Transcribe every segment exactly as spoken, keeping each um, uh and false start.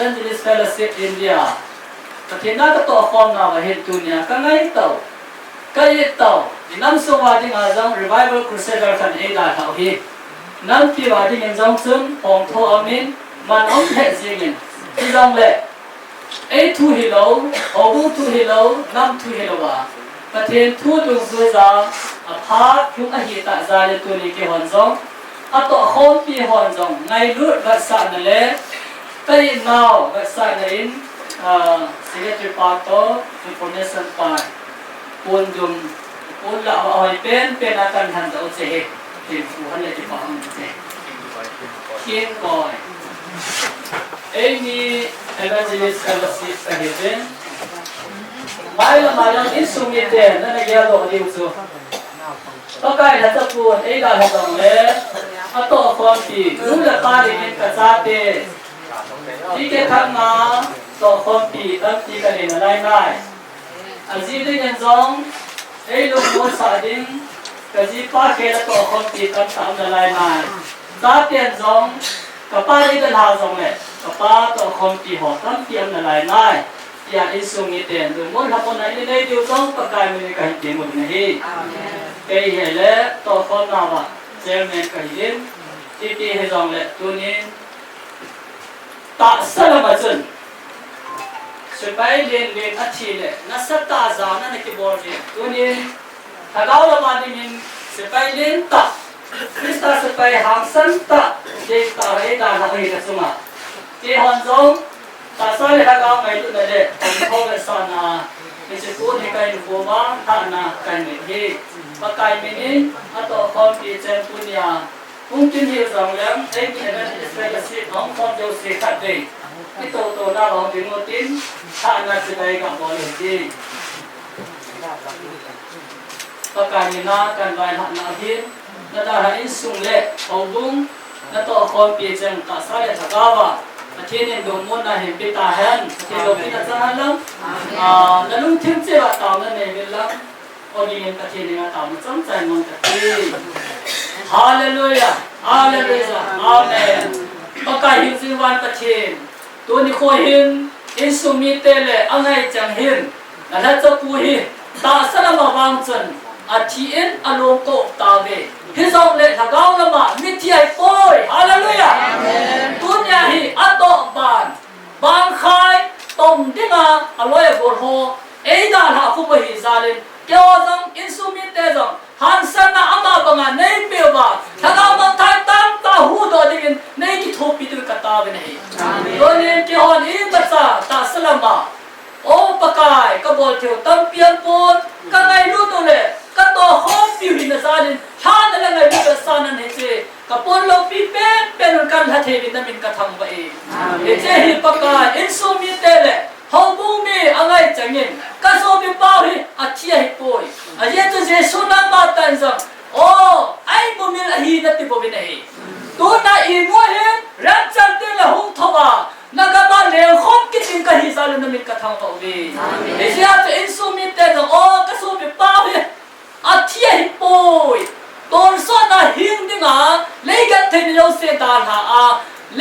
Evangelist Fellowship India, Pathian na ka tawh khawmna ah hin tuni a ka ngai tau, ka it tau, i nam sung ua ding a zong Revival Crusader khan ei dalha uh hi. Nampi ua dingin zong chun pawngtho a um in, man um het zing in, hi zong leh ei thu hilo, hobu thu hilo, nam thu hilo a, Pathian thu dungzui za a phat lung ahi tak zia leh tuni kihon zong, a tawh khawmpi hon zong ngailut vatsakna le, ka itnau vatsakna in, ah, secretary pa tawh information pa, pun dum, pun la a hoi pen pen a kan han dau che hi, tin pu han le ti pa hon che. Kin koi. Ei ni evangelist fellowship ka hi pen. Mai la mai la insung mite na na gel lo diu chu. Pakai na ta pu ei da ha dong le. A tawh khawmpi, nu le pa dingin ka chate. Ti ke thak na, tawh khawmpi, tampi ka nei na lai nai. A zi dingin zong, ei lungmuan sa ding, ka zi pa khe la tawh khawmpi tam tam na lai nai. Chate'n zong, ka pa ding ka la zong le, ka pa tawh khawmpi haw tampi am na lai nai. Tia insung mite'n lungmuan la pon a i nei diu zong Pakai min in ka hin ti mu na hi. Kei hi le tawh khawmna va, chairman ka hi in, ti ti hi zong le, tunin, tahsa lam ah chun, sepai lian lian a thi leh, nasa ta zan a na kibawl ding. Tunin, thagau lam a dingin, sepai lian tak, Khrista sepai hangsan tak, ding tak ei dan a hoi ka chung a. Ti hon zong, tahsa le thagau ngailutna le, kan tho le sa na, mi chi pu ni ka in pu ma, thana kan ni hi. Pakai min in, a tawh khawmpi chen pu ni a, Hung kin hi zong leng, ei ni evangelist fellowship hong khawm zosia khat vei. I to to na hong ding u tin, thana chibai ka bawl hi ti. Pakai min a kan vaihawmna hin, na dalha insung le, houbung, na tawh khawmpi cheng tahsa le thagau a, Pathian in lungmuanna hin pe ta hen, Pathian lopina chang hen lang. Ah, na lungthim chiat ah tauna nei vin lang. Aw dingin Pathian in a tauna chang chai mang ka ti. Hallelujah. Hallelujah. Amen. Pakai hing zing van Pathian. Tuni khaw hin, insung mite le a ngai chang hin, na lhachapu hi, tahsa lam ah vang chun, a thi in a lawm ko ta ve. Hi zong le thagau lam ah mithi ahi puai. Hallelujah. Amen. Tuni a hi a tawh ban, ban khai, tong ding a, a loi a gol haw, ei dalha khum ahi zal in, kei haw zong, insung mite zong, hangsanna ama bang a nei pia ua, thagau mangthai tam ta hu daw dingin, nei kithuapi ding ka tau in ahi. Tunin kei haw ni macha, tahsa lam ah, aw Pakai, ka bawl thei u tampi a um pua'n, ka ngailut u le, ka tawh khawmpi u hi na zal in, tha na la ngailut a sa nan hi chi, ka puan lopi pen pen un kan lha thei dingin na min ka thangvah e. Hi chi hi Pakai, insung mite le, houbung mi a ngai chang in, ka sawpi pau hi, a thi ahi puai. A zia chu Jesu nangma tan zang, aw, ai mu mil ahi na ti bo in ahi. Tuna i mu hin, rapture te la hung tho a, na gam a leng khawm kit ding ka hi zal un na min ka thangvah uve. Hi zia chu insung mite zong, aw, ka sawpi pau hi, a thi ahi puai. Tawlsawna hing ding a, lei genthei ni lo se dalha a,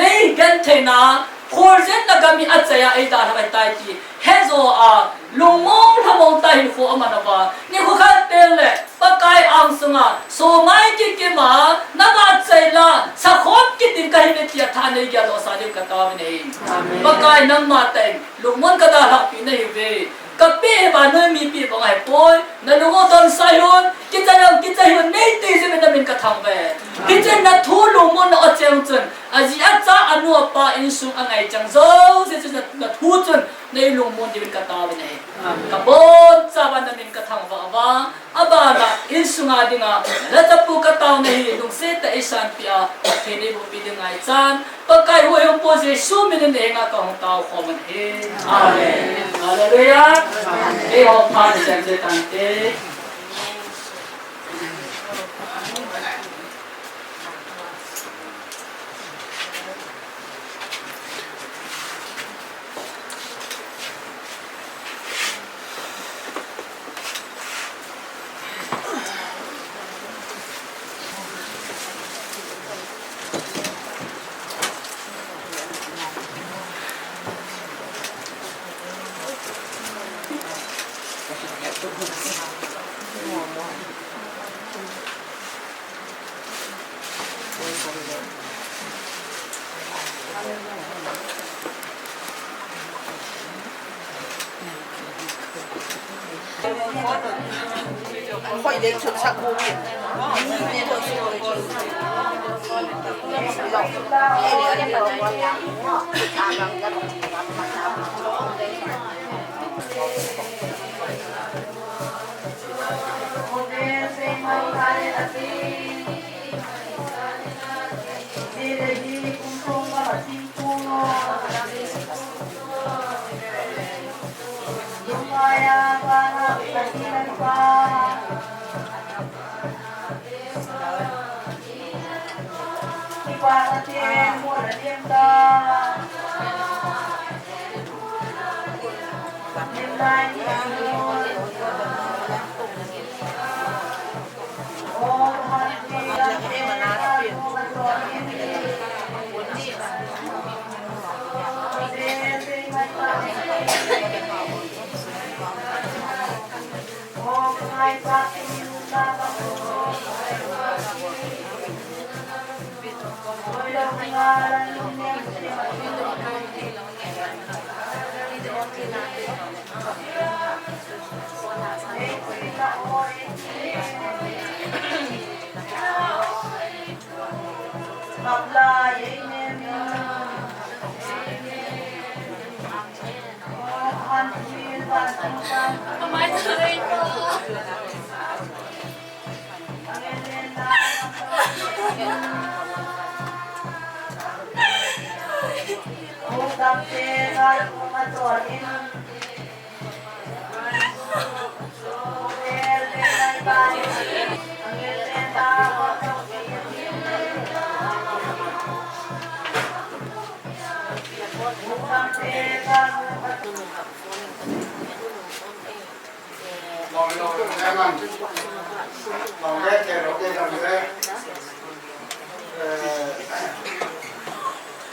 lei gentheina, khualzinna gam i a chai a ei dalha ahi tai ti hezaw a, lungmong lhamong ta hinkhua a man a va, nikhua khat pen le Pakai âng sung a sawmngai kikim a, nangma chai la, sa khawm kit ding ka hi ve ti a tha nei geldaw sa ding ka tau in ahi. Pakai nangma teng lungmong ka dalhapina hi ve. Ka pi hi vannoi mipi bang ahi puai, na lung u don sa hiun, kichai un, kichai hiun, nei ti zing in na min ka thangvah e. Hi chun na thu lungmonna a cheng chun, a zi a cha a nu a pa insung a ngai chang zosia chun na, na thu chun, nei lungmon dingin ka tau in ahi. Ka bonchau a na min ka thangvah a, a ban ah insung a ding a, la chapu ka tauna hi lungsiat tak i sanpi a, thei nei bupi ding ngai chan, Pakai huai hung pua Jesu min in na hing a ka hung tau khawm in ahi. Amen. Hallelujah. Ei hawm pha ni chan che tante.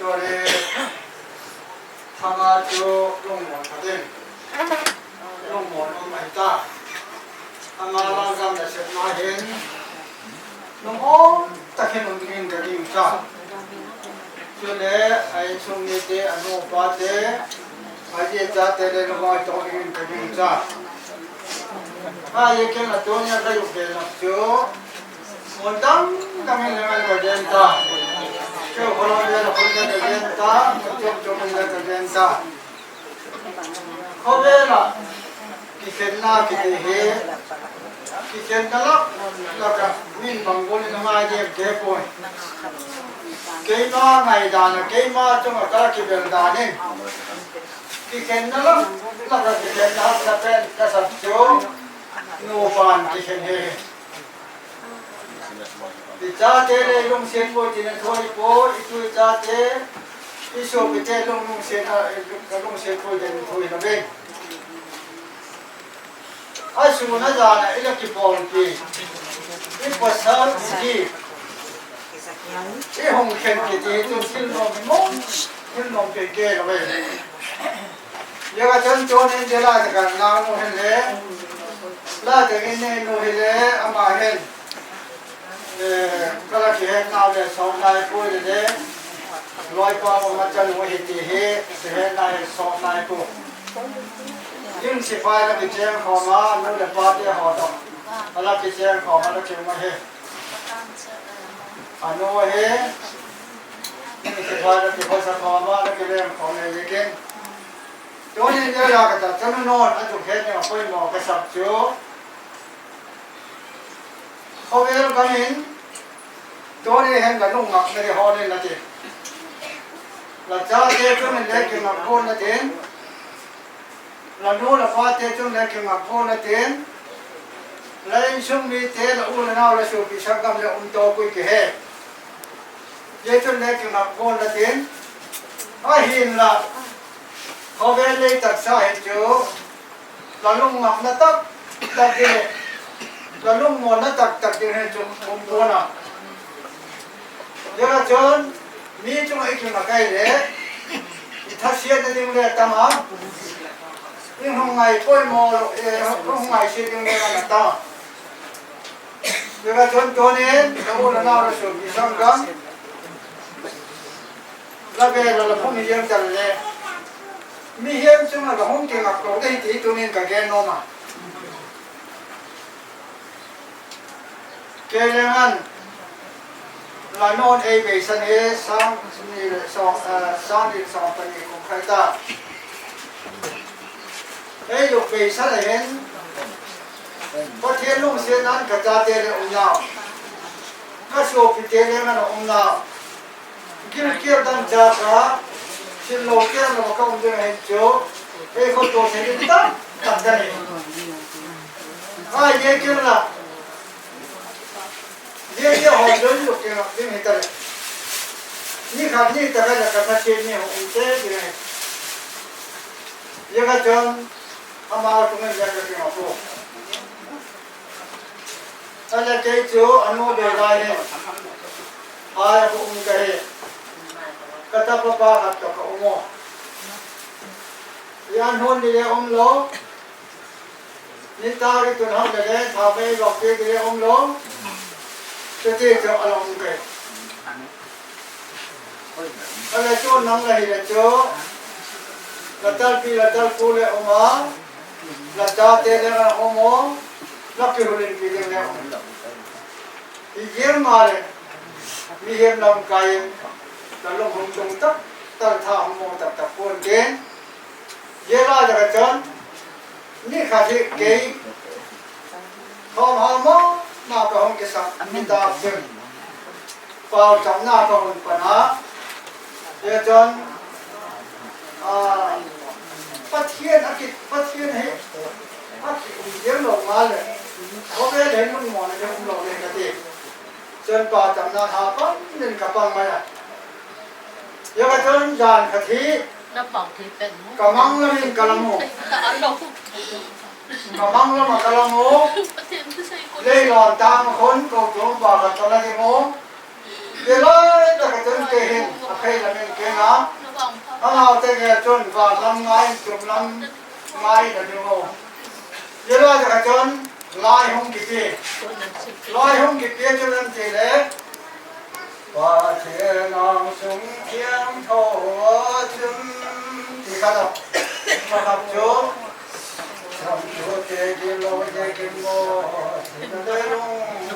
Tuni thama chu lungmuan khat in lungmuan um ahi ta. Ama lam gam nasepna hin lungawm tak in um dingin ka gingcha. Chule a insung mite, a nu a pate, a zi a chate le lungawm tak dingin ka gingcha. Ahi kei a tuni a ka zuk gen nak chu, mun dang dang in le ngan ka gen ta. Chu khawvel a khun le ka gen ta, mun chuam chuam in le ka gen ta. Khawvel ah kikhenna kiti hi, kikhenna lak lak ah min bang gual in a ngai diam ka he puai. Keima ngaidan ah, keima chung ah ka kibel dan in, kikhenna lak lak ah kikhenna haksa pen ka sak chu nupa'n kikhen hi. I chate le lungsiat puai tin a thu hi pua, i tu i chate, i suapite lungsiat a, ka lungsiat puai tin a thu hi na ve. A sûn a zan ah i la kipawlpi, i pasal i zi, i hung khen kiti chu thil nuam i maw, thil nuam pen kei lo ve. Ziaka chun tuni in zia la tak ah nau nu hin le, la tak in nei nu hin le, ama hin ka la kihetnau le sawt nai puai le le, lawipa um a chanu hi ti hi, kihetna hi sawt nai puai. Zing sipai la kichêng khawm a, nu leh pate haw tawh a la kichêng khawm a la kium ahi. A nu hi zing sipai la kikhawsa khawm a la kilêm khawm ahi ziakin, tuni in zia la tak ah chanu nu'n a zuk het ding a poimaw ka sak chu, khawvel gam in tuni hin la lungngakna ding hawl in la tin, la chate chung in le kingak gual la tin, la nu la pate chung le kingak gual la tin, la insung mite, la u la nau, la suapi sanggam leh um tawk ui kihe, zia chung le kingak gual la tin, ahinla khawvel lei taksa hi chu la lungngakna tak tak ding leh la lungmuanna tak tak ding hi chu um pua'n a. Ziaka chun mi chung ah i kingak ai leh i thasiatna ding le tam a, Hung ngai poimaw lo, hung ngai sia ding le a na ta. Zia ka chun tunin ka u la nau la suapi sanggam, la vêl a la phung hi ziang ta le, mihiam chung ah ka hung kingak lo dei ti tunin ka gen nuam a. Kei leng an la nawn ei beisan hi sâng ni leh sawm, sâng ni leh sawm pani kum khai ta. Ei luk beisan a hin, Pathian lungsiatna'n ka chate leh umnau, ka suapite leng an a umnau, gilkial dangchâk a, thil lo kiang lo ka um ding ahi chu, ei khawtua thei ding tam tak ka nei. Ai, zia kiang la, zia zia haw chun luk kingak ding hi ta leh, ni khat ni tak a leh ka thasiat ni hung um te ding ahi. Zia ka chun, amau chung in le ka kingak pua. A leh kei chu a nu bei lai hi, ai a um ka hi, ka tapa pa khat tawh ka um a. I an hun ni le um lo, nitâk i tun hak leh le tha mei vak piak di le um lo, chuti chu a la um ka hi. A leh chu nang la hi leh chu, la talpi la talpu leh um a, la chate leh um a, la kihoulimpi ding le um. Hi ziang maleh, mihiam lamkai in la lung hung tung tak tak, tha hung maw tak tak pua'n tin, zia lai tak ah chun, ni khat hi kei, thawmhau ma ma ka hung kisak nitâk chun, pauchapna ka hun pan a, zia chun, Pathian a ki, Pathian hi a ki um ziang lo maleh, khawvel hin lungmawna ding um lo ding ka ti. Chun pauchapna ha pan in ka pang mai a. Zia ka chun jan khat hi, ka mang lam in ka la mu. Ka mang lam ah ka la mu. Leilawn tâng khun kochuam pa khat ka la ding u. Zia lai tak ah chun kei hin a phei lam in keng a, amaute gel chun van lam ngai in, tum lam ngai in a ding u. Zia lai tak ah chun lai hung kipia, lai hung kipia chun an ti le, Pathian âng sung thiangtho chun, ti kha lo, pakhat chu, Samthute gilo ziakin maw, thina lung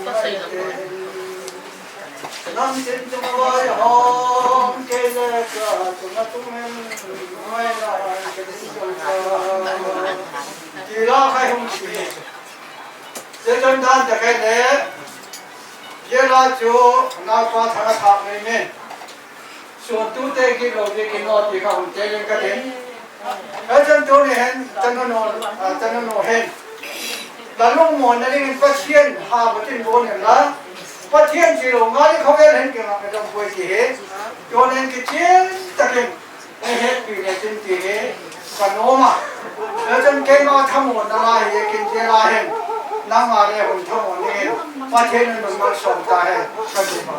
ngaite, namtin chung a vaihawm kei le ka chung a tung in, ngaina ka ding tung ka, ti la kha hung ti. Zia chun dan tak ah le, zia la chu naupa thang a thâk nei min, suantute gilo ziakin maw ti kha hun te leng ka tin. Zia chun tuni hin, chanu nu hin, la lungmawna dingin Pathian ha bu tin bu inla, Pathian zilo ngal in khawvel hin kingakna ding puai ti hi, tunin kichian tak in ei hetpi le chin ti hi ka nuam a. Zia chun keima thamuanna la hi kin zia la hin, nangma le hun thamuan dingin Pathian in hun malsawm ta hen ka ti a.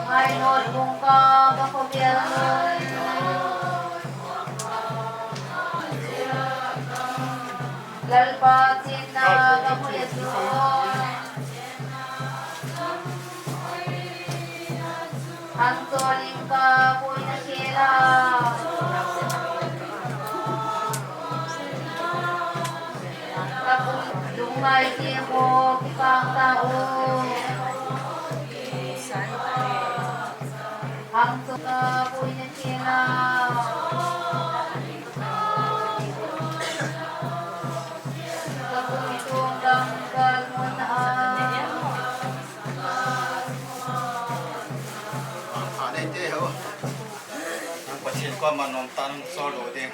Ngainot bung kua, ka khawvel Lalpa chiatna ka mu a chu. Hangto ling ka puina khel a, ka kum lungngai ti haw kipâk ta u. Hangto ka puina khel a, ka kum i tuang dang ka mun a. Ang pha nei te ho. Nang Pathian kua ma nuam ta nang sawl lo ding.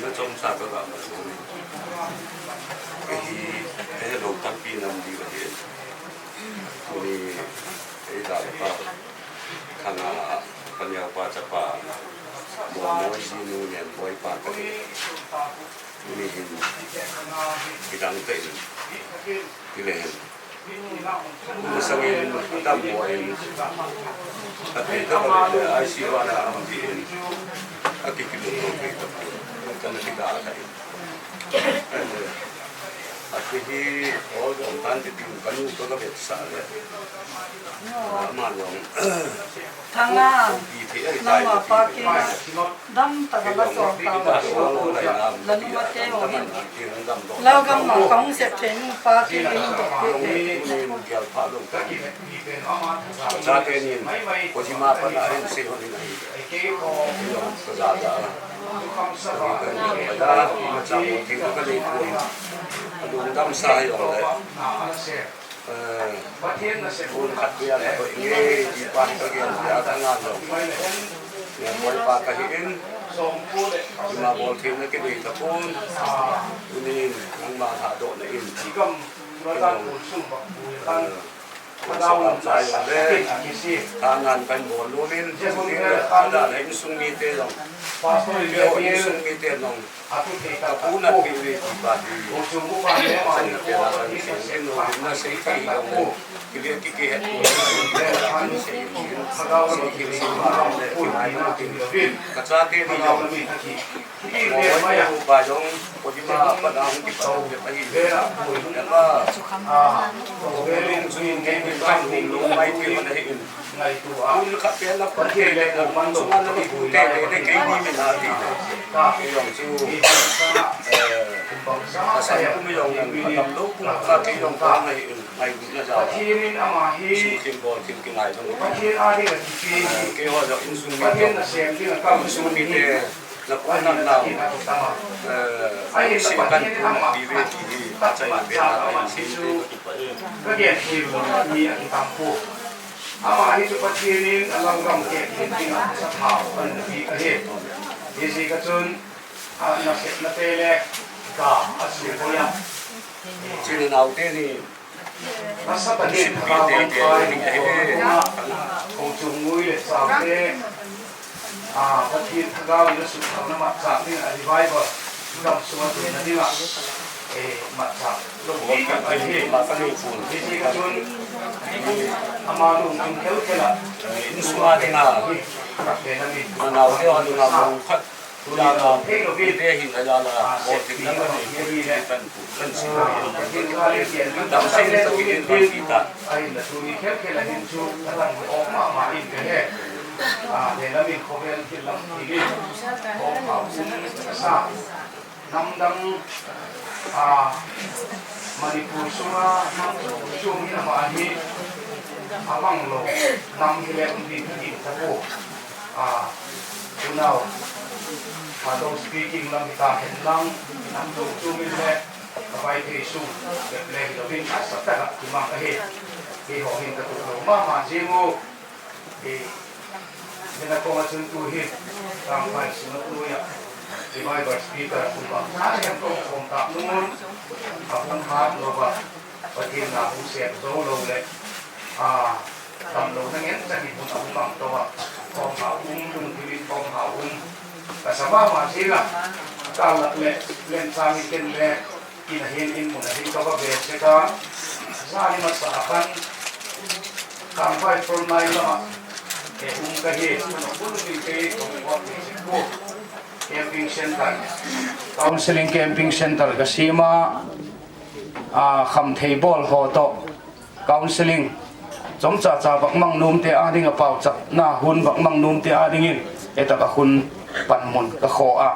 Na chawmsa ka ga ma chu. Ka hi, ka he lo tampi nam di ka hi. Tuni, ei da pa, Thanga, ka neu pa chapa, Mawmawi ji nu nen boi pa ka hi. Tuni hin, kidang te in, ti le hin. Masang in a damdawi in, a tei ta le I C U a na um ti in, a kikilut lo thei ta puai, ka na kida ta in. A ti hi, awl dawm tan ti ding ka nu ka ka vetsah le. Ama lawng. Thanga, nangma pa kiang a dam tak a la sawl ta, la nu a te haw hin, la gam ma ka hung sep thei nu pa kiang a hung dawk piak e. Chate nin, Kohima pan a hin sei hon in ahi. Ka za za a. Ka ni kan dam ka da, ma cha mo thei ka nei puai. Ka lungdam sa hi aw le. Eh, hun khat vei a la koih ngei ti pan ka gen tia ka ngan lo. Nen boi pa ka hi in, ima bawl theina kei nei ta pua'n, tunin nangma thadawkna in, eh, Sa chai le, a ngan kan bawl nuam in, a dan a insung mite zong, insung mite zong, ka pu Natbihvei tipa hi, changte la kan siam in, nuam in na sei thei hi lo mu. Kile kiki het tu, kan sei in, sei thil sim ma le, kinai ma tin, ka chate ni zong, Mawmawite upa zong, Kohima a pat a hung kipat lo le ahi. Ema, lungchung in kan hum lo mai ti man ahi in. Hun khat pen la khun tete na, lungchung a la ni khun tete le kei ni min a ti le. Kei zong chu, eh, ka san kum zong nang a tam lo kum kha kei zong ka ngai in, ngailutna za. Sukhin bawl khin kingai zong. Keihaw zong insung mi zong, insung mite, na puanna nau, eh, sia kan pu Natbihvei ti hi, a chai na pen a kan sim te ka kipah e. Ka gen thei lo mi a kitam pua. Ama hi chu Pathian in a lalgam kep ding ding ah a sa thau a na pi ahi. Hiziak a chun, a nasepnate le ka a sia poi a. Chun naute ni, nasa takin thagau lamkai, kochuam ngui leh chaute, a, Pathian thagau in a sukthakna matchâk ding ah revival gam sung a tunna ding ah, e, matchâk lo ding ahi. Hiziak a chun, ama lungthim khel khel ah, insung a ding a, ka pen a min, naute haw ding a, mong khat, tuni a, thei lo in, te hin a la la, bawl thei lo in, kan pu, kan si lo in, dam sei tak in, ban pi ta. Ahinla tuni khel khel a hin chu ka dang awk ma ma in ka he. A, he lam in khawvel thil lam thil in, khawm hau um ka sa. Nam dang, a, Manipur sung a nam chu chu hi ama hi a mang lo nam hile um ding ka gingcha pua. A, unau, Thadou speaking lam hita hen lang, nam chu chu hi le, ka Vaiphei sung bep le hilo in, a sa tak ah kimang ahi. Keihaw hin ka tuak lo ma ma ziang u. E, hina kawm ah chun tu hi, Tangphai Synod nuai ah, revival speaker a kum bang kha hem ka um khawm tak nung un, a hung hat lo a, Pathian na hung sep zo lo leh, a, damlona ngen chan in hun a hung mang to a, khawm hau um, lungthim in khawm hau um, ka sa ma ma ziang a, a kâl lak leh, len chang in ken le, in a hin in mun a hin ka va ve sek a, zani masa a khan, Tangphai front line lam ah, e, um ka hi, ka nopbu lungin kei ka hung pawt thei sek pua. Camping centre, counselling camping centre ka siam a, a, khamthei bawl haw tawh, counselling, chomcha cha vak mang nuamte â ding ah pauchapna hun vak mang nuamte â dingin, e, tak a hun panmun ka khaw a,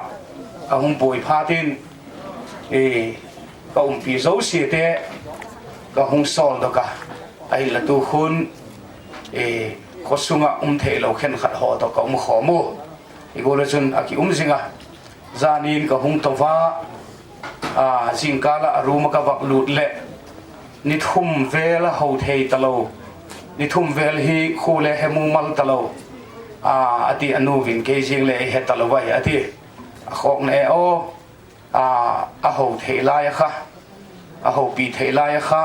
a hung buai phat in, e, ka umpi zosiate ka hung sawldok a, ahinla tu khun, e, khaw sung ah um theilo khenkhat haw tawh ka um khawm u. I gual ah chun a ki um zing a, zan in ka hung to va, a, zingkâl ah a room ah ka vak lût leh, ni thum vel a ho thei talo, ni thum vel hi khu le he mumal talo, a, a ti a, nu vin kei ziang le ei he talo ai a ti. A khawkna e aw, a, a ho thei lai a kha, a hopi thei lai a kha,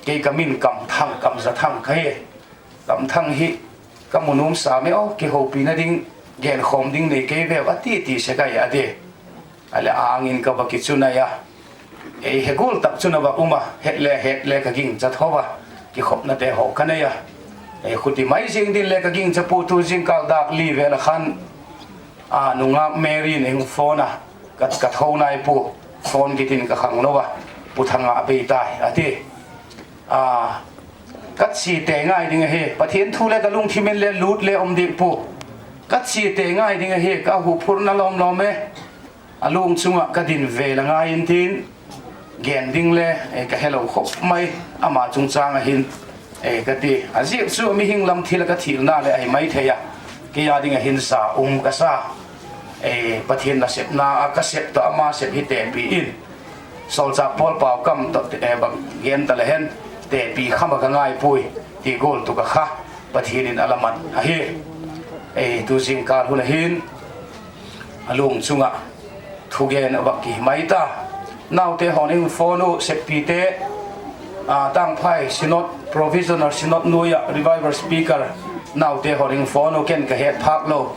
kei ka min Kamthang, Kamzathang ka hi. Kamthang hi ka mu nuam sam e aw, kihopina ding, genkhawm ding nei kei veu a ti ti sek ai a ti. A leh âng in ka va kichun ai a, ei he gual tak chun a va um a, het le het le ka gingcha tho a, kikhopnate haw ka nei a, ei khuti mai ziang din le ka gingcha pua. Tu zingkâl dâk li vel a khan, a, nungâk Mary in ei hung phone a, ka, ka tho nai pua, phone kit in ka khanglo a, Pu Thanga bei tai a ti. A, ka chiate ngai ding ahi, Pathian thu le ka lungthim in le lût le um dik pua, ka chiate ngai ding ahi, ka huphurna lawm lawm e, a lung chung ah ka din ve la ngai intin, gen ding le, e, ka helo khop mai, ama chungchâng ah hin, e, ka ti. A ziak chu mihing lam thil ah ka thilna leh ahi mai thei a, kei â ding ah hin za um ka sa. E, Pathian nasepna ah ka sep tawh ama sep hi tepi in, sawlchâk Paul Paukam tawh, e, bang gen ta le hen, tepi kham ah ka ngai puai, ti gual tu ka kha, Pathian in a la man ahi. E, tu zingkâl hun a hin, a lung chung ah thugen a va ki mai ta. Naute haw'n ei hung phone u, seppite, Tângphai Synod, Provisional Synod nuai ah Revival Speaker naute haw ding phone u ken ka het phâk lo.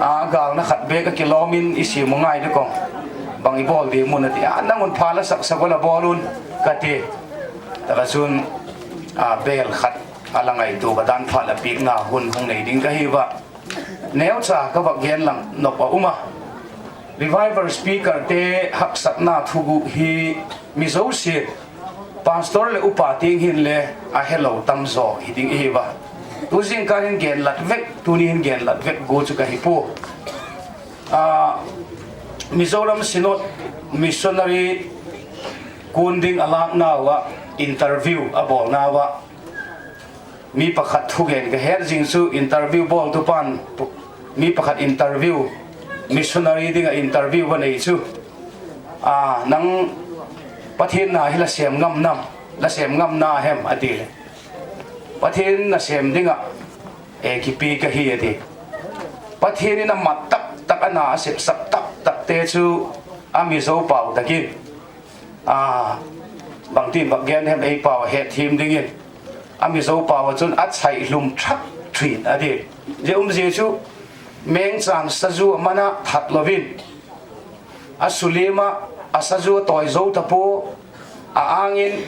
A gâlna khat bêk a kilawm in i siam u ngai ding kawm, bang i bawl ding mun a ti a, nang un pha la sak sak u la bawl un, ka ti. Tak ah chun, bêl khat a la ngaitua ka dan phat la piakna hun hung nei ding ka hi ua. Neucha ka vak gen lang nop a um a, Revival Speakerte haksatna thuguat hi mi zosia, pastor leh upa tiang hinle a helo tam zaw hi ding i hi ua. Tu zingkal hin genlat vek, tuni hin genlat vek gual chu ka hi pua. Mizoram Synod missionary kuan ding a lâknau ah, interview a bawlnau ah, mi pakhat thugen ka het zing chu interview bawltu pa'n, mi pakhat interview, missionary ding ah interview a nei chu, nang Pathian na hi la sêm ngam nam, la sêm ngam na hem a ti leh, Pathian na sêm ding ah kipiak ka hi a ti. Pathian in a mat tak tak, a na a sepsak tak takte chu a Mizo pau tak in, bangtin vak gen hem ei pau a hetthiam dingin, a Mizo pau ah chun a chai hlum thak thin a ti. Zia um zia chu mengchan sazu a man a that lo in, a suliam ah, a sazu a tawi zo ta pua, a âng in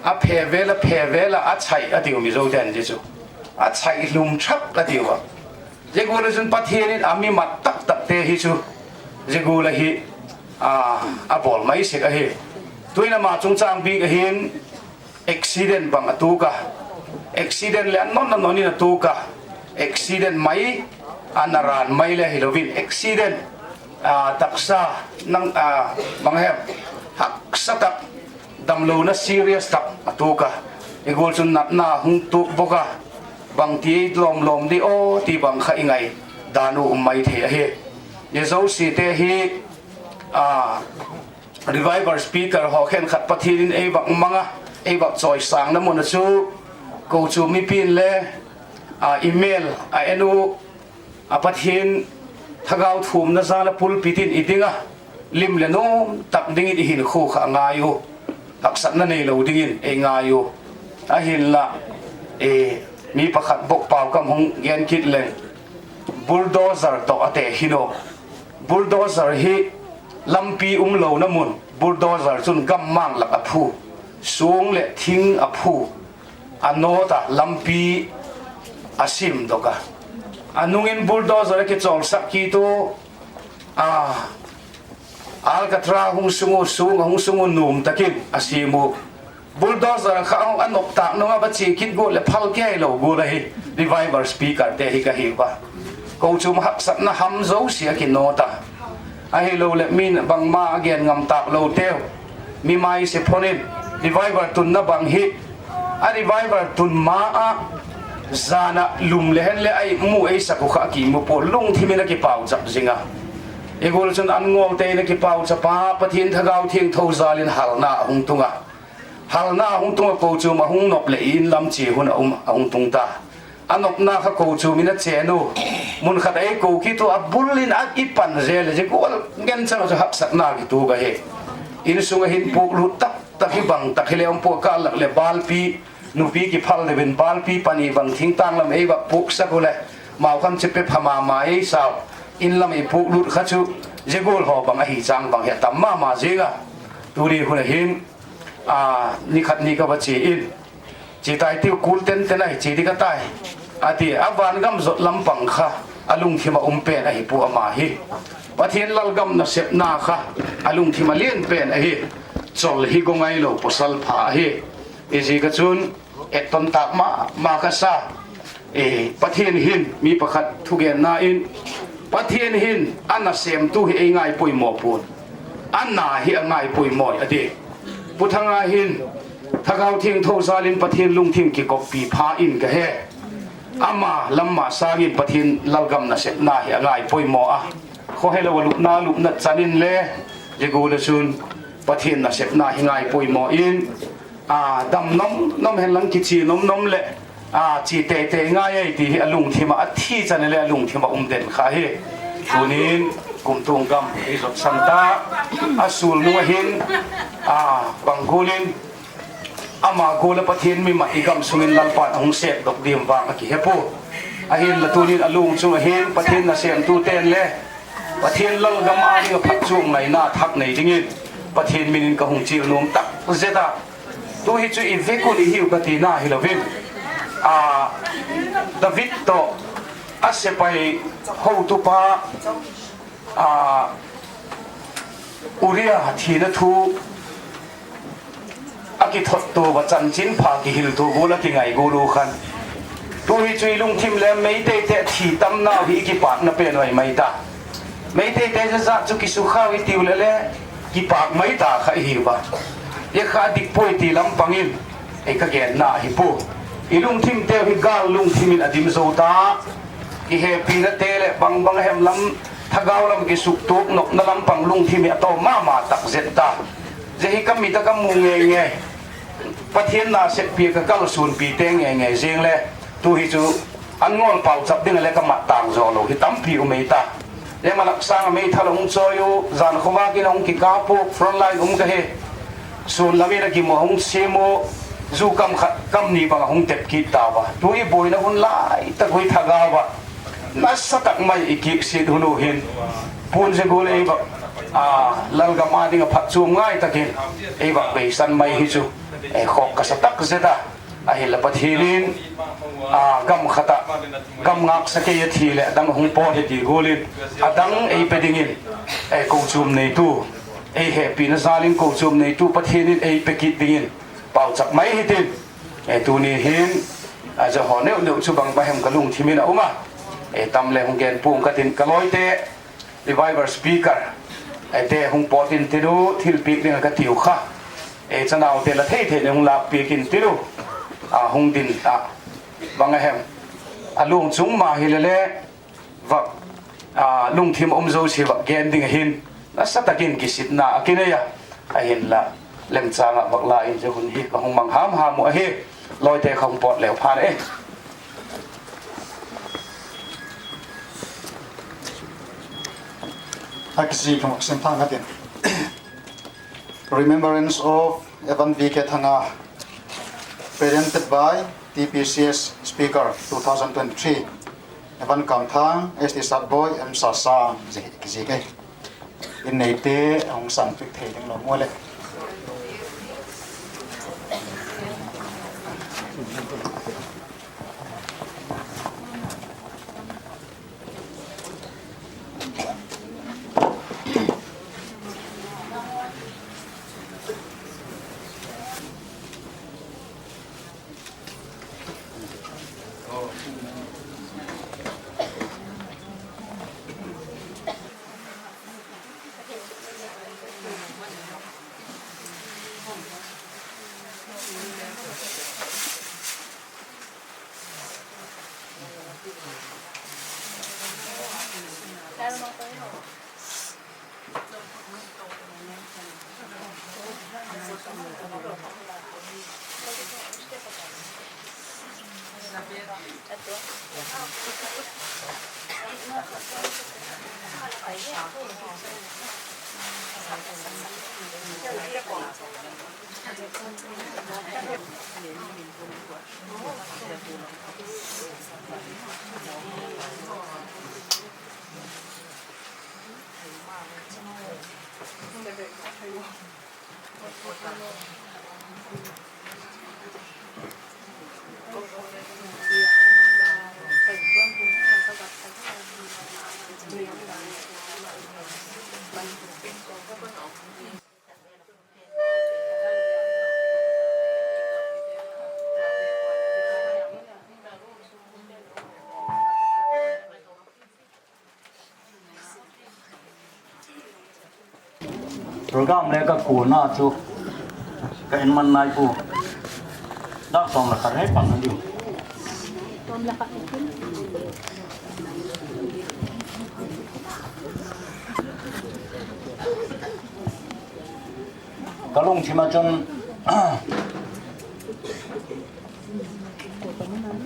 a phe vel a, phe vel ah a chai a tiu Mizote'n zia chu. A chai hlum thak a tiu a. Zia gual ah chun Pathian in a mi mat tak takte hi chu zia gual ahi, a bawl mai sek ahi. Tuin ama chungchâng bik ahi'n, accident bang a tuak a, accident leh a non a non in a tuak a, accident mai, a naran mai le hilo in accident, taksa, bang hem, haksa tak, damlona serious tak a tuak a. I gual chun natna hung tuak bawk a, bangti ei lawm lawm di aw ti bang kha i ngai dan u um mai thei ahi. Zia zosiate hi Revival Speaker haw khenkhat Pathian in ei vak mang a, ei vak chawisângna mun ah chu, kochuam mipi'n le email a en u, a Pathian thagau thuamna jal a pulpit in i ding a, lim leh nuam tak dingin i hinkhua kha a ngai u, haksatna neilo dingin ei ngai u. Ahinla, mi pakhat bawk pau kam hung gen kit leng, bulldozer tawh a te hin u. Bulldozer hi lampi umlona mun bulldozer chun gammang lak a phu, suang leh thing a phu, a nawt a, lampi a simdok a. A nung in bulldozer a kichawlsak kit u, a, Alcatraz hung sung u, suang a hung sung u nuam tak in a siam u. Bulldozer kha a nop tâk nung a va chia kit gual leh phal kei lo gual ahi. Revival Speakerte hi ka hi ua. Kochuam haksatna ham zosia a kinawt a, ahiloleh mi'n bangma a gen ngam tâk loteu, mi mai se phon in, Revival tunna bang hi, a Revival tun ma ah, jan ah lum le hen leh a mu ei sak uh kha a kimu pua, lungthim in a kipauchap zing a. I gual chun an ngawlte'n a kipauchap a, Pathian Thagau Thiangtho jal in halna a hung tung a. Halna a hung tung a, kochuam a hung nop leh i in lam chia hun a um, a hung tung ta. A nopna kha kochuam in a chên u, mun khat a ei ko kit u, a bul in a i pan zel leh zia gual ngen chang ah chu haksatna kituak ahi. Insung ah hin puaklut tak tak hi bang tak hile um pua, kâl lak leh bâlpi, nupi kiphal deu in bâlpi pani bang thingtâng lam ei va puaksak u leh, mau kham chi pe pha ma ma ei sau, in lam i puaklut kha chu, zia gual haw bang ahi chang bang hi a tam ma ma zing a. Tuni hun a hin, ni khat ni ka va chia in, chia tai tiu, kul ten ten ahi, chia di ka tai, a ti a. Van gam zot lam pang kha a lungthim ah um pen ahi pua ama hi. Pathian lalgam nasepna kha a lungthim ah lian pen ahi. Chawl hi go ngailo pawsal pha ahi. I zik ah chun etton tâk ma ma ka sa. Pathian hin mi pakhat thugenna in, Pathian hin a nasêmtu hi ei ngaipoimaw pua'n, a na hi a ngaipoimaw a ti. Pu Thanga hin Thagau Thiangtho jal in Pathian lungthim kikoppi pha in ka he. Ama lam ma sâng in Pathian lalgam nasepna hi a ngaipoimaw a. Khaw helo a lupna lupna chan inle, zia gual ah chun Pathian nasepna hi ngaipoimaw in, dam nom nom hen lang kichia nom nom leh, chia tei tei ngai ei ti hi a lungthim ah a thi chan inle a lungthim ah um den kha hi. Tuni'n kumtuang gam ei zotsan ta, a sul nung ah hin, bang gual in Ama gual ah Pathian mi mat i gam sung in Lalpa'n a hung sêpdok diam vang a kihe pua. Ahinla tunin a lung chung ah hin Pathian nasêmtute'n le Pathian lalgam â ding ah phatchuam ngaina thak nei dingin Pathian min in ka hung chial nuam tak zet a. Tu hi chu i vek un i hiu ka tina hilo in, a, David tawh a sepai hotupa, a, Uria thina thu a kithottua, chanchinpha kihiltua gual a kingai gual u khan, tu hi chu i lungthim le Meiteite thi tamnau hi i kipâkna pen uh ahi mai ta. Meiteite zia zat chu kisukhau i tiu leh le kipâk mai ta kha i hiu a. Zia kha dik puai ti lam pang in ei ka genna ahi pua. I lungthimteu hi gâl lungthim in a dim zo ta. Kihepinate leh bang bang a hem lam, thagau lam kisuktuak nopna lam pang lungthim hi a tawm ma ma tak zet ta. Zia hi ka mit ah ka mu ngei ngei, Pathian naseppi ah ka kalsuanpite ngei ngei ziang le, tu hi chu an ngawl pauchap ding ah le ka mat tâng zaw lo hi tampi um ei ta. Zia malak sâng ah meithal a hung chawi u, jan khawvâk in a hung kikâp u, front line um ka hi. Suan lam in a gim uh a hung siam u, zu kam khat kam ni bang a hung tep kit tau a. Tu i buaina hun lai tak uh hi thagau ah nasa tak mai i kiksiat hun u hin, puan zia gual ei vak, a, lalgam â ding ah phatchuam ngai tak in ei vak beisan mai hi chu, e, khawk ka sa tak zet a. Ahinla Pathian in, a, gam khat ah gam ngâksa kei a thi leh a dang hung pawt hi ti gual in, a dang ei pe dingin, e, kochuam neitu, ei hepina jâl in kochuam neitu Pathian in ei pe kit dingin pauchap mai hitin. E, tuni hin, a, zia haw neu neu chu bang bang hem ka lungthim in a um a, e, tam le hung gen pua'ng ka tin, ka lawite, Revival Speaker, e, te hung pawt intin u, thilpiak ding ah ka tiu kha, e, chanaute la thei thei in hung lâkpiak intin u, a, hung din a, bang a hem, a lung chung ma hile le, vak, a, lungthim um zosia vak gen ding ahin, nasa tak in kisitna a kinei a. Ahinla, lemchâng ah vak la in zia hun hi ka hung mang ham ham uh ahi. Lawite kha hung pawt leu phan e. A kizik ka mak sim thang ka tin. Remembrance of Evan V K Thanga, presented by T P C S Speaker two thousand twenty-three, Evan Kamthang, S T Satboi, M Sasang, zi-, kizik e. In neite hung san piak thei ding lo maw le. Program le ka kuana chu ka en man nai pua. Dak sawm le khat hei pan a diu. Ka lungthim ah chun,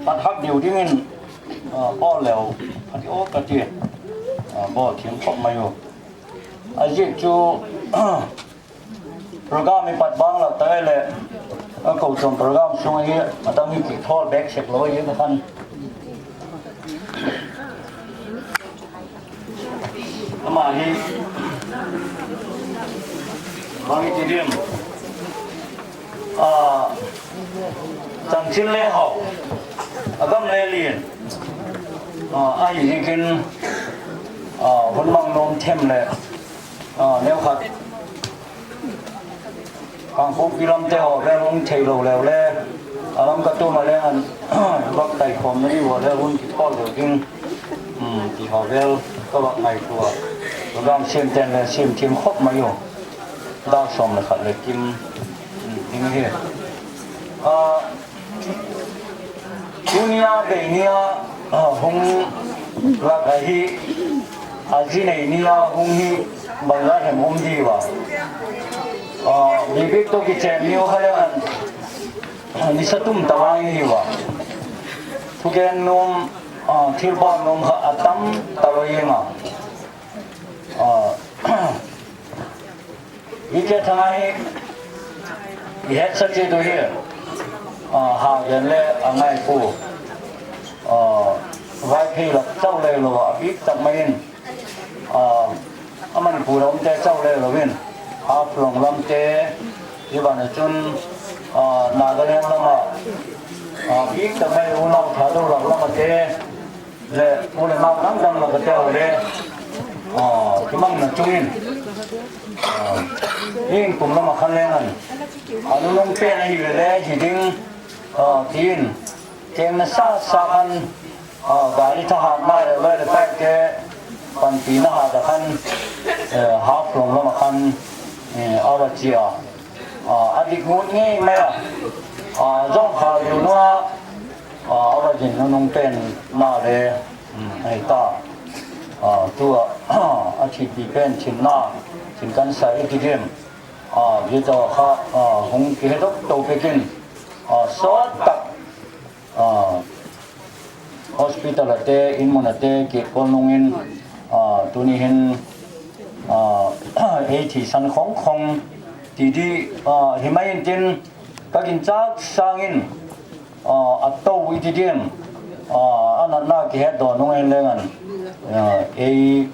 pat hak diu dingin, a, bawl leu a ti aw ka ti, a, bawl thiam khop mai u. A ziak chu, program i pat bang lak tak leh, A kochuam program sung ahi, a dang hi kithawl bêk sek lo ahi khan. Ama hi, bang i ti diam, a, chanchin le hau, a gam le lian, a, ahi ziakin, a, hun mang nuam them leh, a, neukhat Kangpokpi lamte haw vel hung theilo leu le, a lam ka tum a leng an, vak taikhawmna ding haw le hun kithawl lo ding, ti haw vel ka vak ngaitua a, program siamte'n le siam thiam khop mai u. Dâk sawm leh khat leh kim ding ahi. A, tuni a bei ni a, a, hung lak ahi, a zi nei ni a hung hi, bangzat hem um diu a. A, bi bik tawh kichên ni u kha leng an, nisa tum ta vang i hiu a. Thugen nuam, a, thil bang nuam kha a tam ta lo ing a. A, i ke thang ahi, i hetsa chiat u hi, a, ha gen le a ngai pua. A, Vaiphei lak chau le lo a bik tak mai in, a, a Manipur a umte chau le lo in, Haflong lamte, i ban a chun, a, Nagaland lam a, a, bik tak mai unau Thadou lak lam ate, le u le nau dang dang lak ate haw le, a, kimangna chung in, a, i inkum lam a khan leng an, a nunung pen ahi le le hi ding, a, ti in, kengna sa sa khan, a, gari thahatna le loi le paite panpina hat a khan, e, Haflong lam a khan, e, a va chia a, a, a dik ngut ngei mai a, a, zawngkhal diu nua, a, a va zin nunung pen na le, um, ahi ta. A, tu a, a thilpi pen thinna, thin cancer i ti diam, a, zia tawh kha, a, hung kihedok to pek in, a, sawt tak, a, hospital ate, inmun ate kietkawl nung in, a, tuni hin, a, ei thisan khawng khawng ti di, a, hi mai intin, ka ginchâk sâng in, a, a to i ti diam, a, a natna kihetdaw nung in leng an, a, ei,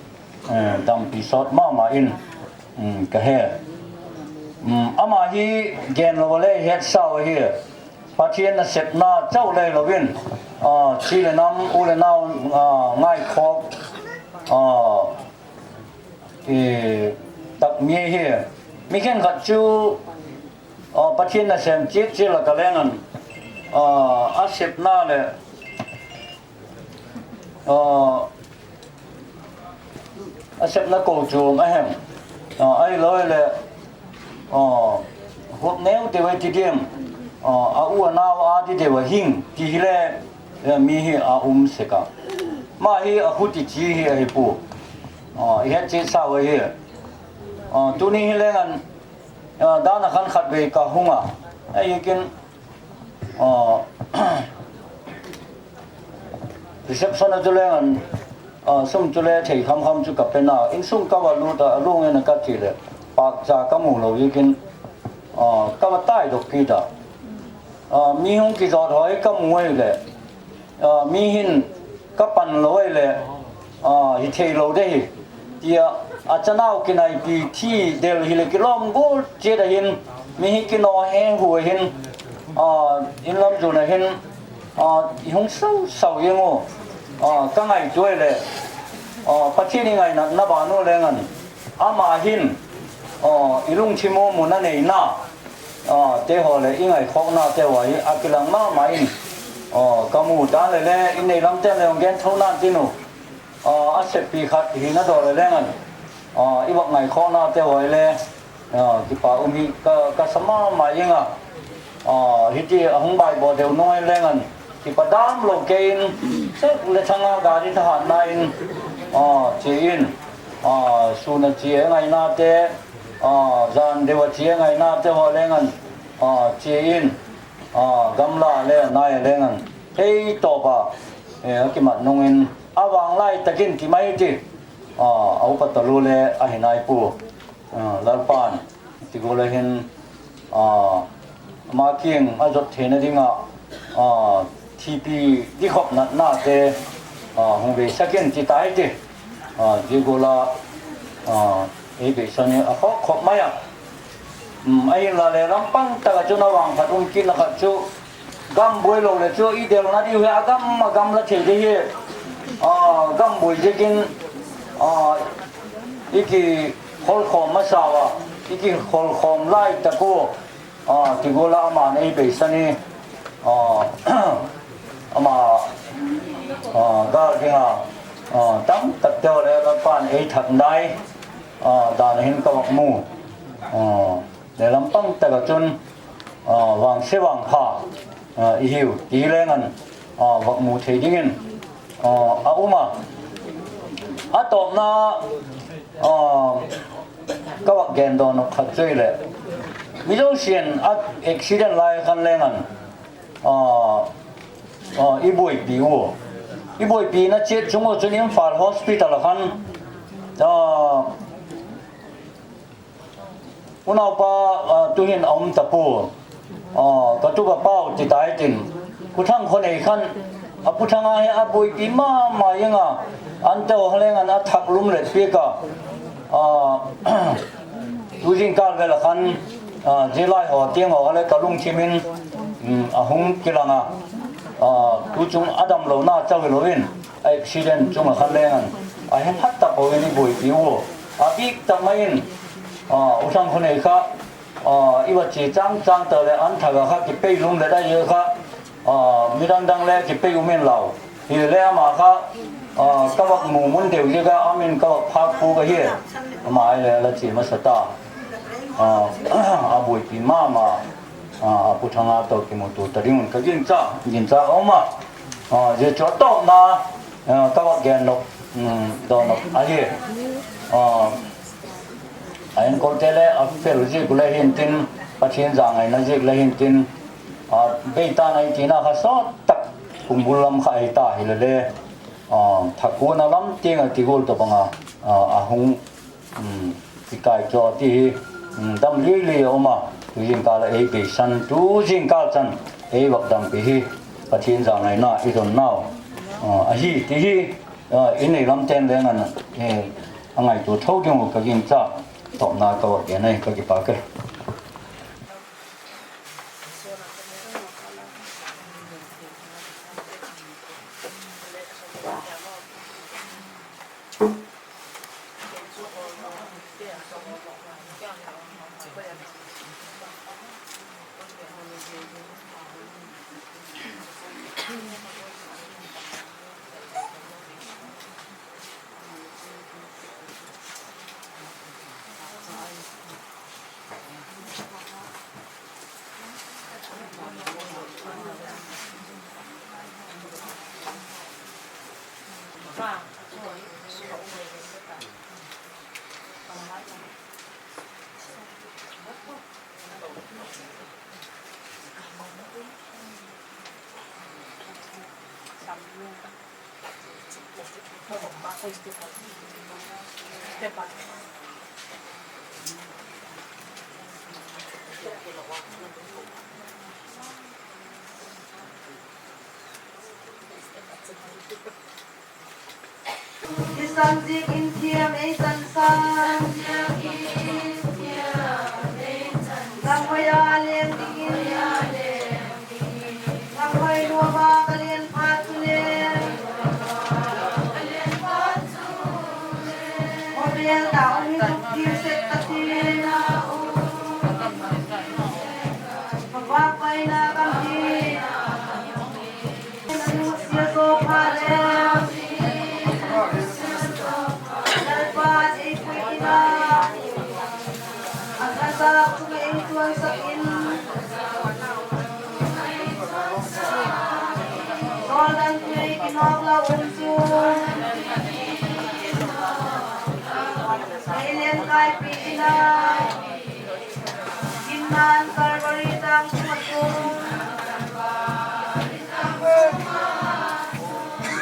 a, dampi sawt ma ma in, um, ka he. Um, ama hi gen lo le hetsau ahi. Pathian nasepna chau le lo in, a, chi le nam, u le nau, a, ngaikhawk, a, e, tak mi ahi. Mi khenkhat chu, a, Pathian nasêm chiat chiat lak a leng an, a, a sepna leh, a, a sepna kochuam a hem, a, ahiloleh, a, huap neu deu a ti diam, a, a u a nau a di deu a hing ti hile, e, mi hi a um sek a. Ma hi a khuti chi hi ahi pua. A, i het chiat sau ahi. A, tuni hi leng an, a, dan a khan khatvei ka hung a. Ahikin, a, reception a chu leng an, a, sum chu le thei kham kham chu ka pe na. Insung ka va lut a, a lung en a ka ti leh, pâkcha ka mu lo ziakin, a, ka va taidok kit a. A, mi hung kizawt haw hi ka mu ahileh, a, mi hin ka pan lo ahileh, a, hi theilo de hi, ti a, a chanau kinaipi thi del hileh kilawm gual chiat a hin, mi hi kinaw he hu a hin, a, in lam zuan a hin, a, i hung sau sau ing u, a, ka ngaitua leh, a, Pathian i ngainatna ban u leng an, ama hin, a, i lungthim u mun a neina, a, te haw leh i ngaikhawknate haw hi a kilang ma ma in, a, ka mu ta le le, i nei lamte le hung gen tho nan tin u, a, a seppi khat hina daw le leng an, a, i vak ngaikhawknate haw hi le, a, kipak um hi ka, ka sa ma ma ing a. A, hiti a hung baibaw deu nung a leng an, kipak dam lo kei in, sek le thang a gari thahatna in, a, chia in, a, sûn a chia ngainate, a, zan deu a chia ngainate haw leng an, a, chia in, a, gamla le nai a leng an, hei tawp a, e, a kimat nung in, a vang lai tak in ti mai ti, a, a upa talu le ahi nai pua, a, Lalpa'n ti gual a hin, a, ama kiang a zot theina ding ah, thipi dikhop natnate hung veisak in ti tai ti. Zia gual a ei beisan hi a khawk khop mai a. Ahinla le lam pang tak ah chun a vangphat um kitna khat chu, gam buai lo leh chu i delna diu hi a gam a gam la thei di hi. Gam buai ziakin i kikholkhawm masa ua, i kikholkhawm lai tak ua, ti gual a ama'n ei beisan hi, ama gâl ding a tamtakte haw le Lalpa'n ei that nai dan a hin ka vak mu. Le lam pang tak ah chun vangse vangpha i hiu ti hi leng an vak mu thei dingin a um a. A tawpna ka vak gen dawn nop khat chu hileh, mi zosia'n a accident lai khan leng an i buaipi ua, i buaipina chiat chung ua chun Imphal hospital ah khan unaupa tuhin a um ta pua, ka tupa pau ti tai tin, Pu Thangkhawnei khan, a Pu Thang a hi a buaipi ma ma ing a, ante haw leng an a thak lum let piak a, tu zingkâl vel ah khan zia lai haw tiang haw le ka lungthim in a hung kilang a, tu chung a damlona chau hilo in, accident chung ah khan leng an a he phat tak haw in i buaipi ua, a bîk tak mai in, U Thangkhawnei kha i va chia châng châng ta leh an thak ah kha kipei lum let ahi kha, midang dang le kipei um in lau. Hile ama kha ka vak mu mun deu ziak a, a min ka vak phâk pua ka hi. Ama hi le la chia masa ta, a buaipi ma ma, a Pu Thang a tawh kimutua ta ding un ka gingcha, gingcha a um a. Zia chu a tawpna ka vak gen nop, dawn nop ahi. A enkolte le a fel ziak u le hintin, Pathian zangaina ziak le hintin, beitan ahi tina kha sawt tak, kumbul lam kha ahi ta hile le, thakuana lam tiang a ti gual tawhbang a, a hung kikâi chu ti hi, dam lili a um a, tu zingkâl a ei beisan, tu zingkâl chan ei vak dampi hi Pathian zangaina i donnau ahi ti hi, i nei lamte'n leng an a ngaitua tho ding uh ka gingcha, tawpna ka vak gen ahi, ka kipâk e. Kisan ziakin thiam ei chansan, lam hoi a leng dingin, lam hoi nuam a ka lian phat chule, khawvel ta um hi suk thiam sek ka ti. Ka vak paina kam hi, na nusia zaw phat le, Lalpa'n ei pui in a, a ngazak chung ei tuansak in, Jordan tui kinawk lo um chu, ei leng kaipi in a, ginna'n Calvary tâng chung ah chun,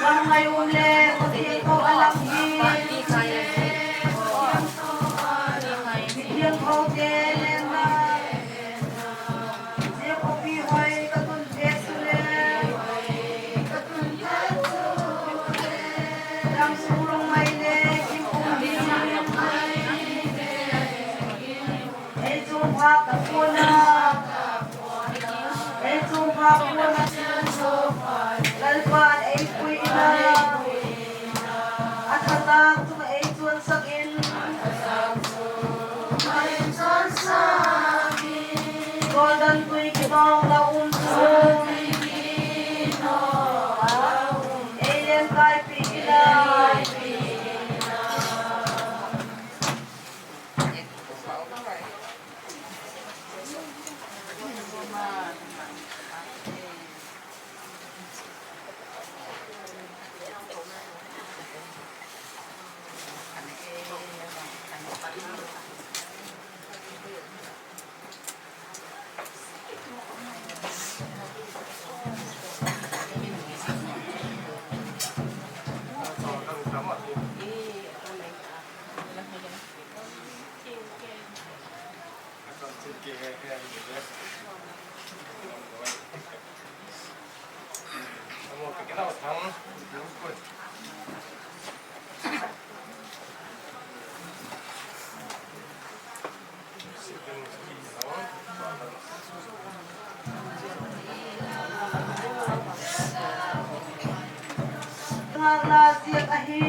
lamngai um le khawthiang tho a lam hi, mithiangthote lenna, zia Lalpa'n ei pui in a, a thatak chung ah ei chuansak in, Jordan tui kitawng lau um chu ei lenkai piak in a. Ngakna ziak ahi,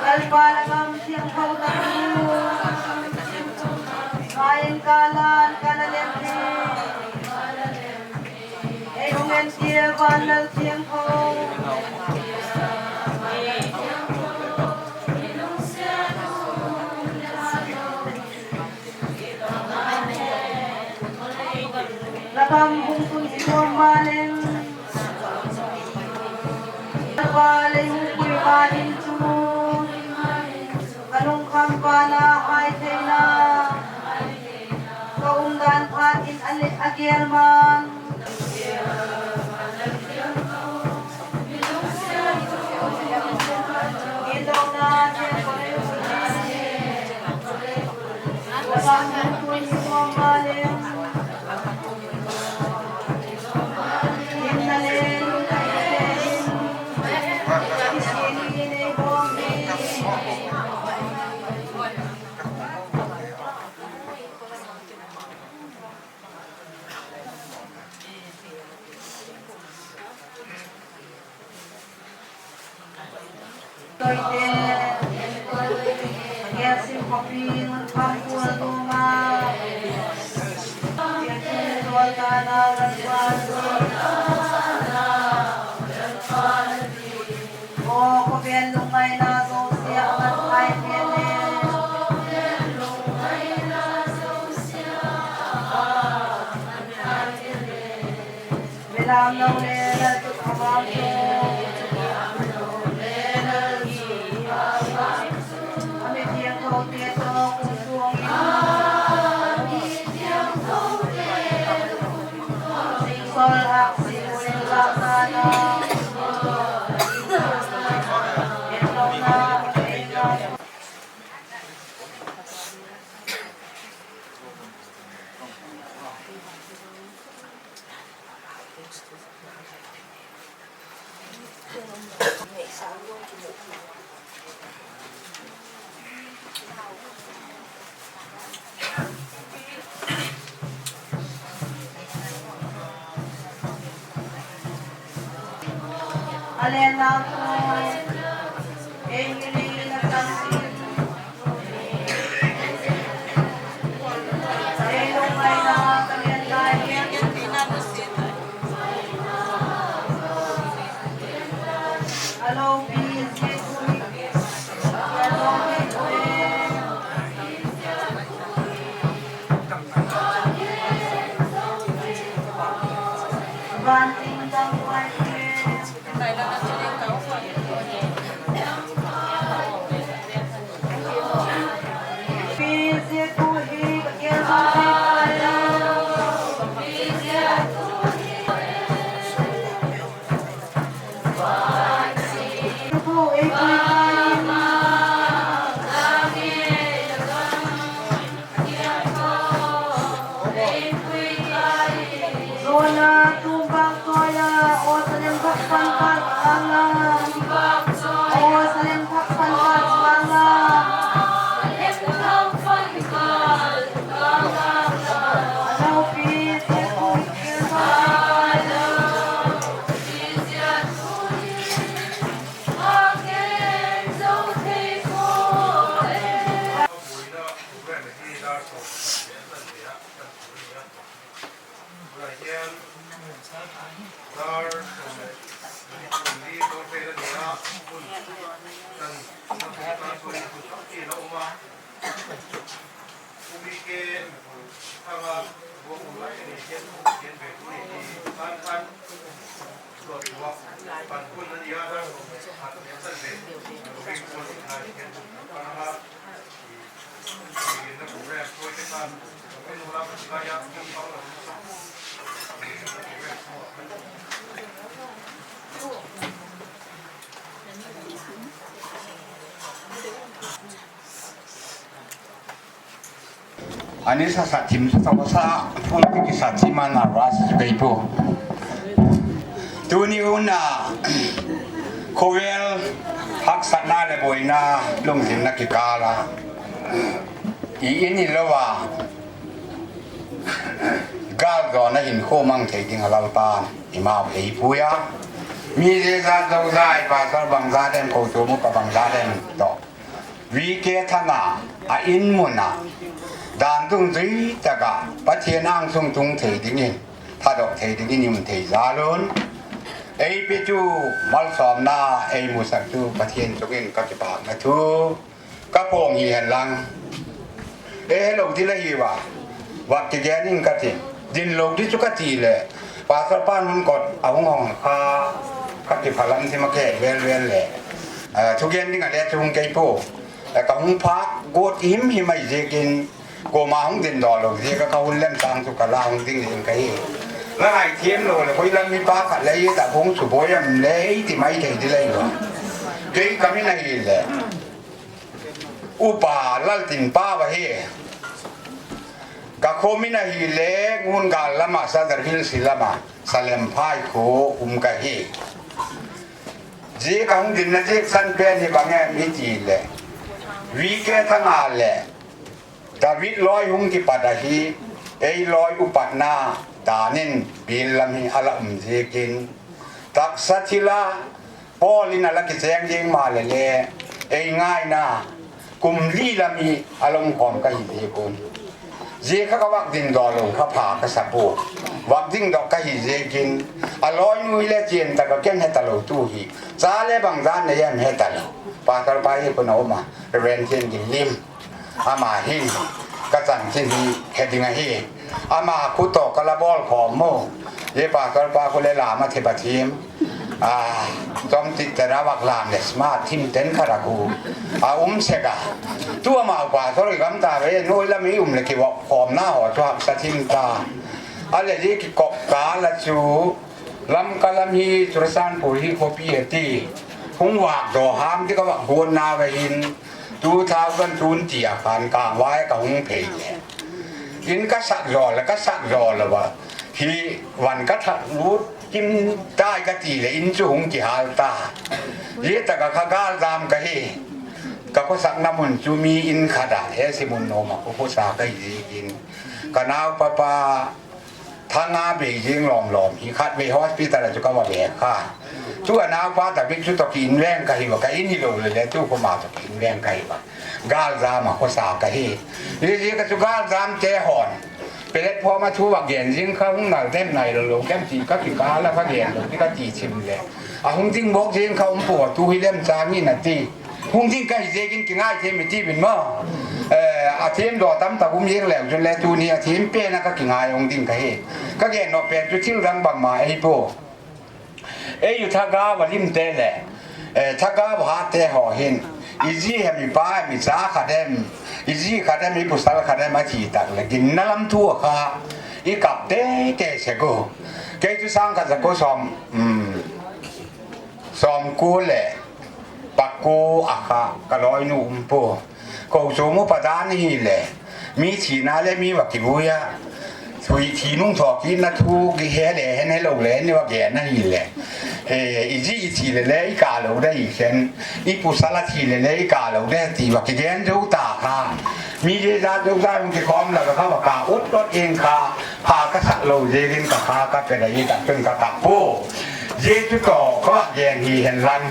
Lalpa la gam thiangtho tak chu, mai in ka lan ka la lem hi. Ei hung entia van Lal thiangtho. La gam hung tun i nuam maleng, Lalpa lei hung pui ma hin chu, ka lungkham van a hai theina, ka umdan phat in a le a gel man. Toite, Gelsim khawpi Ngunkham kual nuam a, Gelsim tual tana Lalpa, aw khawvel lungngaina zosia a mat thai pen le, belam lo le lalchutpha vang chu, a mi thiangthote tawh kum suang in, Saul hak si ui lak ta na, en lo na, en lo na. A lenna, ei hili na chang in, ei lungngaina ka len lai hi. A lopi zia thu hi, a lopi thu hi. Van ting tang vai hi. Pi zia thu hi ka gen ma hi. A ni sa sa thim chu tho sa, phung ti kisa thim a nervous chu kei pua. Tuni hun a khawvel haksatna leh buaina lungzin na kikâl a, i in i lo a gâl zawna hinkhua mang thei ding a Lalpa'n eimau ei pui a. Mi zia zat zozai, pastor bangzat em, kochuam upa bangzat em tawh, VK Thanga a in mun a dan dungzui tak ah Pathian âng sung tung thei dingin, thadok thei dingin i um thei zal un, ei pitu malsawmna ei musak tu Pathian chung in ka kipâkna thu ka pawng hi hen lang, ei helo dil ahi a, vak kigen ing ka ti. Din lo di chu ka ti leh, pastor pa'n hun kot a hung hawng kha, ka kiphalam thim a ke vel vel leh, thugen ding a le chu hung kei pua. Ka hung phâk guat him him ahi ziakin, kuama hung din daw lo ziak a ka hun lem sâng chu ka la hung ding ding ka hi. La ngai thiam lo leh, khoi lam mi pa khat leh i tak hung subuai am le ei ti mai thei di lei lo. Kei ka min ahileh Upa Laltinpau ahi. Ka khua min ahileh Ngungâl lam a, Sadar Hills lam a, Salemphai khua um ka hi. Zia ka hung dinna ziak san pen hi bang em i ti leh, VK Thanga leh David lawi hung kipat ahi, ei lawi upatna dan in bial lam hi a la um ziakin, taksa thil a Paul in a la kichêng ding maleh le, ei ngaina kum li lam hi a la um khawm ka hi ziak un, zia kha ka vak din daw lo kha pha ka sa pua. Vak ding dok ka hi ziakin, a lawinu hi le chian tak a ken he talo tu hi, cha le bangzat nei em he talo. Pastor pa hi kun a um a, Reverend Thianginlim. Ama hin ka chanchin hi he ding ahi. Ama khu tawh ka la bawl khawm u. Zia pastor pa khu le lam a thip a thim, a, chawmtit te ra vak lam leh smart thim ten khat a khu a um sek a. Tu amau pastor i gam ta ve, nuai lam i um leh kivop khawmna haw chu haksa thim ta. A leh zia kikop kâl a chu Lamka lam hi, Churachandpur hi khawpi a ti, hung vâk daw ham ti ka vak guatna va hin, two thousand twenty a khan Kangvai ka hung phei leh, in ka sak zaw leh ka sak zaw lo a, hi van ka thak lut kim tai ka ti leh in chu hung kihâl ta. Zia tak ah kha gâlzam ka hi. Ka khawsakna mun chu mi in khat ah, he si mun nuam ah ka khawsa ka hi ziakin, ka naupa pa Thanga bei zing lawm lawm hi khatvei hospital ah chu ka va ve kha. Chu a naupa David chu tawh ki in veng ka hi a, ka in hilo leh le tu khawma tawh ki in veng ka hi a. Gâlzam ah khawsa ka hi. Hi zia ka chu gâlzamte haw'n platform ah thu va gen zing kha hung nal dem nai lo lo dem ti ka kikâl a ka gen lo ti ka ti chim leh, a hung ding bawk zing kha um pua, tu hi lem chang in a ti. Hung ding ka hi ziakin kingai thiam i ti vin maw. A thiam daw tam tak um zing leu chun le tuni a thiam pen a ka kingai hung ding ka hi. Ka gen nop pen chu thil dang bangma ei pua. Ei u thagau a limte leh thagau a hatte haw hin, i zi hem, i pa hem, i cha khat hem, i zi khat hem, i pusal khat hem a thi tak leh ginna lam thu a kha i kap tei tei sek u. Kei chu sâng khat za kua sawm, sawmkua leh pakua a kha ka lawinu um pua. Kochuam upa dan hileh, mi thina leh mi va kivui a, thi nung thaw kitna thu kihe le hen, helo le hen i va gen ahileh, i zi i thi leh le i kâ lo de hi khen, i pusal a thi leh le i kâ lo de ti va kigen zo ta kha. Mi zia zat zozai hung kikhawm lak a kha va kâ ut ut ing kha, pha ka sak lo ziakin ka kha ka pe la i tak chun ka kap pua. Zia chu tawh ka va gen hi hen lang.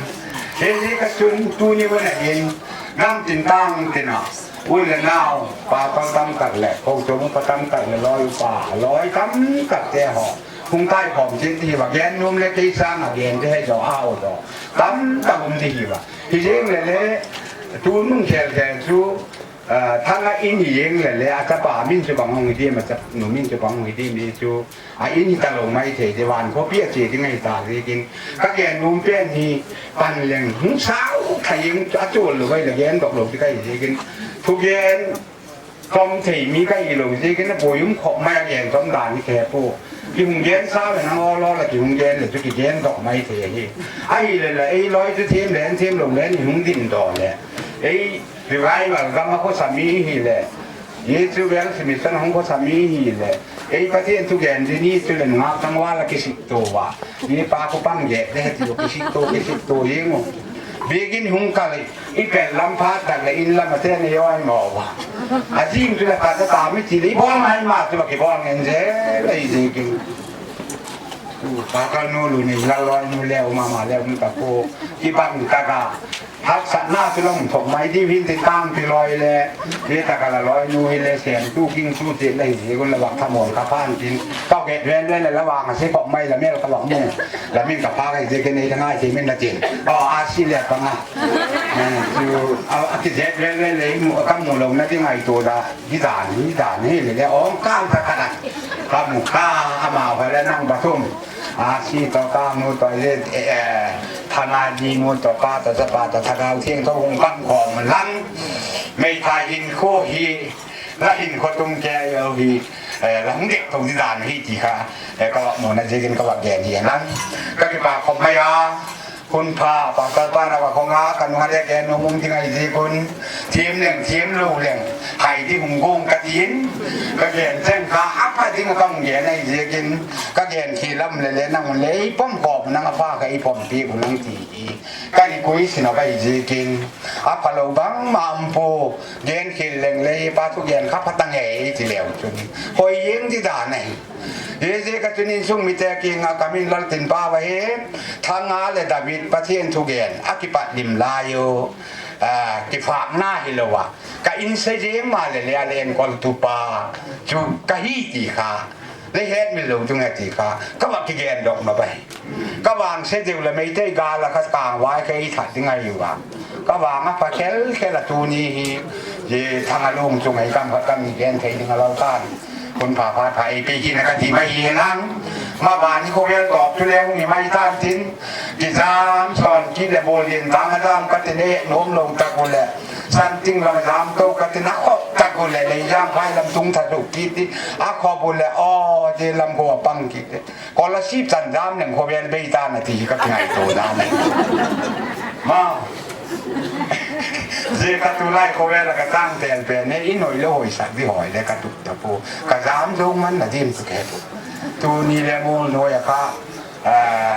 Hi zia ka chun tuni hun a hin, gam tin tâng tin a, u leh nau, pastor tam tak leh kochuam upa tam tak leh lawi upa, lawi tam takte haw hung taikhawm zing ti hi va, gen nuam leh kei sâng a gen te he zaw a u zaw tam tak um ti hi va. Hi zing leh le, tu nung khel khel chu, Thanga in hi zing leh le a chapa min chu bang hung hi diam, a chanu min chu bang hung hi diam hi chu a in hi talo mai thei di, van khawpi a chia ding ahi ta ziakin, ka gen nuam pen hi, pan leng hung sau tha ing, a chual lo vai leh gendok lo ti ka hi ziakin, thugen khawm thei mi ka hilo ziakin a buai um khawp mai a, gen khawm dan hi ka he pua. Ki hung gen sau leh nang awl awl a ki hung gen leh chu kigendok mai thei ahi. Ahileh la ei lawi chu thiam le thiam lo le ni hung din daw leh, ei revival gam a khawsa mi hileh, Hi chu Welsh mission hung khawsa mi hileh, ei Pathian thugen ding ni chu leh ngâk tangval a kisik tua a, mi pa khu pang gek de ti u, kisik tua, kisik tua hing u. Biakin hung kal, i pel lam phat tak leh in lam a ten ei awi maw a. A zing chu leh ka ta ta mi ti leh i bawl mai ma chu a kibawl ngen zel ei ziakin. Ka kalnu lu ni lal lawinu leu mama leu ni ka pu, kibang tak a, haksatna chu la hung thok mai diu hin tin kang ti lawi le, hi tak a la lawinu hi le sêmtu gingtu ti la hi ziak un la vak thamawl ka phan tin, ka get vel vel le la vang a si khop mai la mêl ka vak mu, la min ka phâk ahi ziakin ei tha ngai thei min la tin. Aw, a si le pang a. Chu, a kizet vel vel le i mu, ka mu lona ding ngaitua da, hi dan, hi dan hi le le awng kâng tak a, ka mu kha, amau kha le nang pathum, a si tawh ka mu tawh le, Thana di mu tawh pa tawh chapa tawh Thagau Thiangtho hung pang khawm lang, meithai hinkhua hi la hinkhua tum kei lo hi, la hung dek to di dan hi ti kha, ka vak muna ziakin ka vak gen hi lang, ka kipak khop mai a. Hun pha, pastor pa na va khong a, ka nung a le gen nuam um ding ahi ziak un, thiam leng thiam lo leng, hai ding hung guang ka ti'n, ka gen cheng kha a pha ding a ka hung gen ahi ziakin, ka gen khi lam le le nang le i pom khawp nang a pha kha i pom piak u nang ti hi ka request in a ka hi ziakin, a phalo bangma um pua, gen khi leng le i pa thugen kha pha ta ngei ti leu chun, hoi ing di dan ahi. Hi ziak a chun insung mite kiang a ka min laltin pau ahi, Thanga leh David Pathian thugen a kipat lim lai u, kifâkna hilo a, ka inse ziang maleh le a le enkoltupa chu ka hi ti kha, le hetmil lo tung e ti kha ka va kigendok ma bai. Ka vangse deu leh Meitei gâl a kha kângvai kha ei that ding ahi u a, ka vang a pha khel khel a tuni hi, Thanga lung chung ei kam khat kam ni gen thei ding a lo tan. Hun pha pha pha ei pe hin a ka ti mai hi hen lang. Maban hi khawvel tawp chu le hung hi mai tan tin, kizam sawn kit leh bawlin tâng a zam ka tin, e nuam lo tak u leh, Santing lam a zam to ka tin, a khop tak u leh Leijang phai lam tung tha duk kit ti, a khop u leh aw, zia lam khua pang kit e, Kolasib chan zam leng khawvel bei tan a ti hi ka kingaitua dan ahi. Ma, zia kha tulai khawvel a ka chang tel pen e, i noi lo hoisak di hawi le ka tup ta pua, ka zam zo man na dim tu ke tu. Tuni le mul nuai a kha,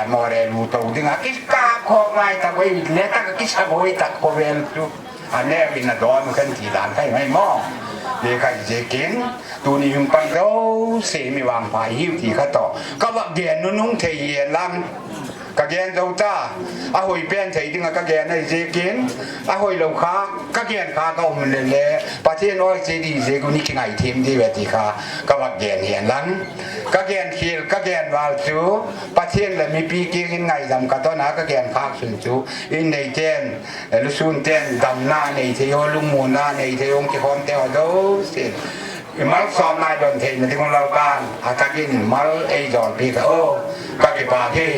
Moreh lu to ding a kikâp khawk ngai tak u, le tak a kisa buai tak khawvel chu a neu in a dawn u khen ti dan kha i mai maw. Hi kha ziakin, tuni hung pang zosia mi vangpha hiu ti kha tawh ka vak gen nunung thei hi hen lang. Ka gen zo ta, a hoi pen thei ding a ka gen ahi ziakin, a hoilo kha, ka gen kha ka um le le, Pathian awi chi di ziak un i kingaithiam di ve ti kha ka vak gen hi hen lang. Ka gen khial, ka gen val chu, Pathian leh mipi kiang in ngaidam ka don a ka gen khâk sun chu, in neiten, lusunten damna nei thei haw, lungmuanna nei thei haw, kikhawmte haw zosia i malsawmna i don theina ding un Lalpa'n a tak in mal ei jawlpiak ta u. Ka kipâk hi.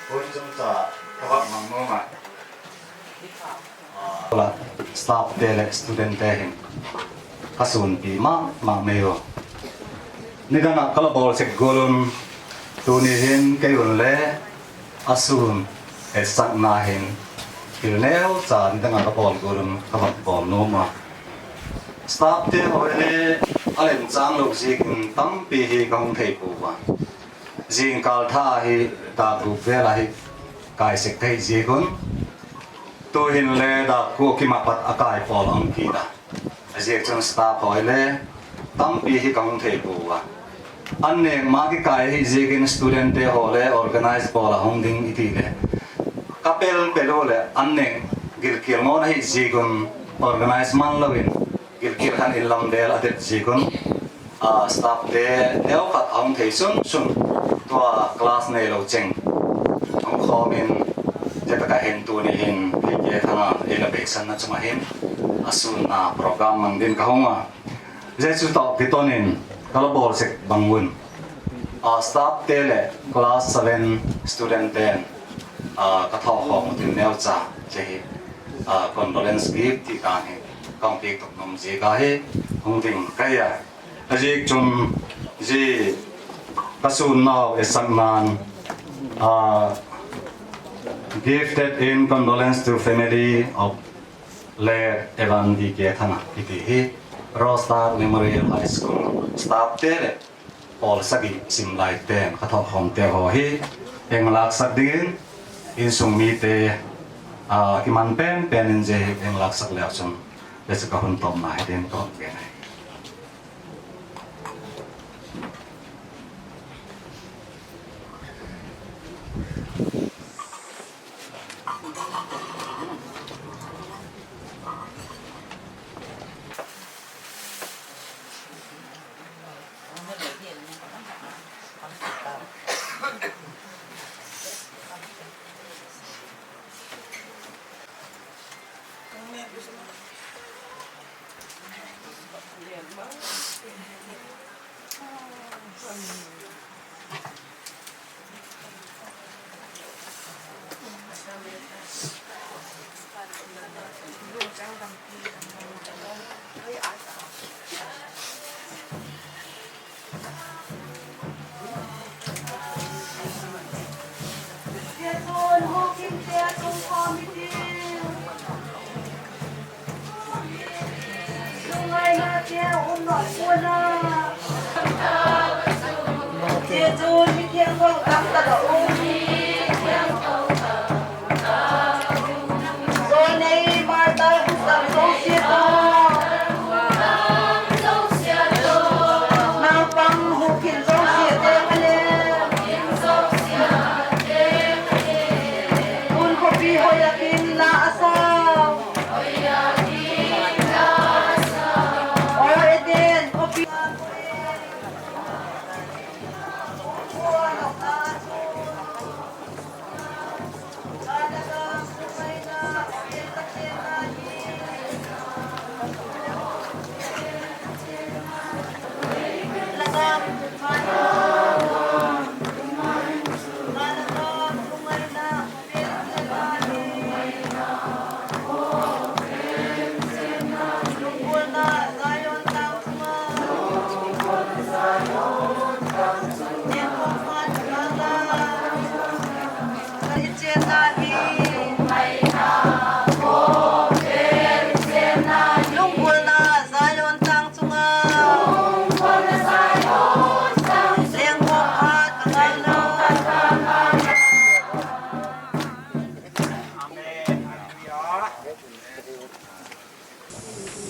Hun chungchâng ka vak mang nuam a, staff te leh student te hin ka sûnpi ma ma mai u. Nidang ah ka la bawl sek gual un, tuni hin kei un le a sûn etsakna hin thil neucha ni dang ah ka bawl gual un ka va bawl nuam a. Staffte haw le a lemchâng lo ziakin tampi hi ka hung thei pua a. Zingkâl tha hi dâk guk vel ahi kai sek thei ziak un, tu'hin le dâk kua kim ah pat a kai pawl a hung kit a. A ziak chun staff haw le tampi hi ka hung thei pua a. An nêk ma kikai ahi ziakin studentte haw le organize bawl a hung ding i ti leh, ka pel pel ua leh an nêk gilkial ngawn ahi ziak un organize man lo in gilkial khan in lam vel a det ziak un, staffte neukhat a hung thei sun sun, tua class neilo cheng hung khawm in, zia tak ah hin tuni hin P K Thanga ei la beisanna chung ah hin a sûnna program mang dingin ka hung a. Zia chu tawh kiton in ka la bawl sek bang un, staffte leh class seven studentte'n ka thawkhawm u tin neucha zia hi condolence gift ti dan hi ka hung piak tok nuam ziak ahi, hung ding ka hi a. A ziak chun zia ka sûnnau esakna'n, Gifted in Condolence to Family of Late Evan D K Thanga kiti hi Rose Star Memorial High School staffte leh pawl sagi sim laite'n ka thawkhawmte haw hi eng lâksak dingin, insung mite kiman pen pen in zia hi eng lâksak leu chun, zia chu ka hun tawpna hi dingin ka hun gen ahi.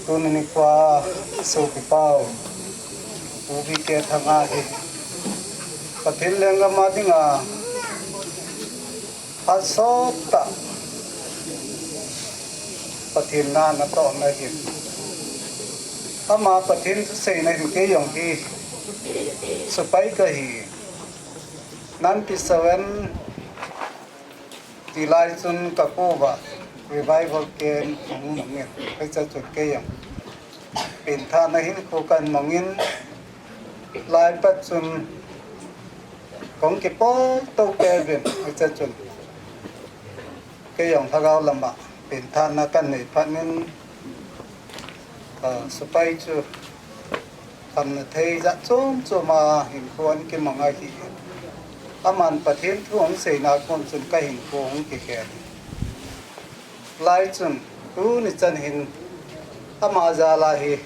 Tuni ni kua suapipau Pu V K Thanga hi Pathian lenggam a ding a phat sawt tak Pathian na na tawhna hin, ama Pathian thu seina hin kei jong hi supai ka hi. Ninety seven ti lai chun ka pu va revival camp hung mang in, hiche chun kei jong pinthanna hinkhua kan mang in, lai pat chun kong kipawl to pe vin, hiche chun kei jong thagau lam ah pinthanna kan nei phat in, supai chu khamna thei jat chuam chuam a hinkhua an kimang ahi. Aman Pathian thu hung seina kuan chun ka hinkhua hung kikhel. Lai chun, tuni chan hin ama jal a hi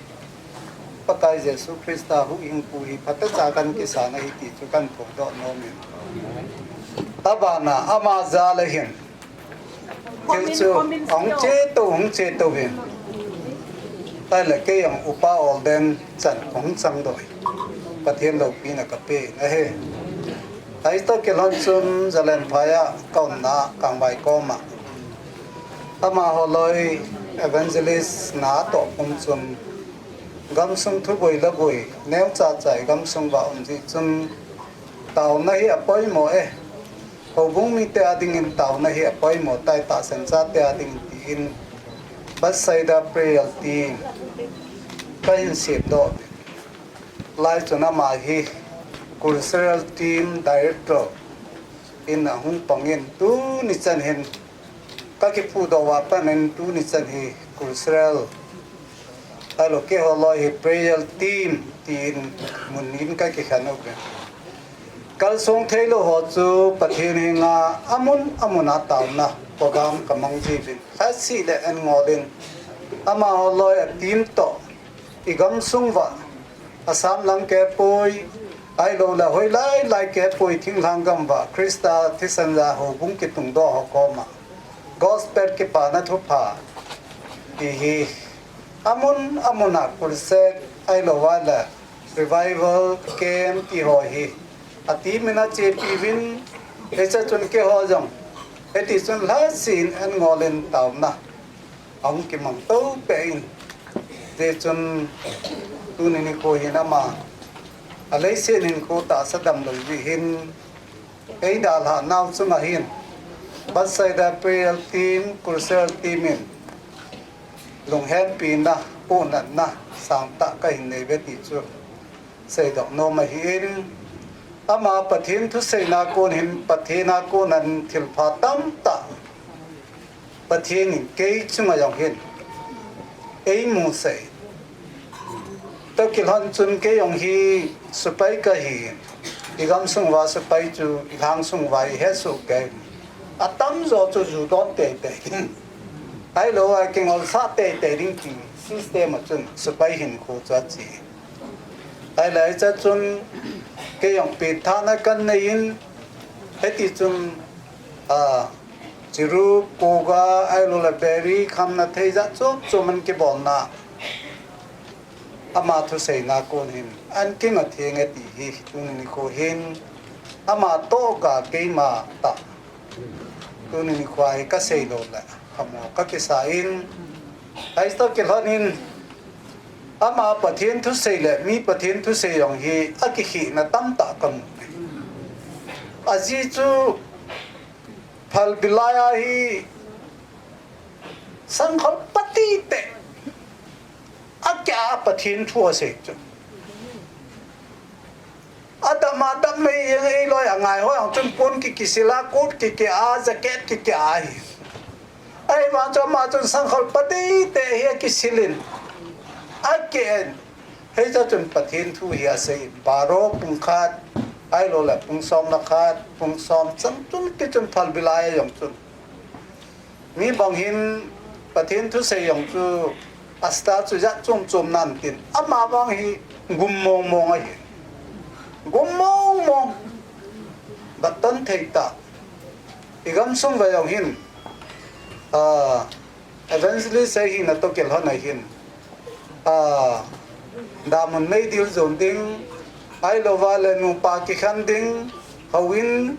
Pakai Jesu Khrista huhhingpu hi phatecha kan kisân ahi ti chu kan phuakdok nuam in, a ban a ama jal a hin thil chu hung chia to, hung chia to in, ahileh kei ang upa Olden chan ka hung chang dawi, Pathian lopina ka pia in ahi. Ahi tak kilhon chun Zalenphai ah ka umna Kangvai kawm ah amahaw lawi evangelist na tawh pum chun, gamsung thubui la bui neucha chai gamsung va um zi chun, tauna hi a poimaw e, houbung mite â dingin tauna hi a poimaw tai, tahsan chate â dingin ti in, Bethsaida Prayer Team ka hin siamdawk in, lai chun ama hi Cultural Team Director in a hung pang in, tuni chan hin ka kiphudoh ua pat in tuni chan hi Cultural, ahileh keihaw lawi hi Prayer Team ti in mun in ka kikhen u ve. Kalsuan theilo haw chu Pathian hing a, a mun a mun a tauna program ka mang ziu in, khat si leh en ngawl in, amahaw lawi a team tawh i gamsung va, Assam lam ke puai, ahiloleh hoi lai lai ke puai thinglhang gam va Khrista thisan a houbung kitungdawk haw kawm ah gospel kipana thupha ti hi a mun a mun a crusade ahilo a leh revival camp ti haw hi a team in a chiapi uvin, hichachun keihaw zong hiti chun lhasin en ngawl in tauna a hung kimang to pei in, zia chun tuni nikhua hin ama a lei siat in khu tahsa damlo zi hin ei dalhah nau chung ah hin Bethsaida Prayer Team, Cultural Team in lunghempina, puanatna sâng tak ka hin nei ve ti chu seidok nuam ahi in, ama Pathian thuseina kuan hin Pathian a kuan an thilpha tamtak Pathian in kei chung ah zong hin ei mu sei. Tawh kilhon chun kei zong hi sipai ka hi, i gamsung va sipai chu i lhang sung va i he suk kei. A tamzaw chu zu dawn tei tei in, ahilo a kingolsah tei tei ding ti system ah chun sipai hinkhua chu a chia. Ahileh hichachun kei zong piangthakna kan nei in, hiti chun chiru, kuga, ahiloleh beri khamna thei zat chuam chuam an kibawlna, ama thuseina kuan hin an kinga thiang e ti hi tuni nikhua hin ama tawh ga keima tah tuni nikhua hi ka seilo leh phamaw ka kisa in, ahi tawh kilhon in ama Pathian thusei leh mi Pathian thusei zong hi a kikhina tamtak ka mu. A zi chu phalbi lai ahi, sangkhol pati teh a kia Pathian thu a sei chu a dam a dam mei, ei lawi a ngai haw ang chun puan ki kisil a, coat ki kia, jacket ki kia ahi. Ahivang chu ama chun sangkhol pati teh hi a kisil in a kia in, hichachun Pathian thu hi a sei in, baro pung khat ahiloleh pung sawm leh khat, pung sawm chan chun kichun phalbi lai a zong chun mi bang hin Pathian thusei zong chu a star chu zat chuam chuam nan tin, ama vang hi gum mawng mawng ahi. Gum mawng mawng, bat ton thei ta. I gamsung vei zong hin evangelist ei hina tawh kilhon a hin damun meidil zuan ding, ahilo a leh nupa kikhen ding, houin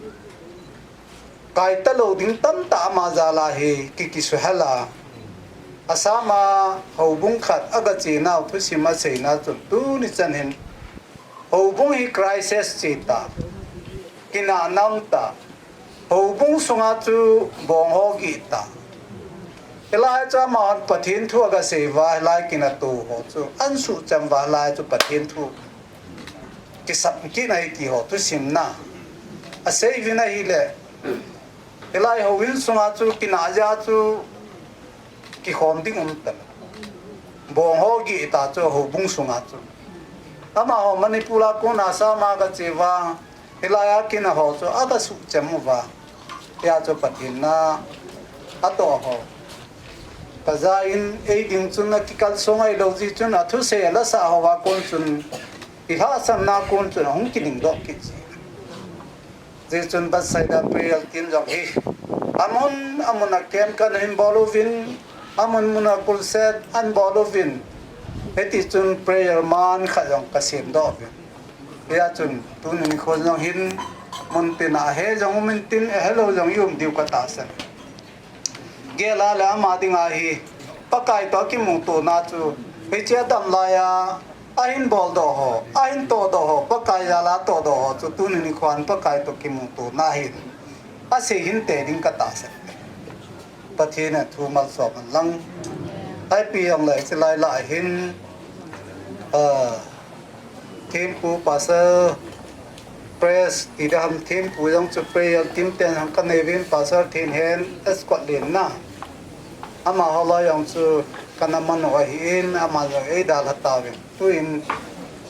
kai talo ding tamtak ama jal a hi ki kisuhel a. Assam a houbung khat a ka chianau thusim a seina chun tuni chan hin houbung hi crisis chia ta, kinakna um ta, houbung sung a chu bawnghaw gih ta. Hilai chu amau'n Pathian thu a ka sei ua, hilai kinato haw chu an sucham ua, hilai chu Pathian thu kisam kit ahi ti haw thusimna a sei uvin ahileh, hilai houin sung a chu kinakna chu kikhawm ding um ta, bawnghaw gih ta chu houbung sung a chu. Amahaw Manipur a kuan a Assam a ka chia ua, hilai a kinato haw chu a ka sucham ua, hia chu Pathian na a tawh haw Ka za in ei ding chun a kikalsuan ahilo ziak chun a thusei a la sah ho a kuan chun, i hahsatna kuan chun a hung kidingdok kit zi. Zia chun Bethsaida Prayer Team zong hi a mun a mun a camp kan hin bawl uvin, a mun mun a crusade an bawl uvin, hiti chun prayer man khat zong ka siamdok uvin. Hia chun tuni nikhua zong hin mun tin a he zong um intin, a helo zong i um diu ka tahsan. Gel a leh ama ding ahi, Pakai tawh kimutuana chu, hichia dam lai a, a hin bawldok haw, a hin tawdok haw, Pakai jal a tawdok haw chu tuni nikhua'n Pakai tawh kimutuana hin a sei hinte ding ka tahsan. Pathian a thu malsawm hen lang. Ai pi ang lai chi lai la hin, thiampu Pastor Pres ti da ham thiampu zong chu prayer team ten hang ka nei vin Pastor Thinhen escort lenna. Ama haw lai zong chu ka na man uh ahi in, ama zong ei dal ha ta vin. Tuin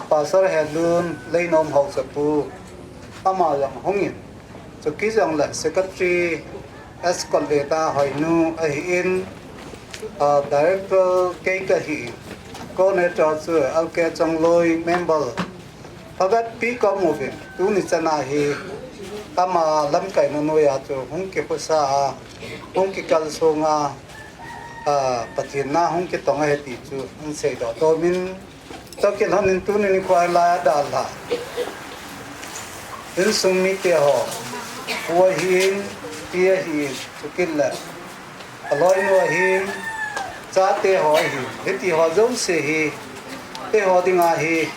Pastor Helun Leinom Hausapu, ama zong hung in. Chu kizang leh secretary escort le ta Hoinu ahi in, director kei ka hi in, coordinator chu L K Changloi member. Phabep pi ka mu vin, tuni chan a hi ama lamkaina nuai a chu hung kikhusa a, hung kikalsuan a, Pathian na hung kitong ahi ti chu hung seidaw tawm in, tawkil hon in tuni nikhua lai a dal ha. Insung mite haw, pu ahi in, pi ahi in, chukit leh a lawinu ahi in, chate haw ahi, hiti haw zosia hi, eihaw ding ahi,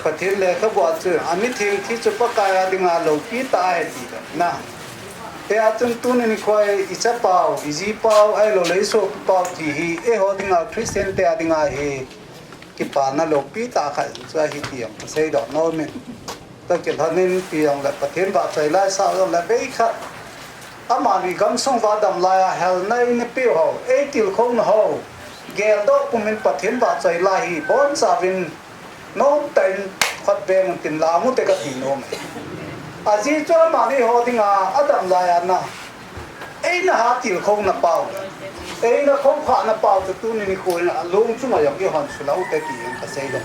Pathian lekhabu a chun a mithiang thi chu Pakai a ding a lopi ta ahi ti na. Hia chun tuni nikhua i chapau, i zipau, ahiloleh i suapipau thi hi eihaw ding a Christiante a ding ahi, kipâkna lopi ta khat chu ahi ti ang ka seidaw nuam in. Tawkil hon in pi ang leh Pathian vahchoi lai sau zong leh vei khat, amani gamsung va dam lai a helna i nei piu ho, ei tilkhona ho, geldok pum in Pathian vahchoi lai hi bawn sa vin, nuam tak in khat veng un tin la mu te ka ti nuam e. A zi chu amani haw ding a a dam lai a na, ei na ha tilkhona pau, ei na khawkhana pau chu tuni nikhua in a lung chung a zong i hon sulau te ti in ka seidaw.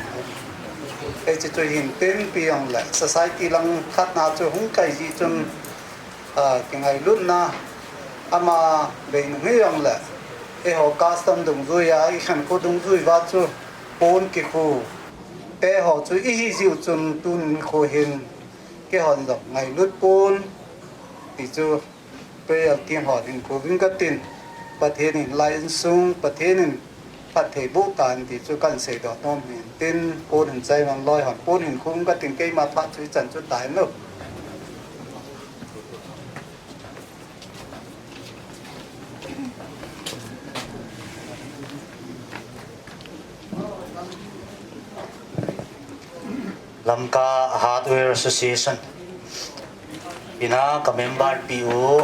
Ei chi chu hin tin pi ang leh society lang khatna chu hung kai zi chun, kingailutna ama vei nung hi ang leh, eihaw custom dungzui a i khankhu dungzui va chu puan kikhu te haw chu i hi ziu chun tuni nikhua hin kihon zong ngailut pua'n ti chu prayer team haw ding khu vin ka tin, Pathian in lai insung Pathian in phatthei bûk ta in ti chu kan seidaw nuam hin tin, puan hin chai man lawi hon puan hin khum ka tin, keima phat chu i chan chu tai lo. Lamka Hardware Association in a ka member pi u,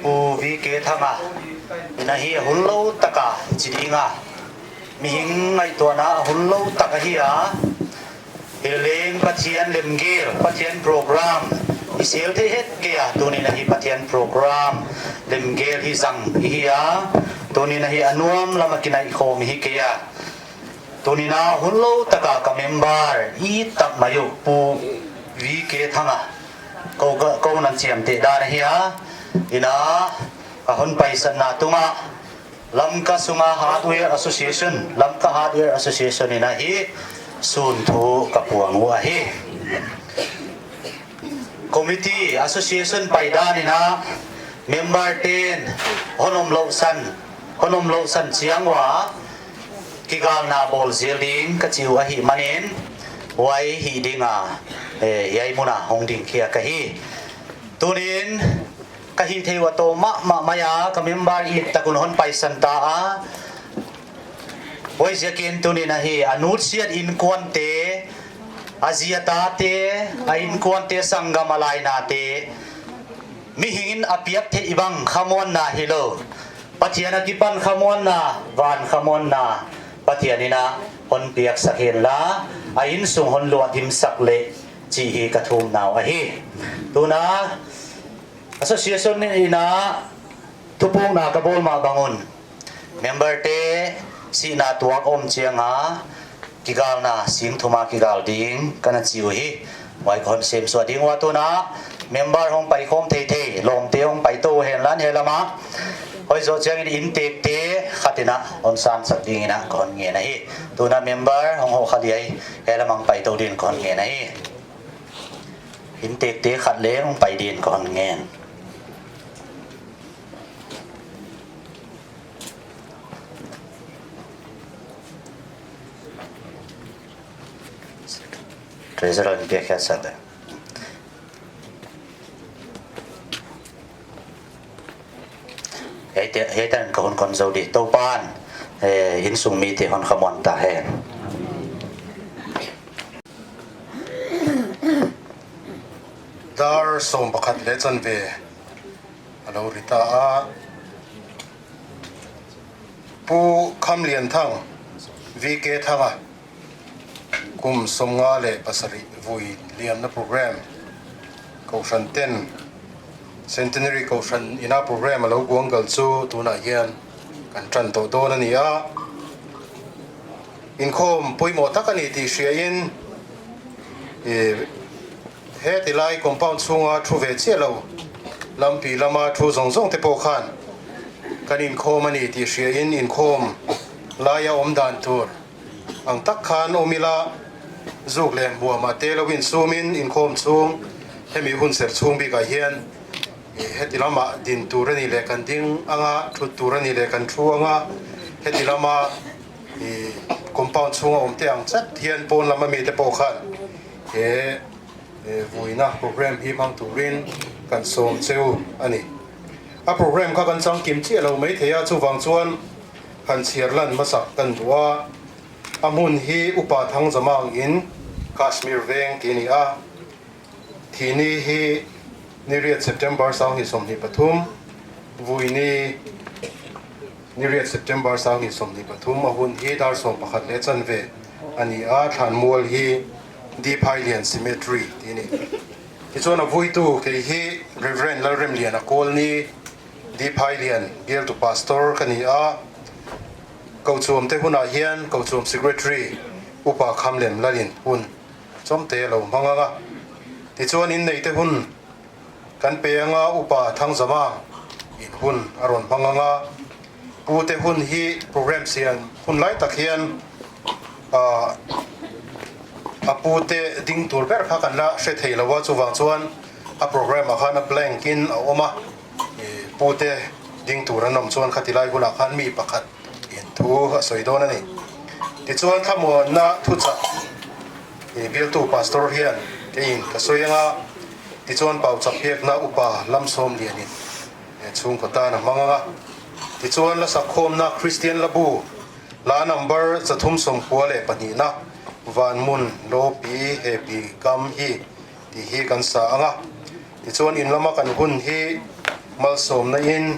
Pu V K Thanga in ahi a hun lo tak a chi ding a, mihing ngaituana a hun lo tak ahi a, hileleng Pathian lemgel, Pathian program i sêl thei het kei a, tunin ahi Pathian program lemgel hi zang i hi a, tunin ahi a nuam lam a kinaikhawm i hi kei a. Tunin a hun lo tak a ka member i tak mai uh Pu V K Thanga ko nan chiamteh dan ahi a, in a ka hun paisanna tung ah Lamka sunga Hardware Association, Lamka Hardware Association in ahi sûn thu ka puang uh ahi. Committee, association paidan in a memberte'n hon um lo san, hon um lo san chiang ua kigâlna bawl zel ding ka chiu ahih manin, huai hi ding a, hiai mun a hung ding khia ka hi. Tunin ka hih thei ua tawm mahmah mai a ka member i tak un hon paisan ta a, huaiziakin tunin ahi a nutsiat inkuante, a zi a tate, a inkuante, sanggam a lainate, mihing in a piak theih bang khamuanna hilo, Pathian a kipan khamuanna, van khamuanna Pathian in a hon piaksak hen la, a insung hon luat dimsak leh chih hi ka thumnau ahi. Tuna association in a thupukna ka bawl ma bang un Memberte sihna tuak um chiang a, kigâlna sîng thum a kigâl ding ka na chiu hi. Huai ka hon sêm sua ding ua, tuna member hung paikhawm thei thei, lawmte hung paitou hen lan he lam a, hoi zaw chiang in intekte khat in a hon sânsak ding in a ka hon ngen ahi. Tuna member hung ho kha liai, he lam a hung paitou ding ka hon ngen ahi. Intekte khat leng hung pai ding ka hon ngen. Treasurer in piak khiat sak le. Hiai tan ka hun kon zo di. Toupa'n insung mite hon khamuan ta hen. Dar sawm pakhat le chanve a lo ri ta a, Pu Khamlianthang, V K Thanga, kum sawmnga leh pasarih vui liamna program, kohrante'n Centenary kohran in a program a lo guanggal chu tuna hian kan ṭan tawh dawn a ni a. Inkhawm poimaw tak a ni tih hria in, heti lai compound chhunga thu ve chiah lo, lampi lama thu zawng zawngte pawh khan kan inkhawm a ni tih hria in, inkhawm laia awm dan tur ang tak khan awm ila, zuk leh hmuamte lo insum in inkhawm chhung, hemi hun ser chhung bik ah hian, heti lamah din tur a ni leh kan ding anga, ṭhut tur a ni leh kan ṭhu anga, heti lama compound chhunga awmte ang chat hian pawn lam a mite pawh khan he vuina program hi hmang turin kan sawm cheu a ni. A program kha kan changkim chiah lo mai thei a, chuvang chuan han chhiar lan hmasak kan duh a. A hmun hi Upa Thangzamang in, Kashmir veng tih a ni a. Thi ni hi ni riat September sanghnih sawmhnih pathum, vui ni ni riat September sanghnih sawmhnih pathum, a hun hi dar sawm pakhat leh chanve a ni a, thlanmual hi Diphailian Cemetery tih a ni. Tichuan a vuitu kei hi Reverend Lalremlian a kawlni, Diphailian bialtu pastor ka ni a, kochuamte hunah hian kochuam secretary Upa Khamlemlal in hun chawmte a lo hmang ang a. Tichuan in neite hun kan pe anga, Upa Thangzamang in hun a rawn hmang ang a. Pute hun hi program siam hun lai tak hian, a pute ding tur ber kha kan la hre thei lo a, chuvang chuan a program ah khan a blank in a awm a, pute ding tur an awm chuan khatilai hunah khan mi pakhat in thu a sawi dawn a ni. Tichuan thlamuanna thuchah bialtu pastor hian keiin ka sawi ang a, tichuan pauchap piakna Upa Lamsawmlian in chhungkaw tan a hmang ang a. Tichuan la sakkhawmna Christian labu, la number zathum sawmkua leh pahnihna, Vanmun Lopi Hepi Kam Hi, ti hi kan sa ang a. Tichuan in lama kan hun hi malsawmna in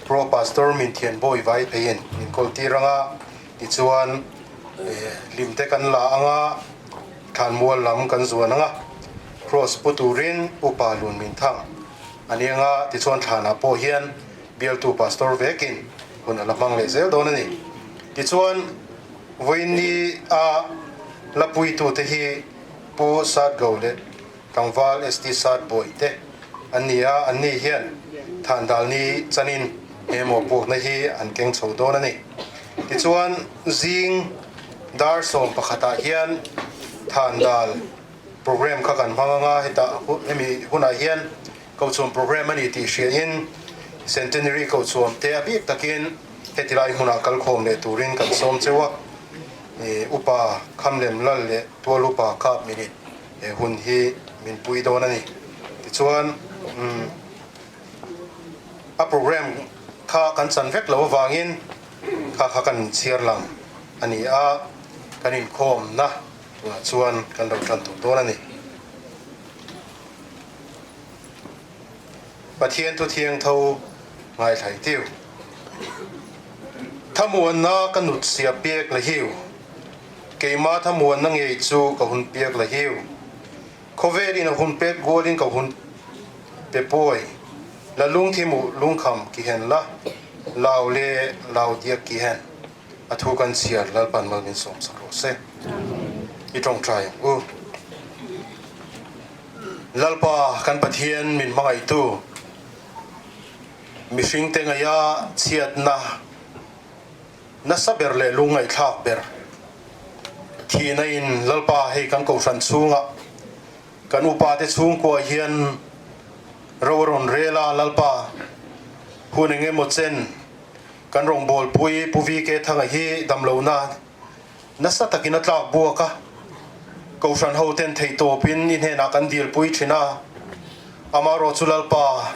Pro Pastor Minthianbawi Vaiphei in inkawltir ang a. Tichuan hlimte kan la ang a, thlanmual lam kan zuan ang a. Cross pu turin Upa Lunminthang a ni ang a, tichuan thlan ah pawh hian bialtu pastor vekin hun a la hmang leh zel dawn a ni. Tichuan vawiin ni a la puitute hi Pu Satgo leh tlangval S T Satbawi te an ni a, anni hian thlan dal ni chanin he mawpuakna hi an keng chho dawn a ni. Tichuan zing dar sawm pakhat ah hian thlan dal program kha kan hmang ang a, heta hemi hunah hian kochuam program a ni tih hria in, Centenary kochuamte a bik takin hetilai hmunah kalkhawm leh turin kan sawm cheu a. Upa Khamlemlal leh tual Upa Kap Minute hun hi min pui dawn a ni. Tichuan, a program kha kan chan vek lo avangin kha kha kan chhiar lang a ni a, kan inkhawmna tunah chuan kan lo ṭan tur dawn a ni. Pathian thu thiangtho ngaithla tiu. Thamuanna ka nutsia pek la hiu, keima thamuanna ngei chu ka hun piak la hiu. Khawvelin a hun pek gualin ka hun pe puai, la lungthim uh lungkham kihen la. Lau le lau diak ki hen, a thu kan chial Lalpa'n mal min sawmsak raw se. I ṭawngṭai u. Lalpa kan Pathian, min hmangaitu, mihringte ngai a chiatna nasa ber leh lungngaihthlâk ber thina in Lalpa, hei kan kohran chung ah, kan upate chhungkua hian ro a rawn rel a Lalpa, hun eng emaw chen kan rawngbawlpui Pu VK Thanga hi damlona nasa takin a tlâkbuak a, kohran hote'n theitawpin i hnenah kan dilpui ṭhin a, amaherawhchu Lalpa,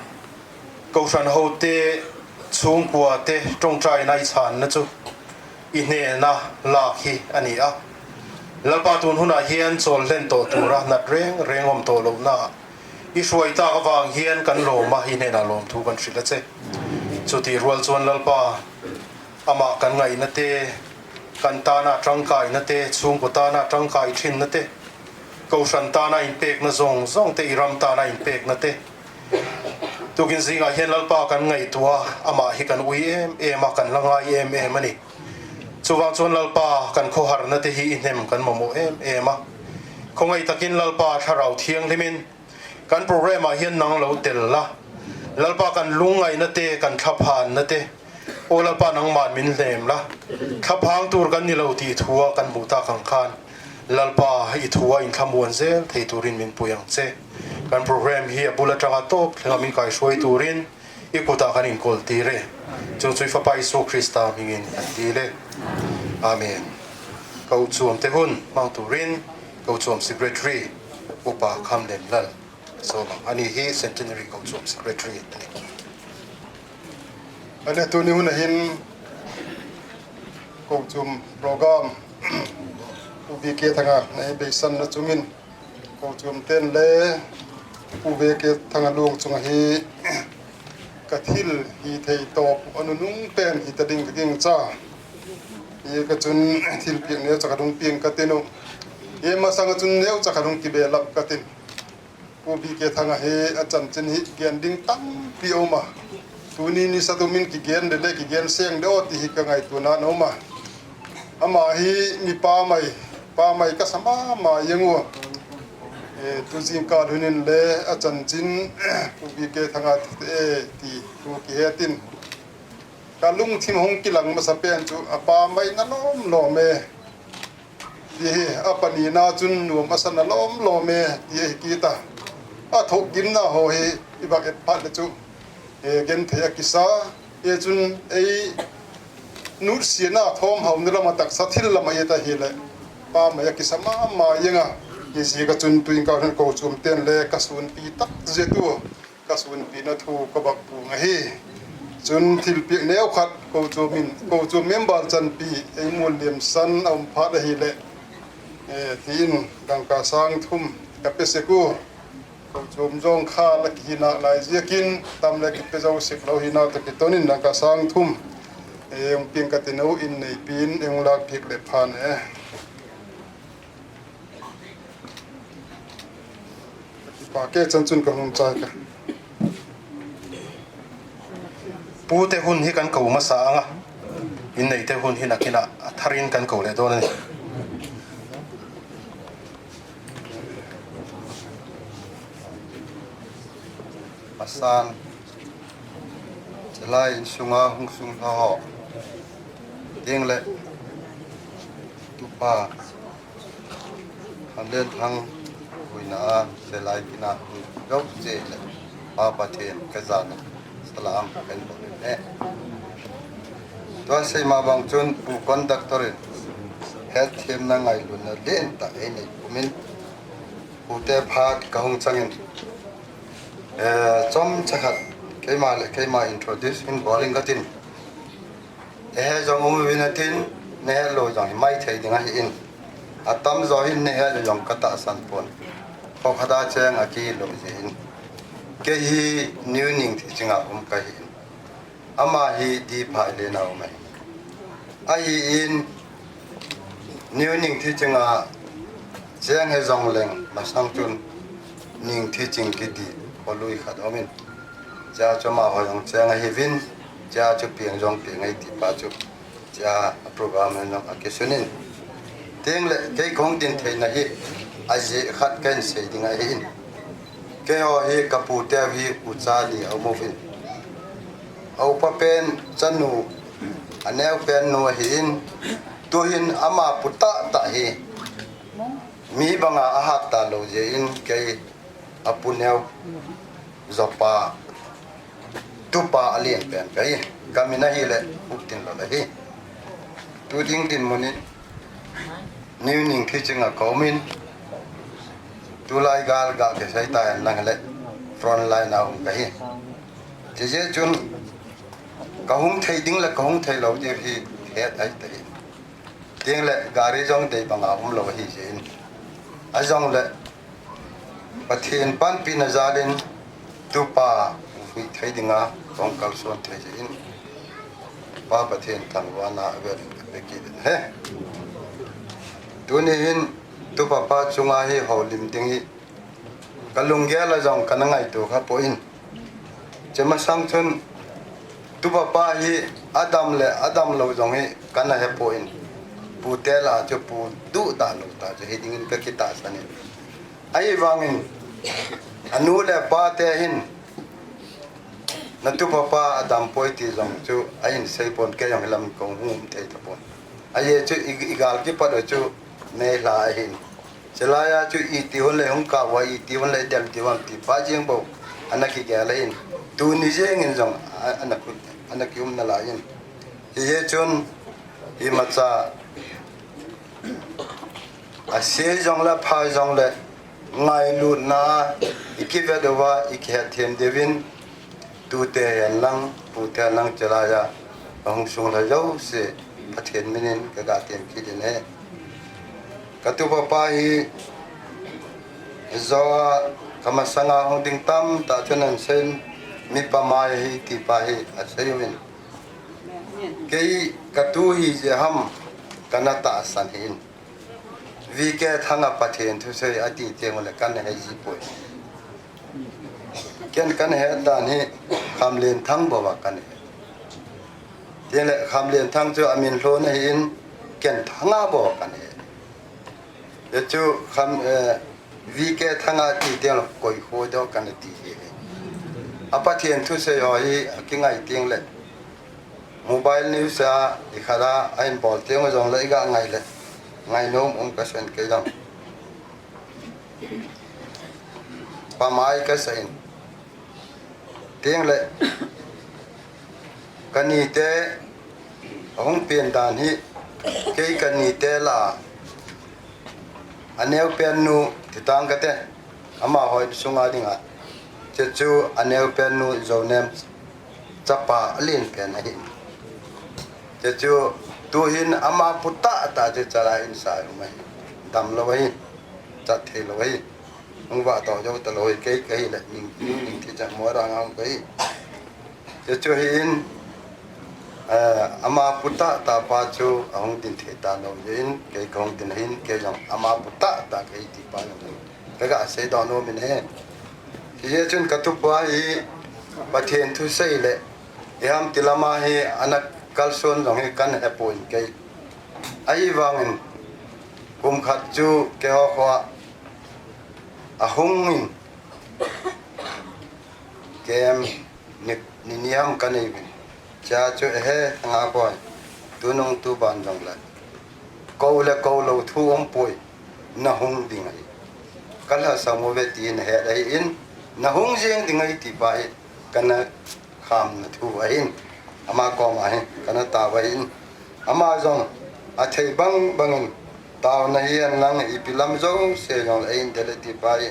kohran hote chhungkuate ṭawngṭaina i chhanna chu i hnena lâk hi a ni a. Lalpa, tun hun ah hian chawl hlen tawh tura nat reng reng awm tawh lohna i hruai tâk avang hian kan lawm a, i hnenah lawmthu kan hril a che. Chuti rual chuan Lalpa, amah kan ngainate, kan tâna ṭangkainate, chhungkaw tâna ṭangkai ṭhinnate, kohran tâna inpekna zawng zawngte, i ram tâna inpeknate, tukin zingah hian Lalpa kan ngaihtuah a, amah hi kan ui em em a, kan la ngai em em a ni. Chuvang chuan Lalpa, kan khawharnate hi i hnem kan mamawh em em a. Khawngaih takin Lalpa, Thlarau Thianghlimin kan program ah hian nang lo tel la, Lalpa, kan lungngainate, kan thlaphannate, aw Lalpa, nangman min hnem la, thlaphang tur kan ni lo tih thu a kan hmuh tâk ang khan, Lalpa, i thu a inthlamuan zel thei turin min pui ang che. Kan program hi a bul aṭanga tawp thlenga min kaihruai turin i kutah kan inkawltir e. Chung chu i Fapa Isu Krista hmingin kan dil e. Amen. Kochuamte hun hmang turin kochuam secretary, Upa Khamlemlal Sawmang, ani hi centenary kochuam secretary a ni. A le tuni hun a hin kochuam program Pu VK Thanga nei beisanna chungin kochuamte'n le Pu VK Thanga luang chung ah hi ka thil hi thei tawp a nunung pen hi ta ding ka ging cha. Hi ka chun thilpiak neucha ka hung piang ka tin uh. Hi masang ah chun neucha ka hung kibelap ka tin. Pu VK Thanga hi a chanchin hi gen ding tampi a um a. Tuni nisa tumin kigen de le kigen seng de aw ti hi ka ngaituana a um a. Ama hi mi pa mai, pa mai ka sa ma ma jeng ua. Tu zingkal hun in le a chanchin Pu VK Thanga ti thu kihet in ka lungthim hung kilang masa pen chu a pa mai na lawm lawm e ti hi, a panina chun nuam a sa na lawm lawm e ti ahi kit a. A thawkgimna haw hi i vak et phat le chu genthei a kisa, hi chun ei nutsiatna thawmhauna lam a taksa thil lam a et ahileh pa mai a kisa ma ma jeng a. Hi ziak a chun tu zingkal hun kochuamte'n le ka sunpi tak zet u, ka sunpina thu ka vak puang ahi. Chun thilpiak neu khat kochuam in, kochuam member chanpi ei mualliamsan a um phat ahileh, ti in dangka sâng thum ka pe sek u. Kochuam zawng kha la kihi nâk lai ziakin tam le kipe zo sek lo hina tawh kiton in dangka sâng thum hung piang ka ti nau in, neipi'n ei hung lâk piak leh phan e. Ka kipak e, chan chun ka hung chai ka. Pute hun hi kan ko masa ang a, inneite hun hi nakin ah a thar in kan ko leh dawn a ni. Pasan, chelai insunga hung sung hla haw, tiang leh tupa Khanlenthang huina a chelai kin a hung zo che leh Pa Pathian ka zana salam kan bawl e. Tua sei ma bang chun pu conductor in hetthiamna ngailutna lian tak ei nei pum in, pute phat ka hung chang in, chawmcha khat keima leh keima introduce hin bawl ing ka tin. He zong um uvin a tin, na het lo zong hi mai thei ding ahi in, a tam zaw hin na het lo zong ka tahsan pua'n. Khawkhata cheng a kilo zia in, kei hi New Ningthiching a um ka hi in, ama hi D. Phailena um ahi. Ahi in, New Ningthiching a cheng hi zong leng masang chun Ningthiching kiti khaw lui khat um in, zia chu ama haw zong cheng ahi vin, Chia chu piang zawng piang ei ti pa chu, chia a program hen a kisun in. Tiang leh kei ka hung din theina hi a ziak khat ka hin sei ding ahi in. Keihaw hi ka puteu hi ucha ni a um uvin, a upa pen chanu, a neu pen nu ahi in, tu'hin ama pu tah tah hi mi bang a a hât ta lo zia in kei a pu neu zawpa, tupa a lian pen ka hi. Ka min ahileh Pu Tinlal ahi. Tu ding dinmun in New Ningthi Ching ah ka um in, tulai gâl ga kisai ta hen lang leh front line a um ka hi. Zia chun ka hung thei ding leh ka hung theilo ding hi het ahi ta hi. Tiang leh gari zawng dei bang a um lo ahi zia in, a zawng leh Pathian panpina jal in tupa hui thei ding a ka hung kalsuan thei zia in, Pa Pathian thangvâna a vêl in ka pe kit in ahi. Tuni hin tupa pa chung a hi houlim ding hi ka lunggel a zawng ka na ngaitua kha puai in, chi masang chun tupa pa hi a dam leh a damlo zawng hi ka na he puai in, pute la chu pu duh da lo ta chu hi dingin ka kitahsan in, ahi vang in a nu leh pate hin na tupa pa a dam puai ti zawng chu a hin sei pua'n, kei zawng hi lam ka hung um thei ta pua'n. Ahi chu i gâl kipat u chu nei hla ahi'n. Chulai a chu i ti hun leh hung kâ ua, i ti hun leh dem ti uam ti pa ziang bo a na kigel ahi'n. Tuni ziang in zawng a na kiumna lai in, hi hi chun i macha a sia zawng leh pha zawng leh ngailutna a i kivet ua i kihetthiam deu in, tute hen lang pute hen lang chulai a ka hung sung la zosia Pathian min in ka ga tiam kit in ahi. Ka tupa pa hi zaw a ka masang a hung ding tam tak chun an sen, mi pa mai ahi ti pa hi a sei u in, kei ka tu hi zia ham ka na tahsan hi in, VK Thang a Pathian thusei a ti tiang u leh ka na he zi puai. Ken ka na het dan hi Khamlianthang bo a ka na he. Tiang leh Khamlianthang chu a min hlawn ahi in, ken Thang a bo a ka na he. Hi chu VK Thang a ti tiang leh koi khua deu ka na ti hi. A Pathian thusei haw hi a kingai tiang leh mobile news a i khat a a hin bawl tiang u zawng leh i ga ngai leh ngainuam um ka sa in, kei zawng pa mai ka sa in. Tiang leh ka nite a hung pian dan hi, kei ka nite la a neu pen nu ti tang ka te, ama haw in sung a ding a, chu chu a neu pen nu Zonem chapa a lian pen ahi. Chu chu tu'hin ama pu tah tah chu chalai in sa um ahi, damlo ahi, chat theilo ahi, hung vak tawh zo talo hi. Kei ka hileh Ningthi Chang Moirang a um ka hi. Chu chu hi in, ama pu tah tah pa chu a hung din thei ta lo zia in, kei ka hung din ahin, kei zawng ama pu tah tah ka hi ti pa lo ding ka ga sei dawn nuam in ahi. Hi zia chun ka tupa hi Pathian thusei leh i ham ti lam a hi a na kalsuan zawng hi ka na he pua'n kei. Ahi vangin kum khat chu keihaw khua a hung in, kem ni ni ham ka nei uvin, chia chu, ehe Thanga boi, tunung tu ban zawng leh ko leh ko lo thu um puai, na hung ding ahi, ka la sam u ve ti in a het ahi in, na hung ziang ding ahi ti pa hi ka na khamna thu ahin, ama kawm a hi ka na tau ahin, ama zawng a thei bang bangin tauna hi en lang, ipi lam zosia zawng leh ei in del e ti pa hi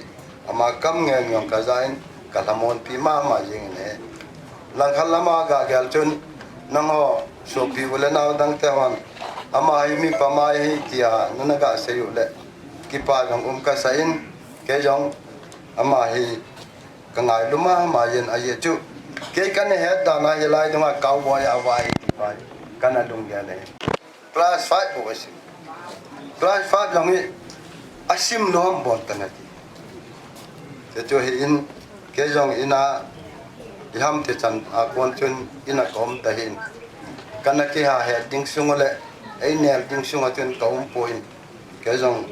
ama kam ngen zawng ka za in, ka lhamuanpi ma ma zing in ahi. Langkhat lam a ga gel chun, nanghaw suapi u leh nau dangte haw'n ama hi mi pa mai hi ti a na na ga sei uh leh kipak zawng um ka sa in, kei zawng ama hi ka ngailu ma ma in ahi chu, kei ka na het dan a hi lai dung a cowboy a vai ti pa hi ka na lunggel ahi. Class five bou a sim, class five zawng hi a sim nuam bawn ta na ti. Chu chu hi in, kei zawng in a i ham ti chan a kuan chun in a ka um ta hin, ka na kiha het ding sung uh leh ei nêl ding sung ah chun ka um pua in, kei zong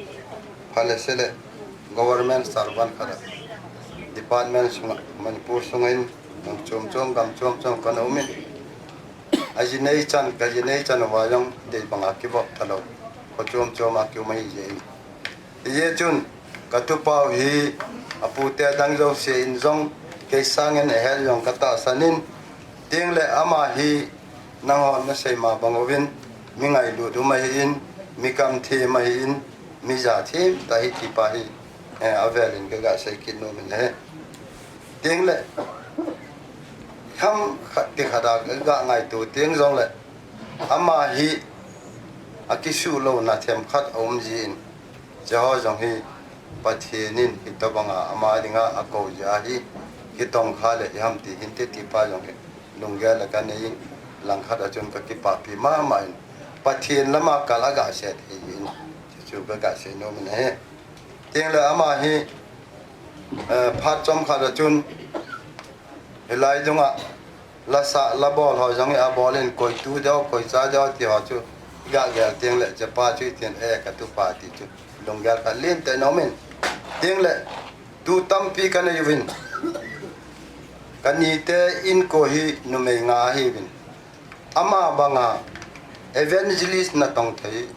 pha le se leh government servant khat ah, department sung ah, Manipur sung ah in, mun chuam chuam gam chuam chuam ka na um in, a zi nei chan, ka zi nei chan uva zong dei bang a kivop talo, khaw chuam chuam a ki um ahi zia in. Hizia chun ka tupau hi a pute dang zosia in zong kei sâng in a het zong ka tahsan in, tiang leh ama hi nanghaw na sei ma bang uvin mi ngailut um ahi in, mi kam thiam ahi in, mi za thiam ta hi ti pa hi a vêl in ka ga sei kit nuam in ahi. Tiang leh ham khat ti khat a ka ga ngaitua tiang zong leh ama hi a kisuhlona themkhat a um zia in, zia haw zong hi Pathian in hitobang a ama ding a a ko zia hi kitong kha leh i ham ti hin te ti pa zong hi lunggel a ka nei in, langkhat ah chun ka kipakpi ma ma in, Pathian lam a kal a ga se thei in, chu ka ga sei nuam in ahi. Tiang leh ama hi phat chawm khat ah chun hilai dung ah la sa la bawl haw zong hi a bawl in, koi tu deu, koi cha deu ti haw chu i ga gel tiang leh zia pa chu i tin e ka tupa ti chu lunggel khat lian te nuam in, tiang leh tu tampi ka nei uvin, ka nite inkuan hi numei nga ahi uvin, ama bang a evangelist na tong thei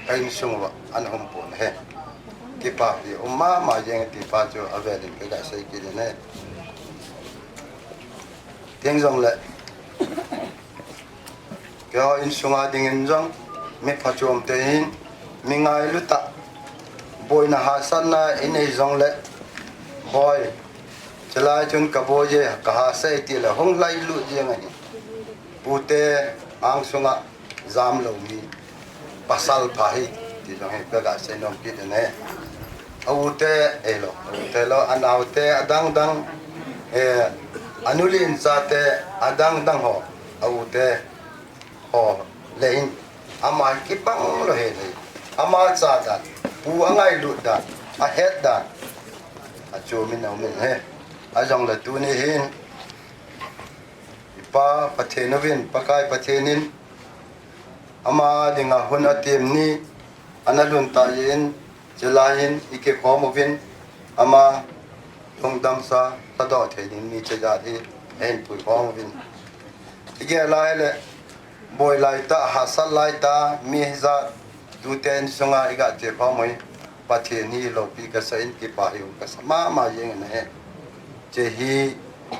ka insung uah ana um pua'n ahi. Kipakpi um ma ma zing ti pa chu a vêl in ka ga sei kit in ahi. Tiang zong leh keihaw insung a dingin zong mi phachuamte hin mi ngailut ah buaina hahsatna i nei zong leh, bawi, chulai chun ka bawi e ka hahsa e ti leh hung lailut ziang ahi. Pute âng sung ah jam lo mi pasal pha hi ti zong hi ka ga sei nuam kit in ahi. A ute, ei lo, a ute lo, a naute a dang dang, a nu lian chate a dang dang haw, a ute haw le hin ama kipang lo hile, ama cha dan, pu a ngailut dan, a het dan a chuam in a um in ahi. A zong leh tuni hin i Pa Pathian uvin, Pakai Pathian in ama ding a hun a tiam ni ana lun ta in, chulai in i kikhawm uvin, ama lungdamsa thadoh thei ding ni chizat hi a hin puikhawm uvin, i gel lai leh bawi lai ta, hahsat lai ta mi hizat tute insung a i ga chia khawm ui, Pathian hi lopi ka sa in kipak hi um ka sa ma ma ziang in ahi. Chia hi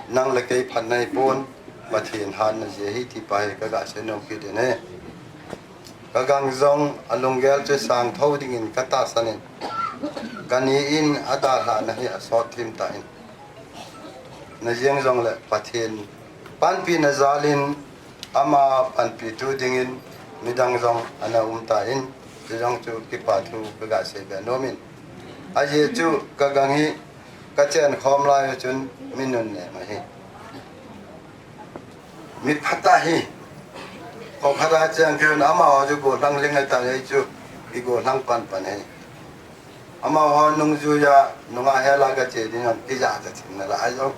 nang leh kei phatna hi pua'n, Pathian hatna zia hi ti pa hi ka ga sei nuam kit in ahi. Ka gang zong a lunggel chu sâng tho dingin ka tahsan in, ka ni in a dalhahna hi a sawt thim ta in, na ziang zong leh Pathian panpina jâl in ama panpitu dingin midang zong ana um ta in, zia zong chu kipa thu ka ga sei be nuam in, a zia chu ka gang hi ka chên khawm lai u chun mi nun nêm ahi. Mi pha ta hi. Khaw khat a chêng kiun amahaw chu gualhang ling a ta, ei chu i gualhang pan pan hi. Amahaw nungzui a, nung a hel a ka chia ding a kiza ta thim na lai zong,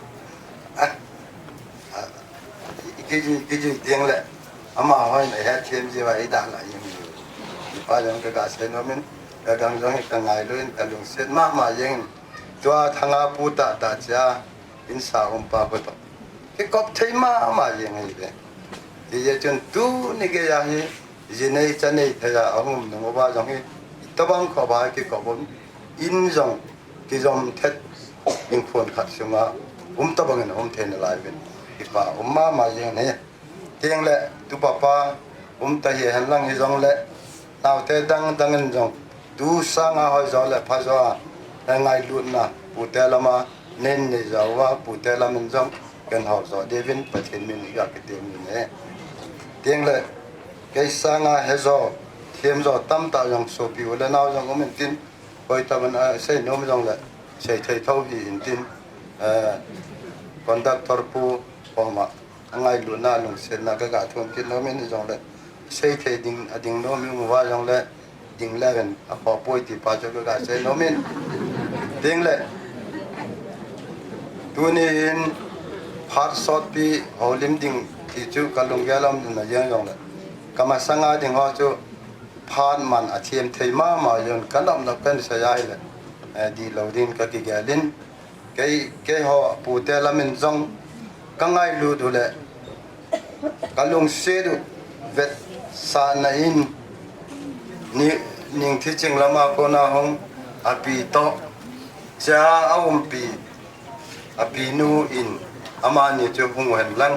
i kizui tiang leh amahaw in a hetthiam ziau a i dak lai zing hi. Zia pa zong ka ga sei nuam in, ka gang zong hi ka ngailu in ka lungsiat ma ma ziang in, tua thanga pu tah tah chia insa um pa khu tawh kikop thei ma ma ziang ahi ve. Hizia chun tuni gei a hi zi nei cha nei thei a a hung um nung uva zong hi, i tawhbang khawp a kikop um, in zong kizom thet, inkuan khat sung a um tawhbang in a um thei nalai uvin kipak um ma ma ziang hi. Tiang leh tupa pa um ta hi hen lang hi zong leh, naute dang dang in zong tu sâng a hoi zaw leh pha zaw a, ngailutna pute lam a nei nei zaw ua, pute lam in zong ken hawk zaw diu in Pathian min i ga kitiam in e. Tiang leh kei sâng a he zaw, thiam zaw tamtak zong suapi u leh nau zong um intin, hoi tawh in a sei nuam zong leh sei thei tho hi intin, conductor pu khawm ah a ngailutna lungsiatna ka ga thuam kit nuam in, zong leh sei thei ding a ding nuam i um uva zong leh ding leu in a khawk puai ti pa chu ka ga sei nuam in. Tiang leh tuni in Phat sawtpi holim ding ti chu ka lunggel a um in a ziang zong leh, ka masang a ding haw chu phat man a thiam thei ma ma ziang, ka nop nop ka ni sai ahileh, eh, dilo ding ka kigel in, kei, keihaw pute lam in zong ka ngailut uh leh ka lungsiat uh vetsahna in, ni, ning thi ching lam a kona hung a pi tawh chia a umpi a pinu in amani chu hung hen lang,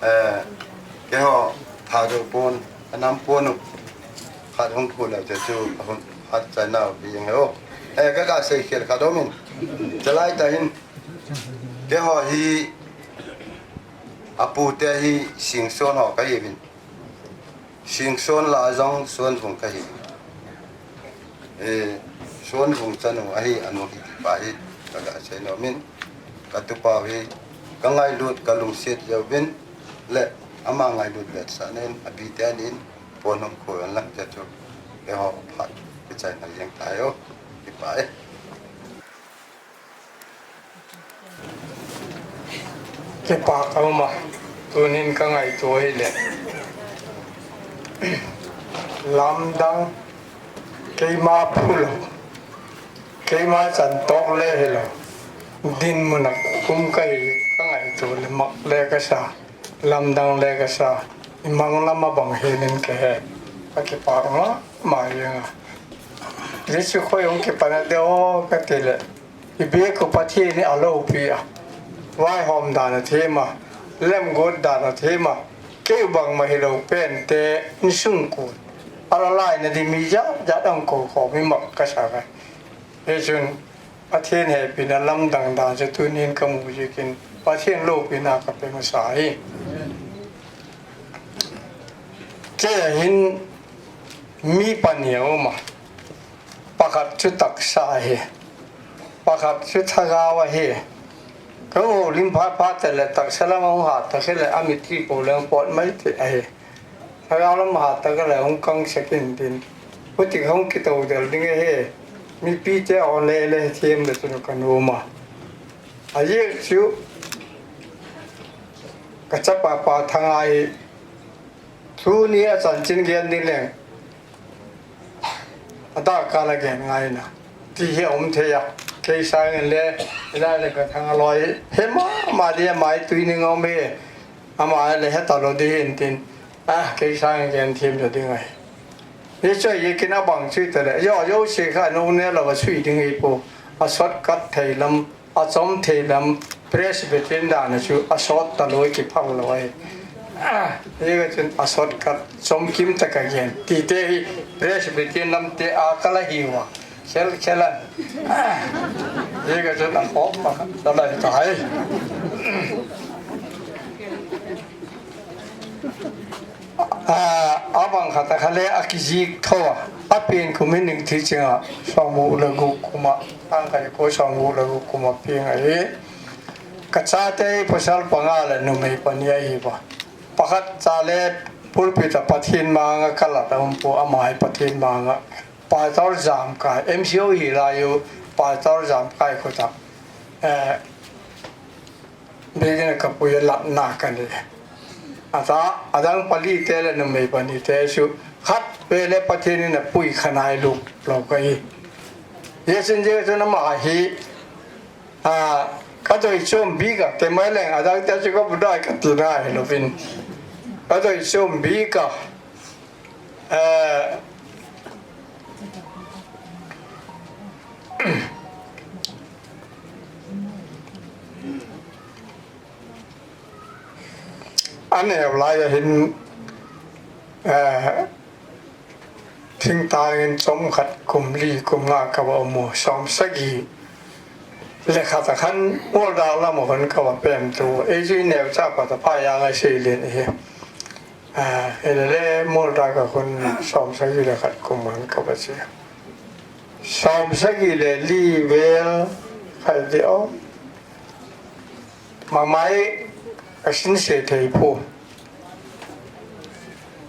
eh, keihaw Thadou puan, a nam puan uh khat hung khu leu te chu a hun hat chaina uh hi eng he o. Eh, ka ka sei khel khat um in, chalai ta hin, keihaw hi a pute hi Singsuan haw ka hi vin. Singsuan la zong Suanvung ka hi. Eh, Suanvung chanu ahi, a nu hi tipa hi ka ga sei nuam in, ka tupau hi ka ngailut ka lungsiat zeu vin, leh ama ngailut vetsahna in a pite ni in puan hung khu hen lang te chu, keihaw phat kichaina ziang ta hi o, tipa e. Kipak a um a, tunin ka ngaitua hileh, lamdang, keima phulo, keima chan tawk le hilo, dinmun ah um ka hi, ka ngaitua leh mak le ka sa, lamdang le ka sa, i mang lam a bang hial in ka he, ka kipak ma ma ziang a. Zia chu khoi hung kipan a de aw ka ti leh, i biak uh Pathian hi a lopi a, vaihawm dan a thiam a, lemguat dan a thiam a, kei bangma hilo pente insung kuan a la laina ding mi zat zat a hung ko khawm hi mak ka sa a. Hichun Pathian hepina lamdang dan chu tunin ka mu ziakin Pathian lopina ka pe masa hi. Kei a hin mi pani a um a, pakhat chu taksa ahi, pakhat chu thagau ahi. Ka holim phat phat te leh taksa lam a hung hat tak hileh a mitthi po leng pawt mai thei ahi. Thagau lam hat tak a leh hung kang sek intin, huti hung kito del ding ahi. Mipite aw le le thiam le chun ka nuam a. A ziak chu ka chapa pa Thanga hi, tuni a chanchin gen ding leng a dâkkâl a gen ngai na ti hi a um thei a. Kei sâng in le, i lai le ka Thanga lawi he ma ma di, ama hi tui ning a um hi, ama le he talo di hintin, a, kei sâng in gen thiam lo ding ahi. Hi chu a ziakin a bang chu hita leh, zia zosia kha a nu ne lo a sui ding hi pua, a shortcut thei lam, a chom thei lam, Presbyterian dan a chu a sawt talo i kiphal lo ahi. Ziak a chun a shortcut chomkim tak a gen tite hi Presbyterian lamte a ka la hiu a, khel khel a, ziak a chun a khawk pakhat ka la hi tai. A bang khat a kha le a kizik tho a, a pian kum hi ning thi ching a, sawmguk le guk kum ah, sâng khat za kua sawmguk le guk kum ah piang ahi. Ka chate hi pawsal panga leh numei pani ahi a. Pakhat cha le pulpit ah Pathian ma-âng ah ka lat a um pua, ama hi Pathian ma-âng ah Pastor Zamkai, M C O hi lai u, Pastor Zamkai khut ah biakin ah ka pui a latna ka nei. A ta, a dang palite leh numei panite chu khat ve le Pathian in a pui kha nai luk lo ka hi. Zia chun, zia chun ama hi, a, ka doi chuam bik a, kei mai leng a dangte chu ka bu dai ka ti nai lo in, ka doi chuam bik a, a neu lai a hin, thingtâng in chawm khat kum li kum nga ka va um u, sawmsagi le khat a khan Mualdau lam a hun ka va pemtu, ei chu i neu cha pat a phai a ngai sei len ahi. Hile le Mualdau ka hun sawmsagi le khat kum a hun ka va chia, sawmsagi le li vel khai di a, ma mai ka sinsia thei pua.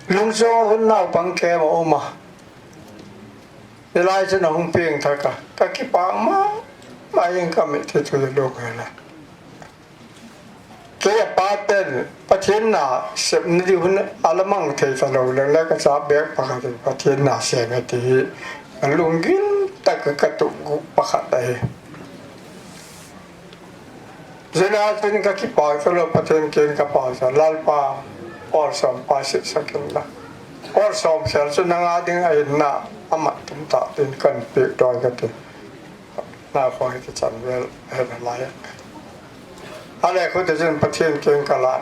Lungchang hun naupang kem a um a, i lai chun a hung piang thak a, ka kipak ma ma ing, ka mitthi thu le luk hela. Kei a pate'n Pathian na sepna ding hun a la mang thei talo leng le ka cha bêk pakhat in Pathian na sêm e ti hi ka lunggil tak ah ka tup guk pakhat ahi. Zia chun ka kipâk talo, Pathian kiang ka pau cha, Lalpa, awlsawmpa sitsak inla, awlsawm khêl chu nang â ding ahi na, a mat tum tak dingin kan piak dawi ka ti. Na khua hi ti chan vel he lai a. A le khu ti chun Pathian kiang ka la.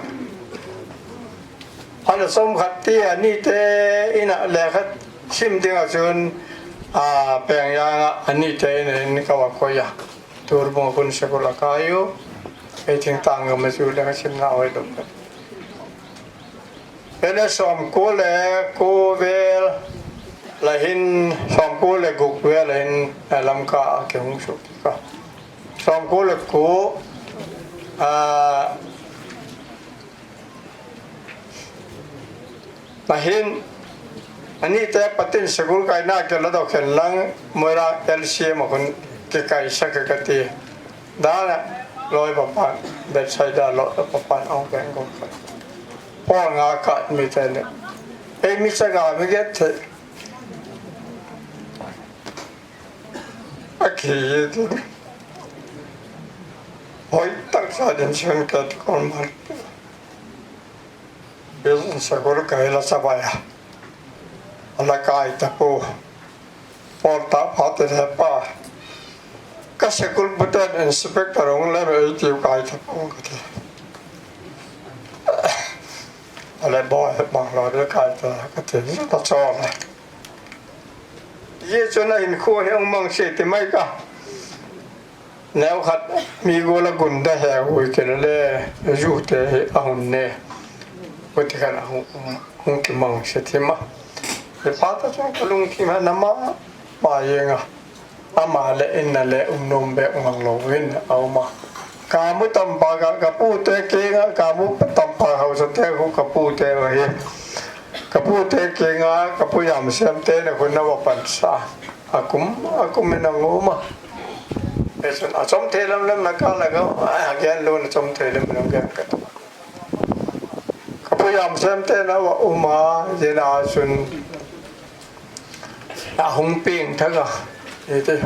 A le sawmkhat ti a nite in a lekha sim ding ah chun, a, Pengyang ah a nite in a in ka va koi a. Turbung khun school a kai u. Ei thingtâng gam a chu lekha simna hoi lo. Ei le sawmkua le kua vel la hin, sawmkua leh guk vel la hin, a, Lamka a kihung suk kit a. Sawmkua leh kua, a, la hin, a nite patin school kaina kila dok hen lang, Moirang LCM ah khun kikaisak ka ti. Dan a, lawi papa'n, Bethsaida lawi papa'n a hung gen gual kha. Pawl nga kât mite ni. Ei mi chaga mi get thei. A ki ti. Hoi tak sa ding chun ka ti kol mal. Bial in school ka hi la sa bai a. A la kai ta pua. Pawl ta pha te le pa. Ka school paten inspector hung le ei tiu kai ta pua ka ti. A le bawi bang lo de kai ta ka ti ta chawl a. Zia chun a hinkhua hi hung mang sia ti mai ka. Neukhat mi gual a gunda he hui kile le, zute hi a hun ne. Huti khan a hung, hung kimang sia thim a. Hi pa ta chun ka lungthim a na ma, ma ing a. Ama leh in a le um nuam bek mang lo in a um a. Ka mu tampa ka, ka pute kiang a, ka mu tampa hausate khu ka pute ahi. Ka pute kiang a, ka pu Yamsemte na khun a va pansa. A kum, a kum in a um a. Chun a chom thei lam lam na ka la ka, a gen lo na chom thei lam lam gen ka. Ka pu Yamsemte na va um a, zia na chun a hung piang thak a, i ti.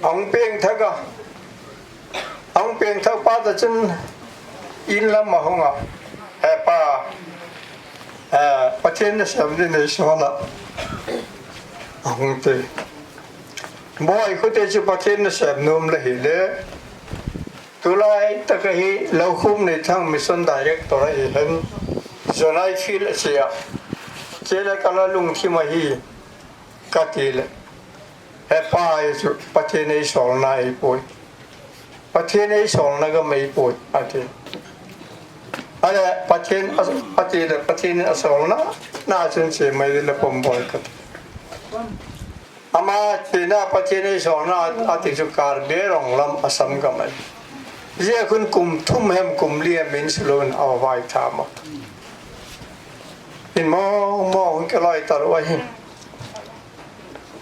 A hung piang thak a, a hung piang thak pa ta chun in lam a hung a, he pa, Pathian nasêm ding nei sawl a, a hung ti. Bawi khute chu Pathian nasêm nuam la hile, tulai tak ahi Lokhumneithang mission director ahi hen, Jonai Field a chia, chia le ka la lungthim ahi, ka ti leh, he pa, hi chu Pathian ei sawlna ei puai. Pathian ei sawlna gam ei puai, a ti. A leh Pathian, a ti leh Pathian in a sawlna, na chun chia mai di la pom bawi ka ti. Ama chiana Pathian ei sawlna a ti chu Karbi Anglong lam Assam gam ahi. Zia khun kum thum hem kum li hem in silo in a va vaitham a. In mawng mawng ka loi ta lo ahi.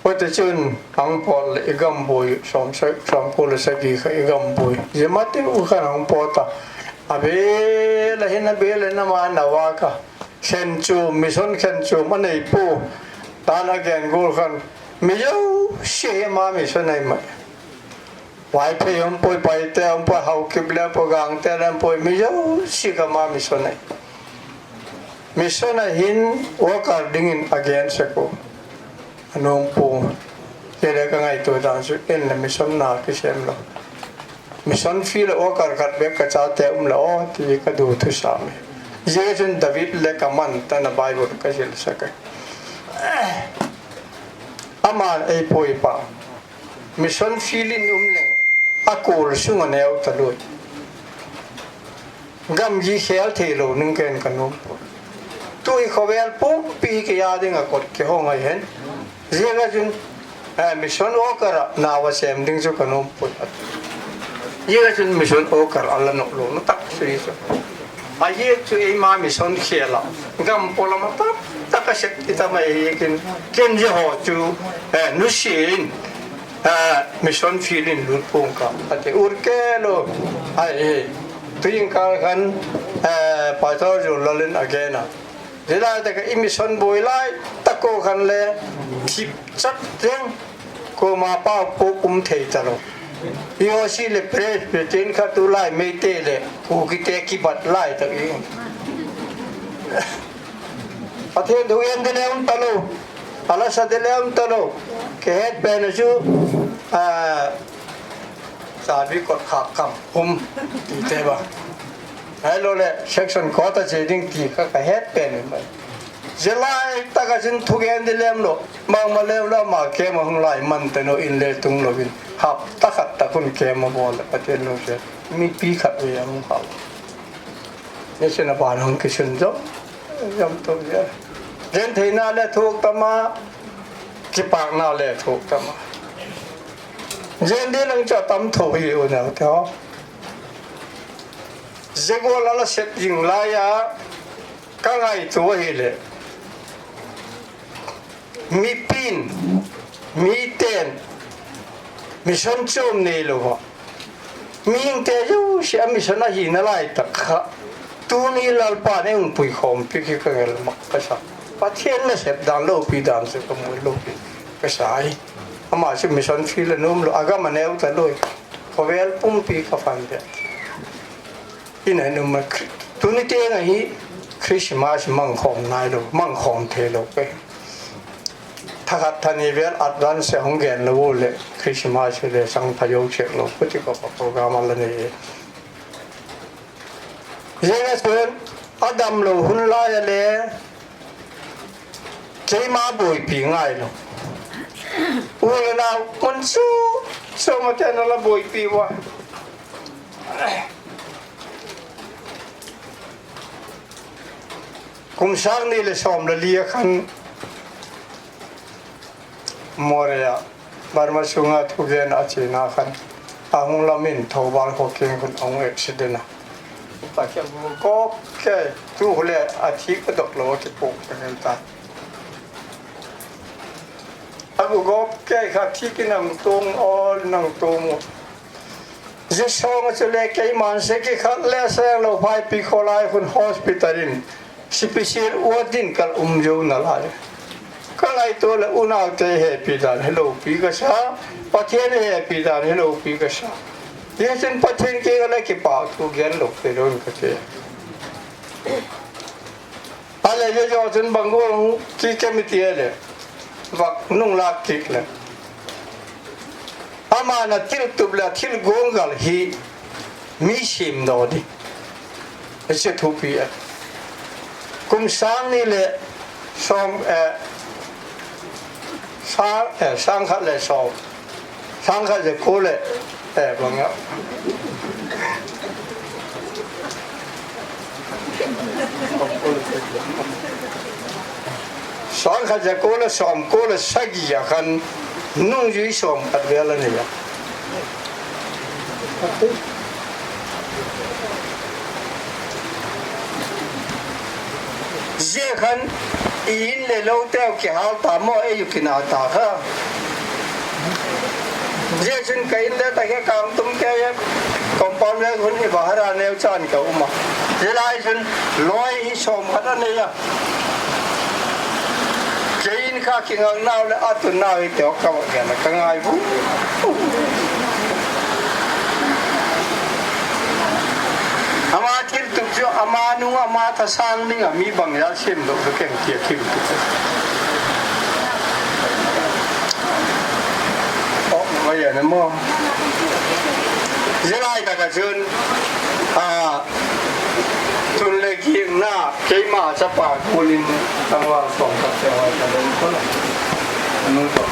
Huti chun a hung pawt leh i gam buai, sawmkua leh sagi kha i gam buai. Zia ma ti u khan a hung pawt a. A bel a hin a bel in ama na va ka. Khenchuam, mission khenchuam a nei pua. Dan a gen gual khan, mi zosia hi ama mission ahi mai. Vaiphei um puai, Paite um puai, Haokip le um puai, Gangte le um puai, mi zosia kha ama mission ahi. Mission a hin worker dingin a gen sek u. A nuam pua. Kei le ka ngaitua dan chu en leh mission na kisêm lo. Mission field ah worker khat bek ka chate um la aw ti ka du thusam e. Zia chun David le ka man tan a Bible ka zilsak a. Ama'n ei puai pa. Mission field in um leng a kul sung a neu ta lui. Gamgi khêl theilo nung ken ka nuam pua. Tu hi khawvel pumpi hi kei â ding ah kot kihong ahi hen. Ziak a chun mission worker ah nau a sêm ding chu ka nuam pua. Ziak a chun mission worker a la nop lo na tak chu hi chu. A ziak chu eima mission khêl ah gam pua lam a tam tak a sep ti tam ahi kin, ken zia haw chu nusia in Mission field in lut pua'ng ka, a ti ur kei lo. Ahi, tu jingkal khan Pastor Zunlal in a gen a, zia lai tak ah i mission buai lai tak ua khan le thip chat zeng, kuama pau puk um thei talo. I O C leh Presbyterian kha tulai Meitei leh Kukite kibat lai tak i Pathian thugen di le um talo, a la sa di le um talo. Ka het pen a chu, a, chabi kot khâk kam um tite ba, ahiloleh section court a chia ding ti kha ka het pen in mai. Zia lai tak ah chun thugen di lem lo, bangma lem lo, ama camp a hung lai man ten u in le tung lo in, hapta khat tak hun camp a bawl leh Pathian lungsiat mipi khat vei a hung khau. Nisin a ban hung kisun zo, zam to zia. Gentheina le thuak tam a, kipâkna le thuak tam a. Zia ding lang chu a tam tho hi unaute haw. Zia gual a la sep zing lai a, ka ngaitua ahileh, mipi'n, mite'n, mission chuam neilo a, mihingte zosia a mission ahina lai tak kha, tuni Lalpa'n ei hung puikhawm piak hi ka ngel mak ka sa. Pathian nasep dan lopi dan chu ka mu lopi ka sa hi. Ama chu mission field a nuam lo, a gam a neu ta lo, khawvel pumpi ka phan de. In a nuam a, tuni tiang ahi, Christmas mangkhawm nailo, mangkhawm theilo ka hi. Tha khat tha ni vel advance a hung gen lo u leh Christmas le chang pha zo sek lo, khuti ka pa program a la nei. Zia chun a damlo hun lai a le keima buaipi ngailo. U le nau mun chu, chu ma ten a la buaipi ua. Kum sâng ni leh sawm leh li a khan Moreh ah Burma sung a thugen a chiana khan, a hung lam in Thoubal khaw kiang khun a hung accident a. Pakhat a gu gawp kei, tu khu le a thik a dok lo a kipuak ka hel ta. A gu gawp kei kha thik in a hung tuang awl in a hung tuang u. Zia sawng ah chule keima'n se kikhat le seng lo, Vaipi khawlai khun hospital in special ward in kal um zo nalai. Ka ngaitua leh unaute hepi dan hilopi ka sa, Pathian hepi dan hilopi ka sa. Zia chun Pathian kiang ah le kipak thu gen lo kei lo in ka ti. A le zia zaw chun bang gual hung ki kem i ti a leh, vak nung lâk kit leh, ama'n a thiltup leh a thil guanggal hi mi siamdaw ding, a sia thupi a. Kum sâng ni leh sawm, sâng khat leh sawm, sâng khat za kua leh, bang a, sâng khat za kua leh sawm kua leh sagi a khan nungzui sawm khat vel a nei a. Zia khan i in leh loteu kihâl ta maw, ei u kina ta kha. Zia chun ka in le tak hi kâng tum kei a, compound le hun hi bahara neu chan ka um a. Zia lai chun lawi hi sawm khat a nei a. Kei in kha kingaknau leh a tunnau hi teu ka va gen a ka ngai u. Ama thiltup chu ama nung ama thasâng ding ah mi bang a siamdaw ka keng ti a thiltup. Zia lai tak ah chun, tun leh giakna, keima chapa kuan in tangval sawm tak te a ka don ko la. Nu tawh,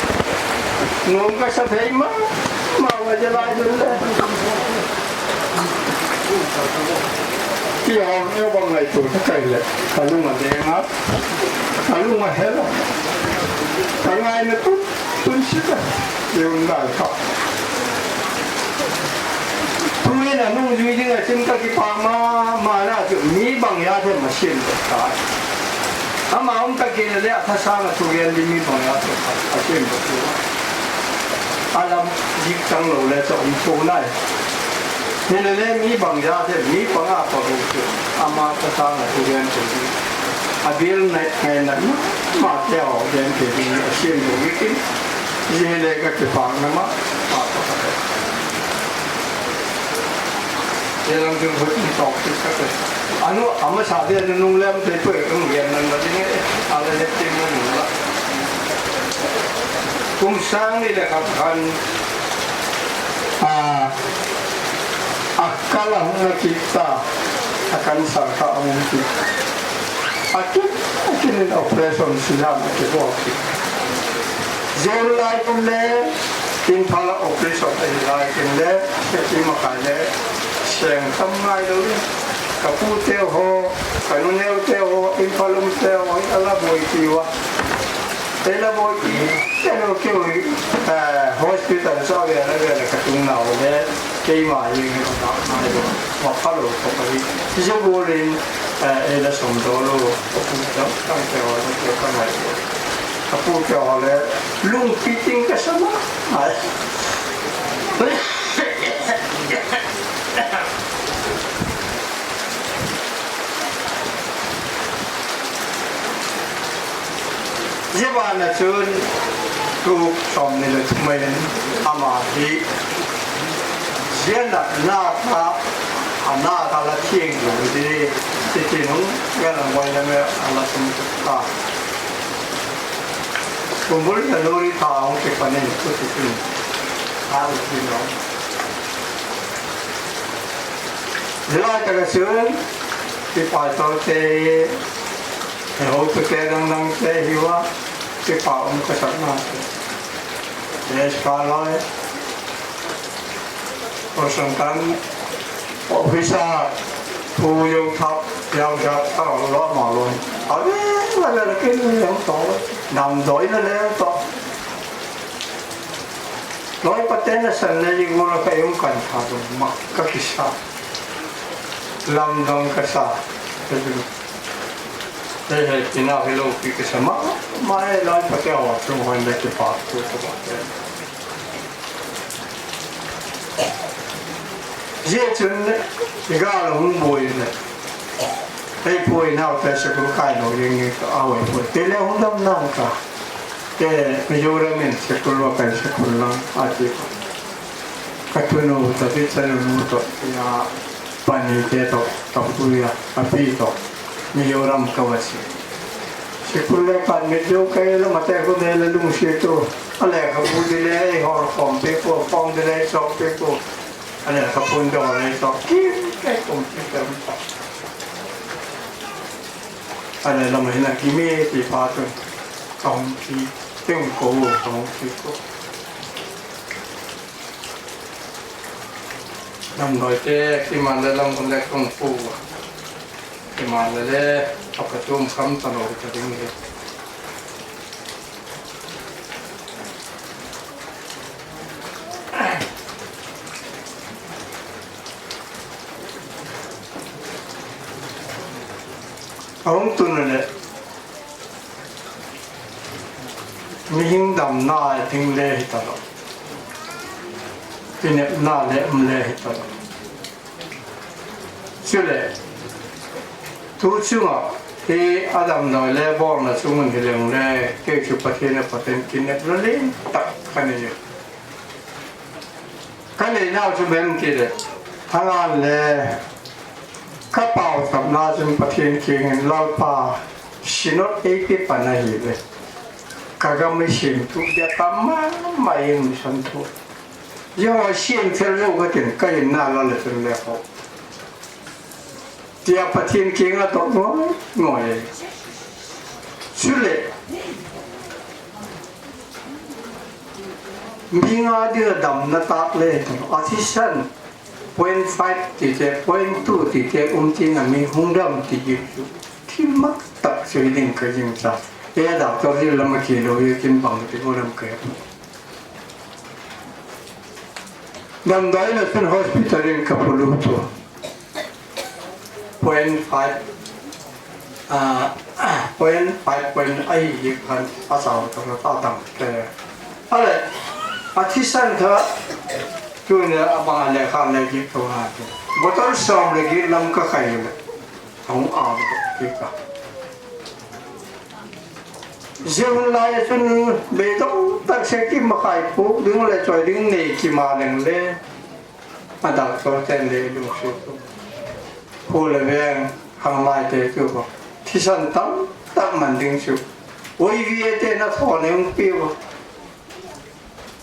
nu ka sa thei ma ma a, zia lai chun le, ti hawm neu bang ngaitua ka kai leh ka lung a leng a, ka lung a hel a, ka ngaina tun tun si ta, i hun lai kha. Tu'hin a nungzui ding ah chun ka kipak ma ma na chu mi bang a hem a siam tak ta. Ama um tak in le a thasâng a thugen ding mi bang a chu a siam tak chu. A lam dik chang lo le cha um pu nai. Hilele mi bangzat hem, mi panga pa bu chu ama ka sâng a thu gen thei ding, a bial nai ngai na ma te haw gen thei ding a siam lo i tin. Zia hile ka kipâkna ma pa pa ka. Zia lam chu hut i tawk kit ka te. A nu a masa dia nunung lem te pui ka hung gen nan la ding e, a la lep tin ma nu la. Kum sâng ni le khat khan, a, a kal a hung na kit ta, a cancer kha a hung kit. A kin, a kin in operation silam a kibawl kit. Zia lai kum le, Imphal a operation ahi lai kum le, i makai le, seng tam ngai lo in. Ka pute haw, ka nuneute haw, Imphal umte haw, a la buai ti ua. Ei la buai ti, ei lo keu hi, eh, hospital sa ve la ve la ka tung nau le, keima hi ka ta ngai lo, ma pha lo ka pa hi. Zia gual in, eh, ei la som daw lo, ka pu dam dam te haw le, ka ngai lo. Ka pute haw le, lungpi ting ka sa ma, ai. Zia ban ah chun, kum sawmni le thum in ama hi, zia na, na kha, a na kha la thiang lo di, ti ti nung, zia la ngoi la me, a la sung ta. Kum bul January tha hung kipan in, tu ti tin, a u ti lo. Zia lai tak ah chun, i pastorte, i hotute dang dangte hi ua, kipak um ka sakna. Yes, ka lai. Pastor kan, officer, pu yo thap, yau thap, ka lo ma lo. A ve, la ve la kin yang to, damdawi na le to. Lawipate nasan le i gual ah ka um kan tha lo ma ka kisa. Lamdang ka sa. Hei, hei, tina hi lopi ka sa ma, ma e, lawipate haw chung haw in le kipak thu ka bak e. Zia chun i gâl hung buai le, hei, puai naute school kai lo ding i a hoi puai te le hung dam nang ka. Te, Mizoram in school lo kai school lang a ti. Ka tunu David Chanunu tawh, ina panite tawh, ka pui a, a pi tawh, Mizoram ka va chia. Sikul le khan mit zo kai la, mate khu nei la lungsiat u. A lekhabu di le ei hawr khawm piak u, form di le ei sawk piak u. A lekhabu di le ei sawk kim kai kum ti tam ta. A le lam hin a kim e ti phat un ka hung thi, ti un ko u, ka hung thi ko. Damdawite kiman le lam hun le kong pu a, kiman le le a patum kham talo ta ding hi. A hung tun leh mihing damna ding le hi talo, kinepna le um le hi talo. Chuleh, tu chung ah hi a damdawi le bawlna chung un hileng le, kei chu Pathian a pat in kinepna lian tak ka nei. Ka neinau chu bang em ti leh, thangan le ka pauchapna chun Pathian kiang in, Lalpa, Synod ei pe pan ahile, ka gam i siam thu bia tam ma ma ing, mission thu. Zia haw siam thei lo ka tin, ka hinna la le chun le kho. Ti a Pathian kiang a dot ngawi ngawi. Chuleh, mi nga ding a damna tak le, a thisan, point five tite, point two tite um tin a mi hung dam ti hi chu, thil mak tak chu hi ding ka gingcha. E, doctor zil lam a kilo hi kin bang ti ko lam ka he. Damdawi na chun hospital in ka pulu chu. Point five, ah, point five point ahi hi khan a chau tak a, a tam te. A le, A thisan kha, tuni a bang a lekha le gik tho na chu, bottle sawm leh giat lam ka khai leh, a hung au kit a. Zia hun lai a chun, beidong tak sek kimakhai puk ding leh chawi ding nei kim a leng le, a doctor ten le lungsiat u. Khua leh veng khanglaite chu, thisan tam tak man ding chu, O V A te'n a thawn a hung piau a.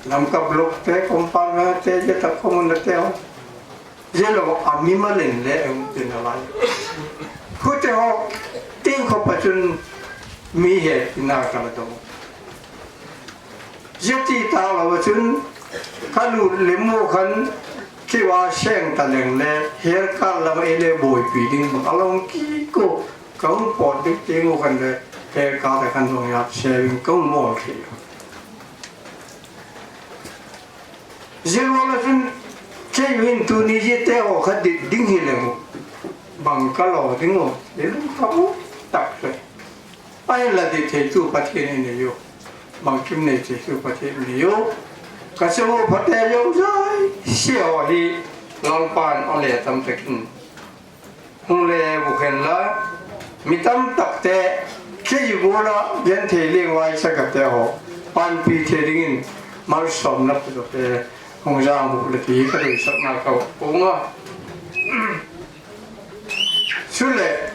Lamka blockte, compoundte, zia tak khawm unate haw, zia lo a mimal in le a hung tin a lai. Khute haw, tiang khawp a chun mi he tina ka la dong. Zia ti tâk lo a chun, ka lut lem u khan, kiva seng ta leng le, her kâl lam ah ei le buaipi ding bang a la hung kiko, ka hung pawt ding tiang u khan le, her kâl a khan zong ya se ding ka hung mawl thei. Zia gual a chun, kei hin tuni ziate haw kha dit ding hileng, bang ka law ding u, i lungkham tak le. Ahinla dit theitu Pathian i nei u, bangkim nei theitu Pathian i nei u. Ka chanu phate zozai sia haw hi, Lalpa'n a le tam tak in hung le bu khen la, mi tam takte, kei gual a genthei leng vaisakte haw, panpi thei dingin malsawmna pute hung zang u le ti ka doisakna ka puang a. Chuleh,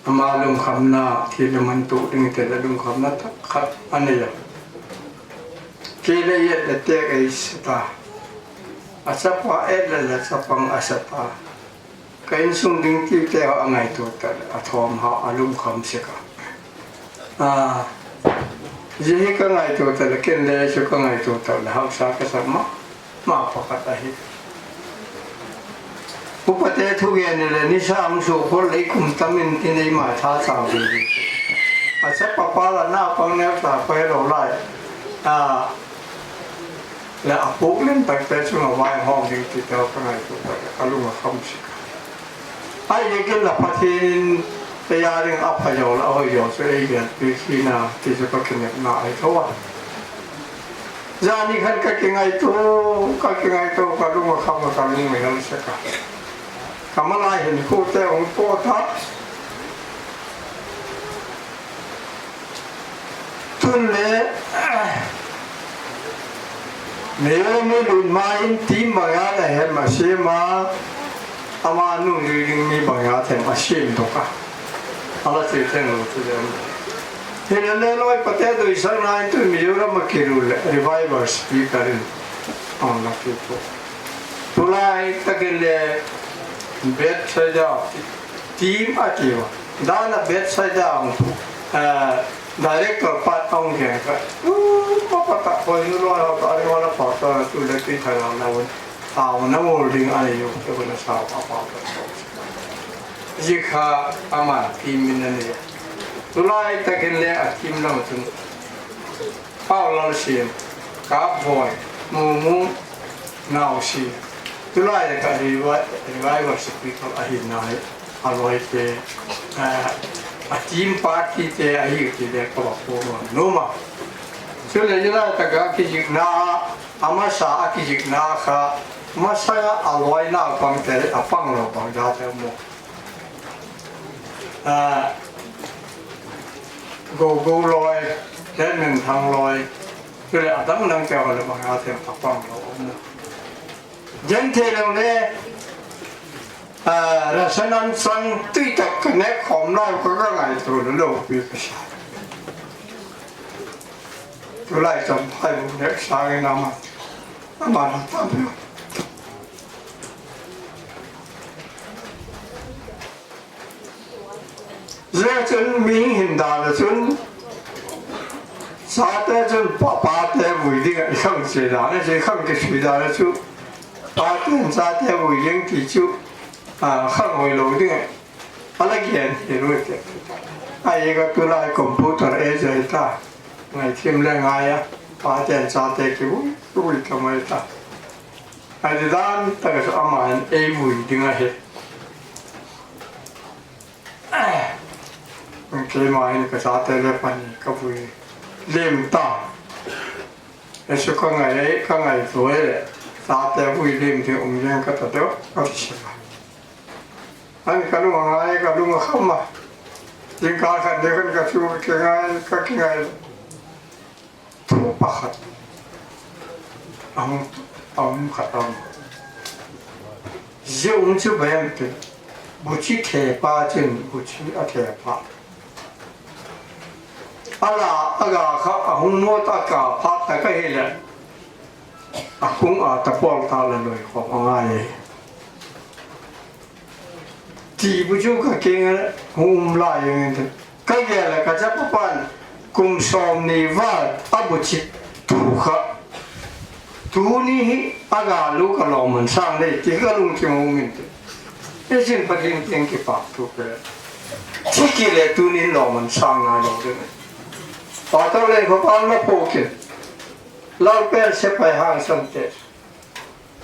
ama lungkhamna thil le man tu ding te le lungkhamna tak khat a nei a. Kei le et le tek ei sa ta, a chapa et le le chapang a sa ta. Ka insung ding tite haw a ngaitua tak leh a thawm ha a lungkham sek a. Zia hi ka ngaitua tak leh ken le chu ka ngaitua tak leh haksa ka sak ma ma pakhat ahi. Upate thugen le nisa hung suak khol lei kum tam intin eima tha chang ding hi. A chapa pa la naupang neu ta pa hilo lai, a, leh a puk lim takte chung a vaihawm ding tite ka ngaitua tak leh ka lung a kham sek a. Ahiziakin la Pathian in ei â ding a pha zaw leh a hoi zaw chu ei genpiak hi na ti chu ka kinepna ahi tho a. Zani khan ka kingaitua, ka kingaitua, ka lung a kham a, ka lung a hel sek a. Ka malai hin khute hung pawt a. Tun le, Naomi lut ma in team bang a la hem a siam a, ama nung lui ding mi bang a hem a siam dok a. A la chia theng lo chu le. Hilele lawipate doisakna in tu Mizoram a kiru leh revival speaker in a la kiru. Tulai tak in le Bethsaida team a ti a. Dan a Bethsaida director part a hung gen kha. Tu pa pa tak poi nu lo lo ta ri wala pastor tu le ti tha lo na un. Tau na ngol ding a nei u te na sa pa pa ta. Zia kha ama team in a nei. Tulai tak in le a team lam chun Pau Lalsiam, Kapboi, Mumu, Nausi. Tulai tak a revival speaker ahi nai. A lawite, a team partyte ahi ti le ka va pua nuam a. Chuleh zia lai tak a kizikna, a masa a kizikna kha, masa a a lawi naupangte a pang lo bang zate maw. Gogo lawi, Hetminthang lawi, chuleh a dang dangte haw leh bang a them a pang lo um. Genthei lo le, rasanan chang tui tak ka nêk khawm nau kha ka ngaitua lo pi ka sa. Tulai cham phai bu nêk sâng in ama, ama na tam. Zia chun mihing hin dan a chun, chate chun pa, pate vui ding ah i khang chia dan a, chia khang kisui dan a chu, pate'n chate vui ding ti chu, khang hoi lo ding ah, a la gen hi rui te. Ahi ka tulai computer age ahi ta, ngaithiam le ngai a, pate'n chate kivui vui ta mai ta. Ahi dan tak a chu ama in ei vui ding ahi. Keima hin ka chate le pani ka vui lem ta. Ei chu ka ngai, ka ngaitua leh, tate vui lim ding um ding ka ta deu ka ti sek a. Ani ka lung a ngai, ka lung a kham a. Zingkâl khat ni khan ka chu ka kingai, ka kingai. Thu pakhat a hung, a hung khat a um. Zia um chu bang em ti, buchi thepa chun buchi a thepa, a la a ga kha a hung mawt a, ka phat tak ahileh, a hung a ta pawl ta la loi khawm a ngai e. Ti bu chu ka kiang ah hung um lai in, ka gel ah ka chapa pa'n kum sawmni val a buchi thu kha, tuni hi a ga lu ka lawmman sâng lei ti ka lungthim a um intin. Hiziakin Pathian kiang kipâk thu ka, thi kit leh tunin lawmman sâng nai lo ding. Pastor lei kha pan la phuak in, Lalpa'n sepai hangsan te,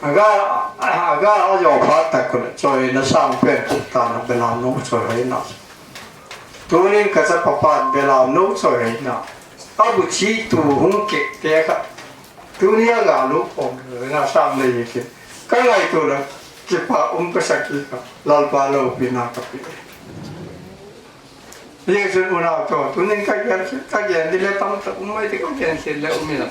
a ga, a ga a zaw phat tak un chawihoina sâng pen puk ta'n a, belamno chawihoina. Tunin ka chapa pa'n belamno chawihoina, a buchitu hung kikte kha, tuni a ga lu khawm chawihoina sâng lei hi ti, ka ngaitua leh kipâk um ka sa kit a, Lalpa lopina ka pia. Ziaziakchun unau tawh, tunin ka gen, ka gen ding le tam tak um mai ti, ka gen thei le um in a.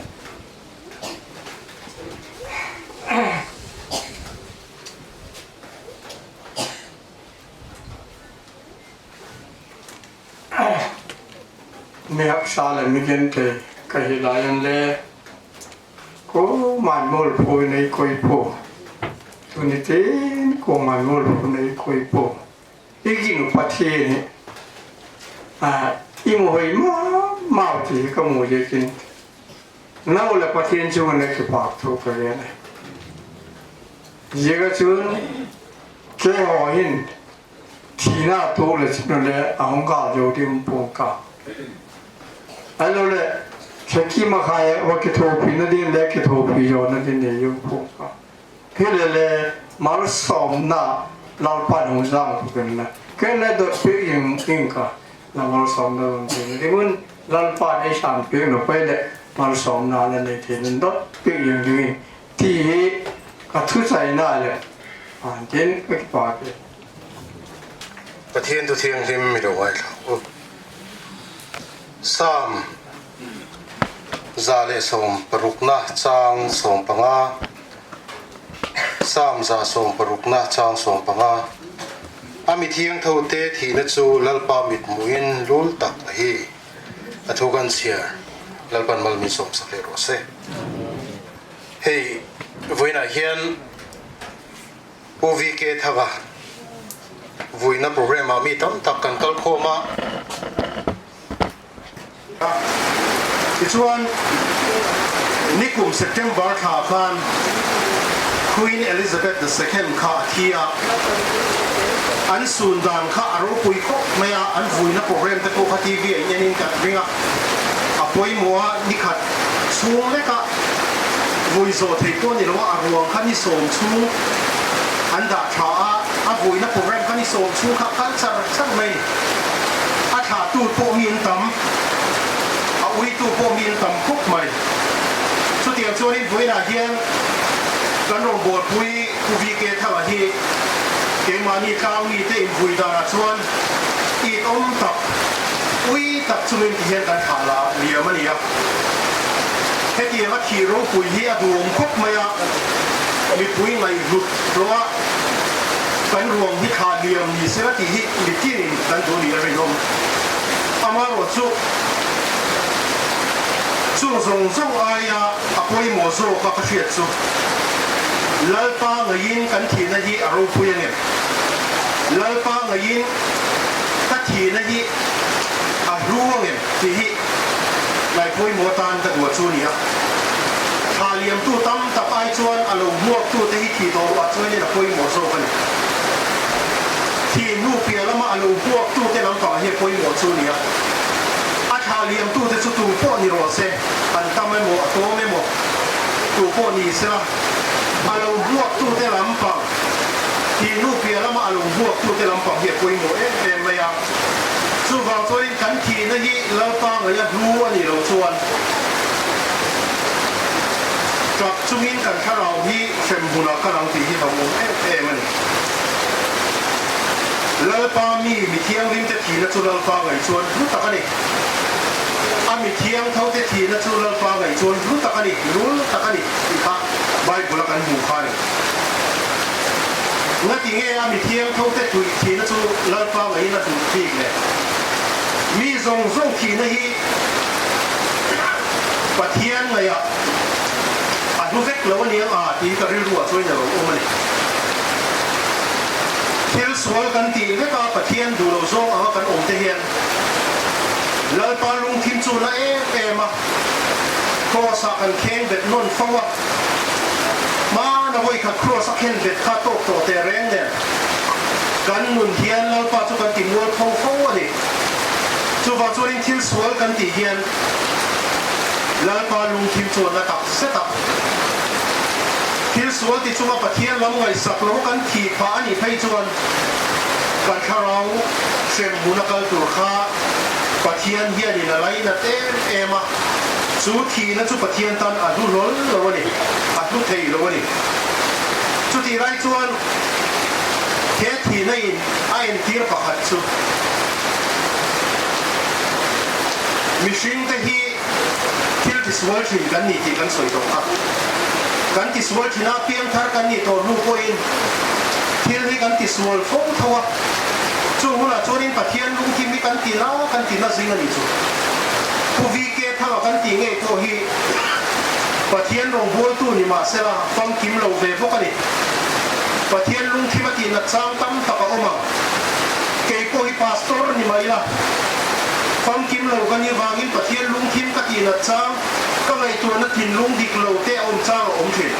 Mi haksa leh mi genthei ka hi lai in le, kuama'n mualpho in ei koi pua. Tuni tin kuama'n mualpho in ei koi pua. I gin uh Pathian hi, a, i mu hoi ma mau ti hi ka mu ziakin, nau leh Pathian chung in le kipâk thu ka gen ahi. Ziak ah chun, keihaw hin thina tuak le chin u le a hung kâl zo ding um pua'ng ka. Ahiloleh, khekim a khai a va kithuapina ding le kithuapi zawna ding nei um pua'ng ka. Hilele, malsawmna Lalpa'n hung zang thuk in la, ken le dot piak ing ing ka, la malsawmna hun thei na ding un, Lalpa'n ei sânpiak nop ai leh, malsawmna la nei thei in dot piak ing dingin, ti hi ka thuchaina leh, a, tin ka kipâk e. Pathian thu thianghlim mi lo ai lo. Sam za leh sawm parukna châng sawm panga. Sam za sawm parukna châng sawm panga. A mithiangthote thina chu Lalpa mitmu in lul tak ahi. A thu kan chia, Lalpa'n mal min sawmsak leh rawh se. Hei, vawiin a hian Pu V K Thanga vuina program ah mi tam tak kan kal khawm a. Tichuan, nikum September thla khan Queen Elizabeth the second kha a thi a, an sûn dan kha a ropui khawp mai a, an vuina program te pawh kha T V ah in en in ka ring a, a poimaw a, ni khat chhung lek ah vui zaw thei pawh ni lo a, a ruang kha ni sawm chhung an dah ṭha a, a vuina program kha ni sawm chhung kha kal char char mai. A thlatu pawh mi an tam, a uitu pawh mi an tam khawp mai. Chutiang chuan in vawiin a hian kan rawngbawlpui Pu V K Thanga hi keimahni tlâng mite invui danah chuan itawm tak, ui tak chungin ti hian kan thlah la liam a ni a. Hetiang a thih ropui hi a duhawm khawp mai a, mipui ngaihhlut lo a, kan ruang hi thlah liam ni sela tih hi mitinin kan duh a ni a rinawm. Amaherawhchu chung zawng zawng aia a poimaw zawk a ka hriat chu, Lalpa ngaiin kan thihna hi a ropui ang em? Lalpa ngaiin ka thihna hi a hlu ang em tih hi ngai poimaw tan ka duh chu a ni a. Thlah liamtu tam tak ai chuan a lo hmuaktute hi thih tawh ah chuan in a poimaw zawk a ni. Thih hnu piah lama a lo hmuaktute lampang hi a poimaw chu a ni a. A thlah liamtute chu tu pawh ni rawh se, an tam emaw, a tawm emaw, tu pawh ni sela, a lo hmuaktute lampang, thih hnu piah lama a lo hmuaktute lampang hi a poimaw em em mai a. Chuvang chuan in kan thihna hi Lalpa ngaia hlu a ni lo chuan, Thlarau hi hrem hun a kal ang ti hi ka mu em em a ni. Lalpa mi, mithiangthote thina chu Lalpa ngaichuan hlu tak a ni. A mithiangthote thina chu Lalpa ngaichuan hlu tak a ni, lul tak a ni ti kha Bible ah kan mu kha ni. Ngati nge a mithiangthote thina chu Lalpa ngai in a hlu piak le? Mi zawng zawng thina hi Pathian ngai ah a hlu vek lo a ni ang a ti ka rilru ah chuan a lo um a ni. Thil sual kan ti vek a Pathian duh lo zawng anga kan awmte hian Lalpa lungthim chu la em em a, cross ah kan kheng bet nawn fo a, hmana vawi khat cross a khen bet kha tawk tawh te reng nen kan nun hian Lalpa chu kan ti mualpho fo a ni. Chuvang chuan in thil sual kan ti hian Lalpa lungthim chuan a tak zet a. Thil sual ti chunga Pathian lam ngaisak lo kan thi pha a nih phei chuan kan thlarau hrem hun a kal tur kha Pathian hianin a lainat em em a. Chu thina chu Pathian tan a hlu hlawl lo a ni, a hlu thei lo a ni. Chuti lai chuan he thina in a entir pakhat chu mihringte hi thil tisual ṭhin kan ni tih kan sawi tawh kha. Kan tisual ṭhin a, piangthar kan ni tawh hnu pawhin thil hi kan tisual fo tho a. Chung hunah chuan in Pathian lungthim hi kan tina, kan tina zing a ni chu. Pu V K Thanga kan ti ngei pawh hi Pathian rawngbawltu ni mah sela famkim lo ve bawk a ni. Pathian lungthim a tihnat chang tam tak a awm a. Kei pawh hi pastor ni mah ila famkim lo ka ni vangin Pathian lungthim ka tihnat chang, ka ngaihtuahna thinlung dik lo te a awm chang a awm ṭhin,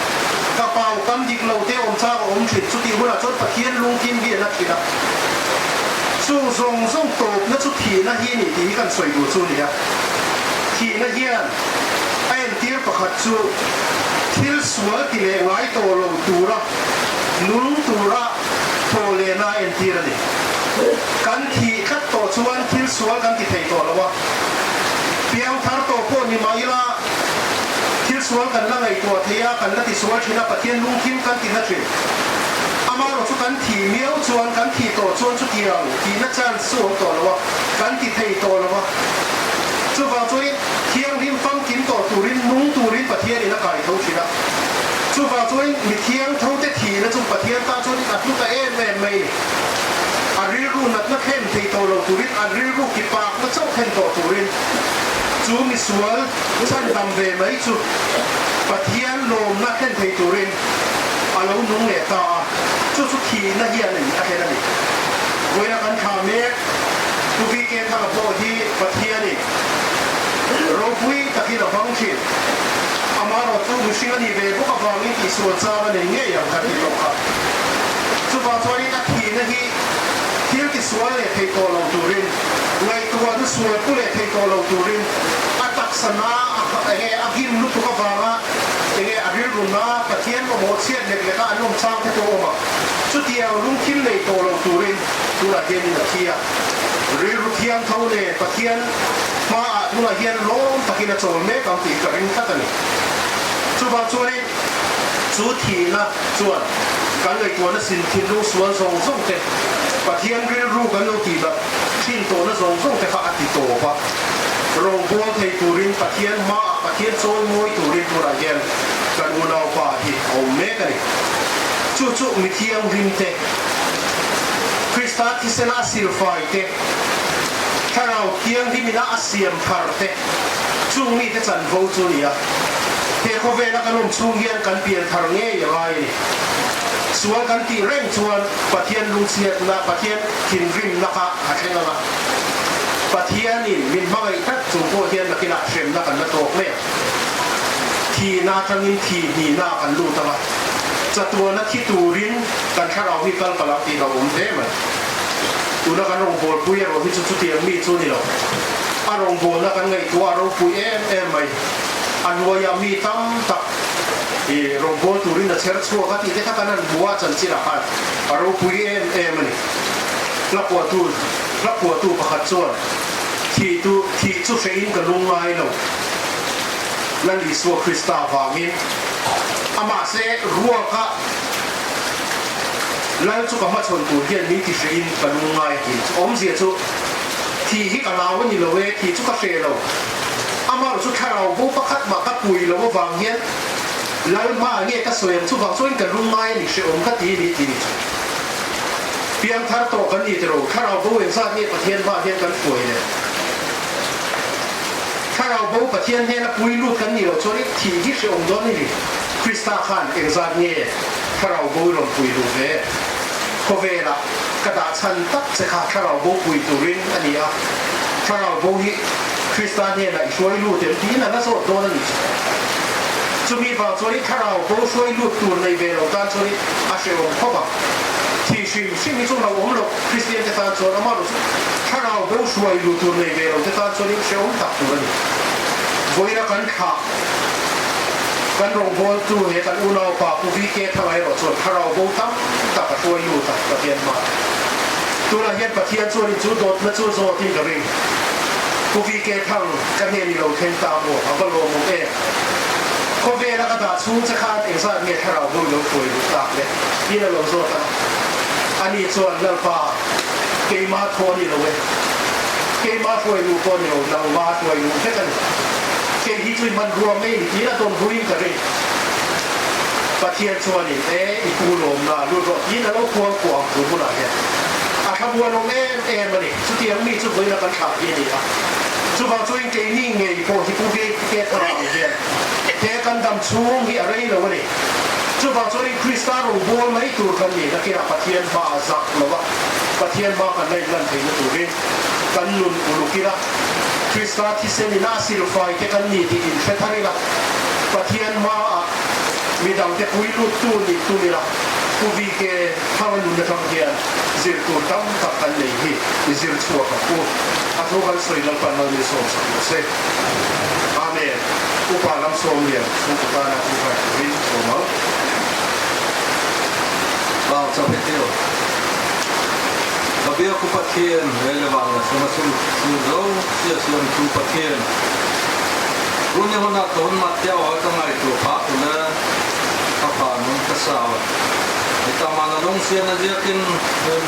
ka pau kam dik lo te a awm chang a awm ṭhin. Chuti hunah chuan Pathian lungthim hi a na ṭhin a. Chung zawng zawng tawpna chu thina hi ni tih hi kan sawi duh chu ni a. Thina hian a entir pakhat chu thil sual ti leh ngai tawh lo tura, nung tura thawhlena a entir a ni. Kan thih tlat tawh chuan thil sual kan ti thei tawh lo a. Piangthar tawh pawh ni mah ila thil sual kan la ngaihtuah thei a, kan la tisual ṭhin a, Pathian lungthim kan tina ṭhin. Amaherawhchu kan thi miau chuan, kan thi tawh chuan chutiang tina chance chu awm tawh lo a, kan ti thei tawh lo a. Chuvang chuan thianghlim famkim tawh turin, nung turin Pathian in a kai tho ṭhin a. Chuvang chuan mithiangthote thina chu Pathian ta chuan a hlu ta em em mai ni. A rilru natna thlen thei tawh lo turin, a rilru kipakna chauh thlen tawh turin, chu misual chhandam ve mai chu Pathian lawmna thlen thei turin a lo nung leh ta a. Chu chu thina hian a ni a, a hlen a ni. Vawiina kan thla mek Pu V K Thanga pawh hi Pathianin ropui takin a hmang ṭhin. Amaherawhchu mihring a ni ve bawk avangin tihsual chang a nei ngei ang kan ti tawh kha. Chuvang chuan in a thina hi thil tisual leh thei tawh lo turin, ngaihtuahna sual pu leh thei tawh lo turin, a taksana, a, enge a gim lutuk avanga, enge a rilruna Pathian mamawh chhiat lek lek a an awm chang te pawh a awm a. Chutiang lungthim nei tawh lo turin tunah hian in a thi a. Rilru thiangtho le Pathian hma ah tunah hian lawm takin a chawl mek ang tih ka ring tlat a ni. Chuvang chuan in chu thina chuan kan ngaihtuahna sin thinlung sual zawng zawngte, Pathian rilru kan lo ti dah ṭhin tawhna zawng zawngte kha a ti tawp a. Rawngbawl thei turin Pathian hma ah Pathian chawimawi turin tunah hian kan unaupa hi a awm mek a ni. Chu chu mithianghlimte, Krista thisena a silfaite, Thlarau Thianghlimin a siam tharte, chung mite chanvo chu a ni a. He khawvela kan awm chhung hian kan pian thar ngei a ngai a ni. Sual kan tih reng chuan Pathian lungsiatna, Pathian thinrimna kha a thleng ang a. Pathianin min hmangaih tak chung pawh hian nakinah hremna kan la tawk mai a. Thina aṭangin thi hnina kan lut ang a. Chatuana thi turin kan thlarau hi kal kal ang tih lo awm hle mai. Tuna kan rawngbawlpui erawh hi chu chutiang mi chu ni lo. A rawngbawlna kan ngaihtuah a ropui em em mai. A hnuaia mi tam tak i rawngbawl turin a chher chhuak a tih te kha kan han hmu a, chanchin ah khan a ropui em em a ni. Hla puahtu, hla puahtu pakhat chuan, thi chu hre in ka lungngai lo. Lal Isua Khrista vang in, ama se ruak ah, Lal chu ka machontu hian mi ti hre in ka lungngai hi chu. Awmzia chu, thi hi ka lau a ni lo e, thi chu ka hre lo. Amah chu thlarau bo pakhat mah ka pui lo avang hian, Lal ma nge ka sawi ang, chuvang chuan ka lungngai a ni, hre awm ka ti ni ti ni chu. Piangthar tawh kan ni ti lo, thlarau bo engzat nge Pathian hma hian kan hruai le? Thlarau bo Pathian hnena pui lut kan ni lo chuan i thih hi hre awm dawn i ni. Krista khan engzat nge thlarau bo i rawn pui lut ve? Khawvel ah ka dah chhan tak che kha thlarau bo pui turin a ni a. Thlarau bo hi Krista hnena i hruai lut em tiin a la zawt dawn a ni chu. Chumi vang chuan i thlarau bo hruai lut tur nei ve lo tan chuan i a hre awm khawp a. Thi hrim hrim hi chu lo awm lo, Kristian te tan chuan amah lo chu thlarau bo hruai lut tur nei ve lo te tan chuan i hre awm tak tur a ni. Vawiina kan thlah, kan rawngbawltu he kan unaupa Pu V K Thanga erawh chuan thlarau bo tam tak a hruai lut a Pathian hma. Tunah hian Pathian chuan in chu dawtna chu zawt in ka ring. Pu V K Thang ka hne ni lo thleng ta maw, a va lawm awm e. Khawvel a ka dah chhung che khan engzat nge thlarau bo lo hruai lut tak le? In a lo zawt a. Ani chuan, Lalpa, keima thaw a ni lo e. Keima hruai lut pawh a ni lo, nangma hruai lut vek a ni. Kei hi chu i man ruam mai ni tiin a dawn huin ka ring. Pathian chuan in, e, i pu lawmna lut rawh tiin a lo kuang kuang tu hunah hian a thlamuan awm em em a ni. Chutiang mi chu vawiina kan thlah hi a ni a. Chuvang chuan keini ngei pawh hi Pu V K Thanga hian te kan dam chhung hi a rei lo a ni. Chuvang chuan in Krista rawngbawl mai tur kan ni nakinah Pathian hma a zak lo a, Pathian hma kan la inlan theina turin kan nun uluk ila, Krista thisen in a silfai te kan ni tih in hre thar ila, Pathian hma ah midangte pui lut tu ni tum ila, Pu V K Thanga nunna aṭang hian zir tur tam tak kan nei hi i zir chhuak a pu. A thu kan sawi Lalpan mal min sawmsak rawh se. Amen. Upa Lamsawmlian thu ka tana thu kan turin sawm ang. Pauchap hitiu. Ka biak uh Pathian, lei leh van a sim a sim zosia siamtu Pathian, tuni hun a ka hun matte haw ka ngaitua phat u le, ka pha nung ka sa a. Hi tama na lungsiatna ziakin,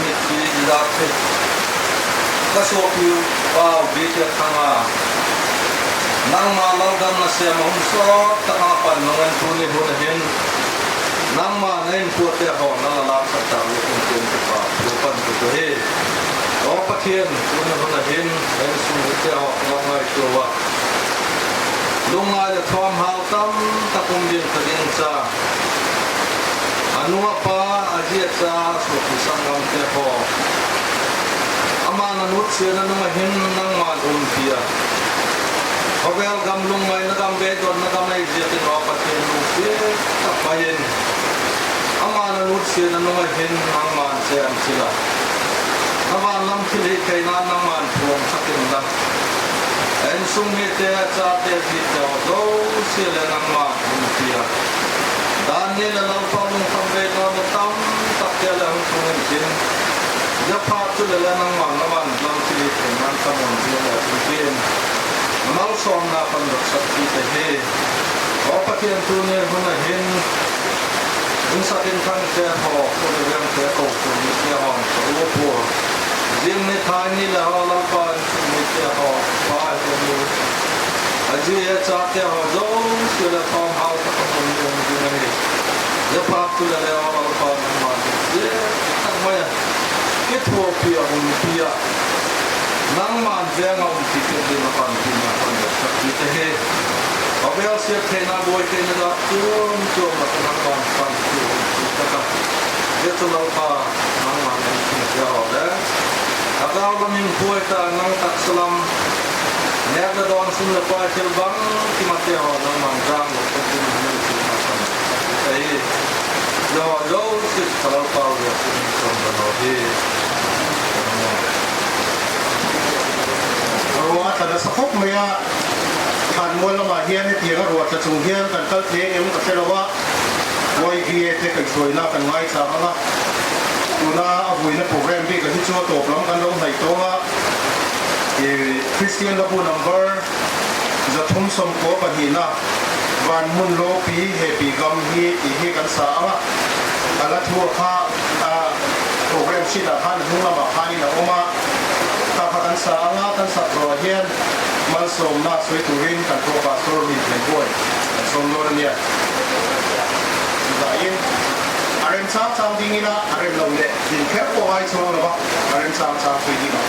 mitthi i dak hi ka suapi u pau bik le thang a, nangma lalgam nasem a hun sawt tak a pan nung in tuni hun a hin, nangma na inkuante haw na la lâksak tak ziakin ka kipak thu ka pan tuk ahi. Aw Pathian, tuni hun a hin, insung mite haw ka ngaitua a, lungngai leh thawmhau tam tak um ding ka gingcha. A nu a pa, a zi a cha, suapi sanggamte haw, ama'n a nutsiatna nung a hin nangma'n umpi a, khawvel gam lungngaina gam, beidonna gam ahi ziakin aw Pathian, lungsiat tak mai in, ama'n a nutsiatna nung a hin nangma'n chênchil a, na van lam thilhitheina nangma'n phuangsak inla, a insung mite, a chate, a zite haw zosia leh nangma'n umpi a, dan ni leh Lalpa lungkham beidonna tam takte leh hung tung intin, zia phat chu leh le nangma'n na van lam thilhitheina'n ka mun zing leh intin, na malsawmna pan dotsak kit ahi. Aw Pathian, tuni hun a hin, insak inthangte haw, khua leh vengte, kochuam mite haw ka ua pua. Zing ni thai ni leh haw Lalpa, insung mite haw, pa hi a nu, a zi, a chate haw zosia leh thawmhau tak a hun um ding ahi. Zia phat chu leh le aw Lalpa, nangma'n zia tak mai a kithuapi a umpi a, nangma'n veng a umpi pek dingin a panpina pan dotsak kit ahi. Khawvel siat theina, buai theina dak chuam chuam ah nangma'n panpi umpi tak a, zia chu Lalpa, nangma'n ei thingte haw le, a gau lam in buai ta, nang taksa lam nêk leh dawn, sum leh pai, thil bangkim ate haw nangma'n zang lo pek dingin a panpina pan dotsak kit ahi. Zia haw zosia chu ka Lalpau Jesu min in ka dong hi. Aw, a tla nasa khawp mai a, Thanmual lam ah hian hetiang a ruat tla chung hian kan kal thei em ka hre lo a, Y V A te kaihhruaina kan ngaichang ang a, tuna a vuina program bik a hi chu a tawp lam kan lo hnai tawng a, Christian Labu number Za thum sawmkua pahnina, van mun lopi hepi gam hi ti hi kan sa âng a, a la thu a kha, a, program sheet ah khan hung lam ah khan in a um a, kha kha kan sa âng a, kan sak zaw hian malsawmna sawi turin kan pro pastor min thlen buai kan sawm dawn a nia. Zia in a rem chang chang dingin a, a rem lo leh din kher pawh ai chuang lo va, a rem chang chang sawi ding a.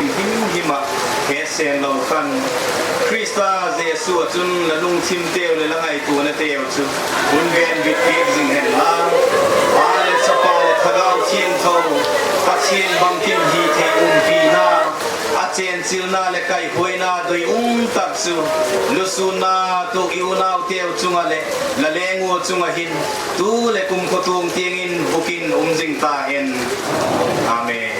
Him him ah he sen lo khan, Khrista Jesu ah chun la lungthimteu leh la ngaituanateu chu hun ven bit piak zing hen la, Pa leh Chapa leh Thagau Thiangtho, Pathian bangkim hithei umpina, a chenchilna leh kaihuaina doi um tak chu lusûnna tuak i unauteu chung ah leh la leng ua chung ah hin tu leh kumtuang tiang in bukim um zing ta hen. Amen.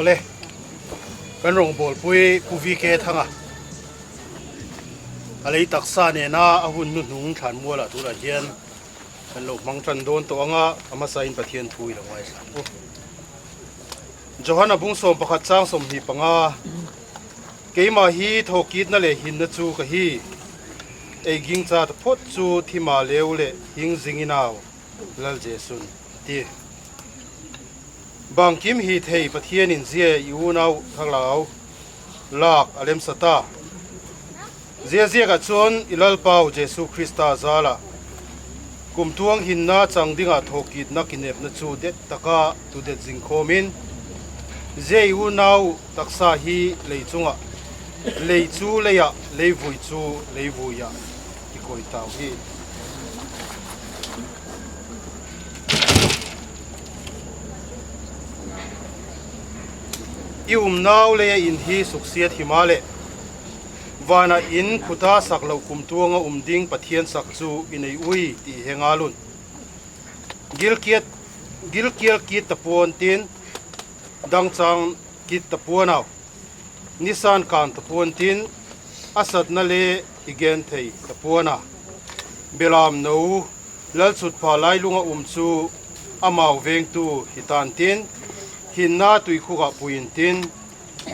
Le, kan rawngbawlpui Pu V K Thanga, a lei taksa nena a hun nuhnung thlanmual ah tu la hian kan lo hmang ṭan dawn tawh anga, a hmasa in Pathian thu i lo ngaithla u. Johan a bung sawm pakhat chang sawmhni panga, Keima hi thawkitna leh hinna chu ka hi, ei gingcha taphot chu thi maleu leh hing zing in au, Lal Jesu'n a ti. Bangkim hi thei Pathian in zia i unau thagau lâk a lemsa ta. Ziaziak ah chun i Lalpau Jesu Khrista jal ah kumtuang hinna chang ding ah thawkitna kinepna chu det tak ah tu det zing khawm in, zia i unau taksa hi lei chung ah, lei chu lei ah, leivui chu leivui ah kikoi tau hi. I umnau lei a in hi suksiat himaleh, van ah in khut a sak lo kumtuang ah um ding Pathian sak chu i nei ui ti he ngal un. Gilkial kit ta pua'n tin, dangchâng kit ta pua'n au. Nisa'n kân ta pua'n tin, a satna le i gen thei ta pua'n a. Belamno, lalchutpha lailung ah um chu amau vengtu hi ta'n tin, hinna tuikhuk ah pui intin,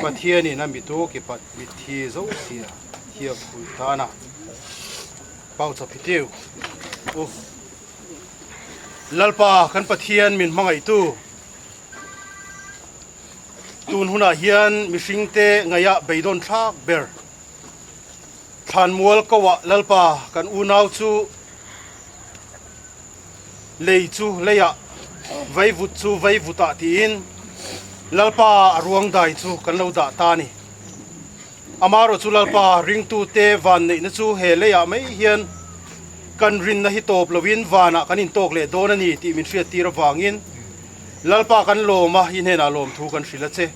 Pathian in a mit ua kipat mitthi zosia thiam pui ta'n a. Pauchap hitiu. Lalpa kan Pathian min hmangaitu, tun hun ah hian mihringte ngai ah beidawnthlâk ber, thlanmual ko ah Lalpa kan unau chu lei chu lei ah, vaivut chu vaivut ah tiin, Lalpa a ruangdai chu kan lo dah ta ni. Amarawh chu Lalpa ringtute vanneihna chu he lei ah mai hian kan rinna hi tawp lo in van ah kan intawk leh dawn a ni tih min hriattir avangin, Lalpa kan lawm a, i hnenah lawmthu kan hril a che.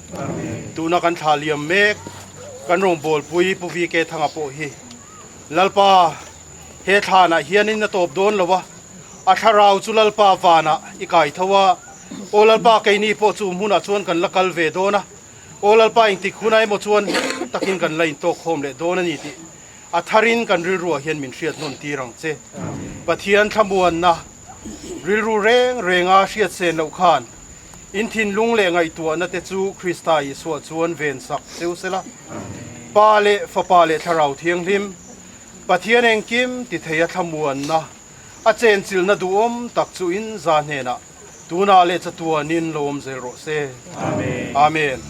Tuna kan thla liam mek, kan rawngbawlpui Pu V K Thanga pawh hi, Lalpa, he thlan ah hian in a tawp dawn lo a, a thlarau chu Lalpa van ah i kai tho a, aw Lalpa, keini pawh chu um hun ah chuan kan la kal ve dawn a, aw Lalpa, engtik hun ai maw chuan takin kan la intawk khawm leh dawn a ni tih a thar in kan rilru ah hian min hriat nawn tir ang che. Pathian thlamuanna, rilru reng renga hriat sen loh khan, in thinlung leh ngaihtuahnate chu Krista Isuah chuan vensak cheu sela. Pa leh Fapa leh Thlarau Thianghlim, Pathian engkim ti thei a thlamuanna, a chenchilna duhawm tak chu in za hnenah tuna leh chatuanin lo awm zel rawh se. Amen.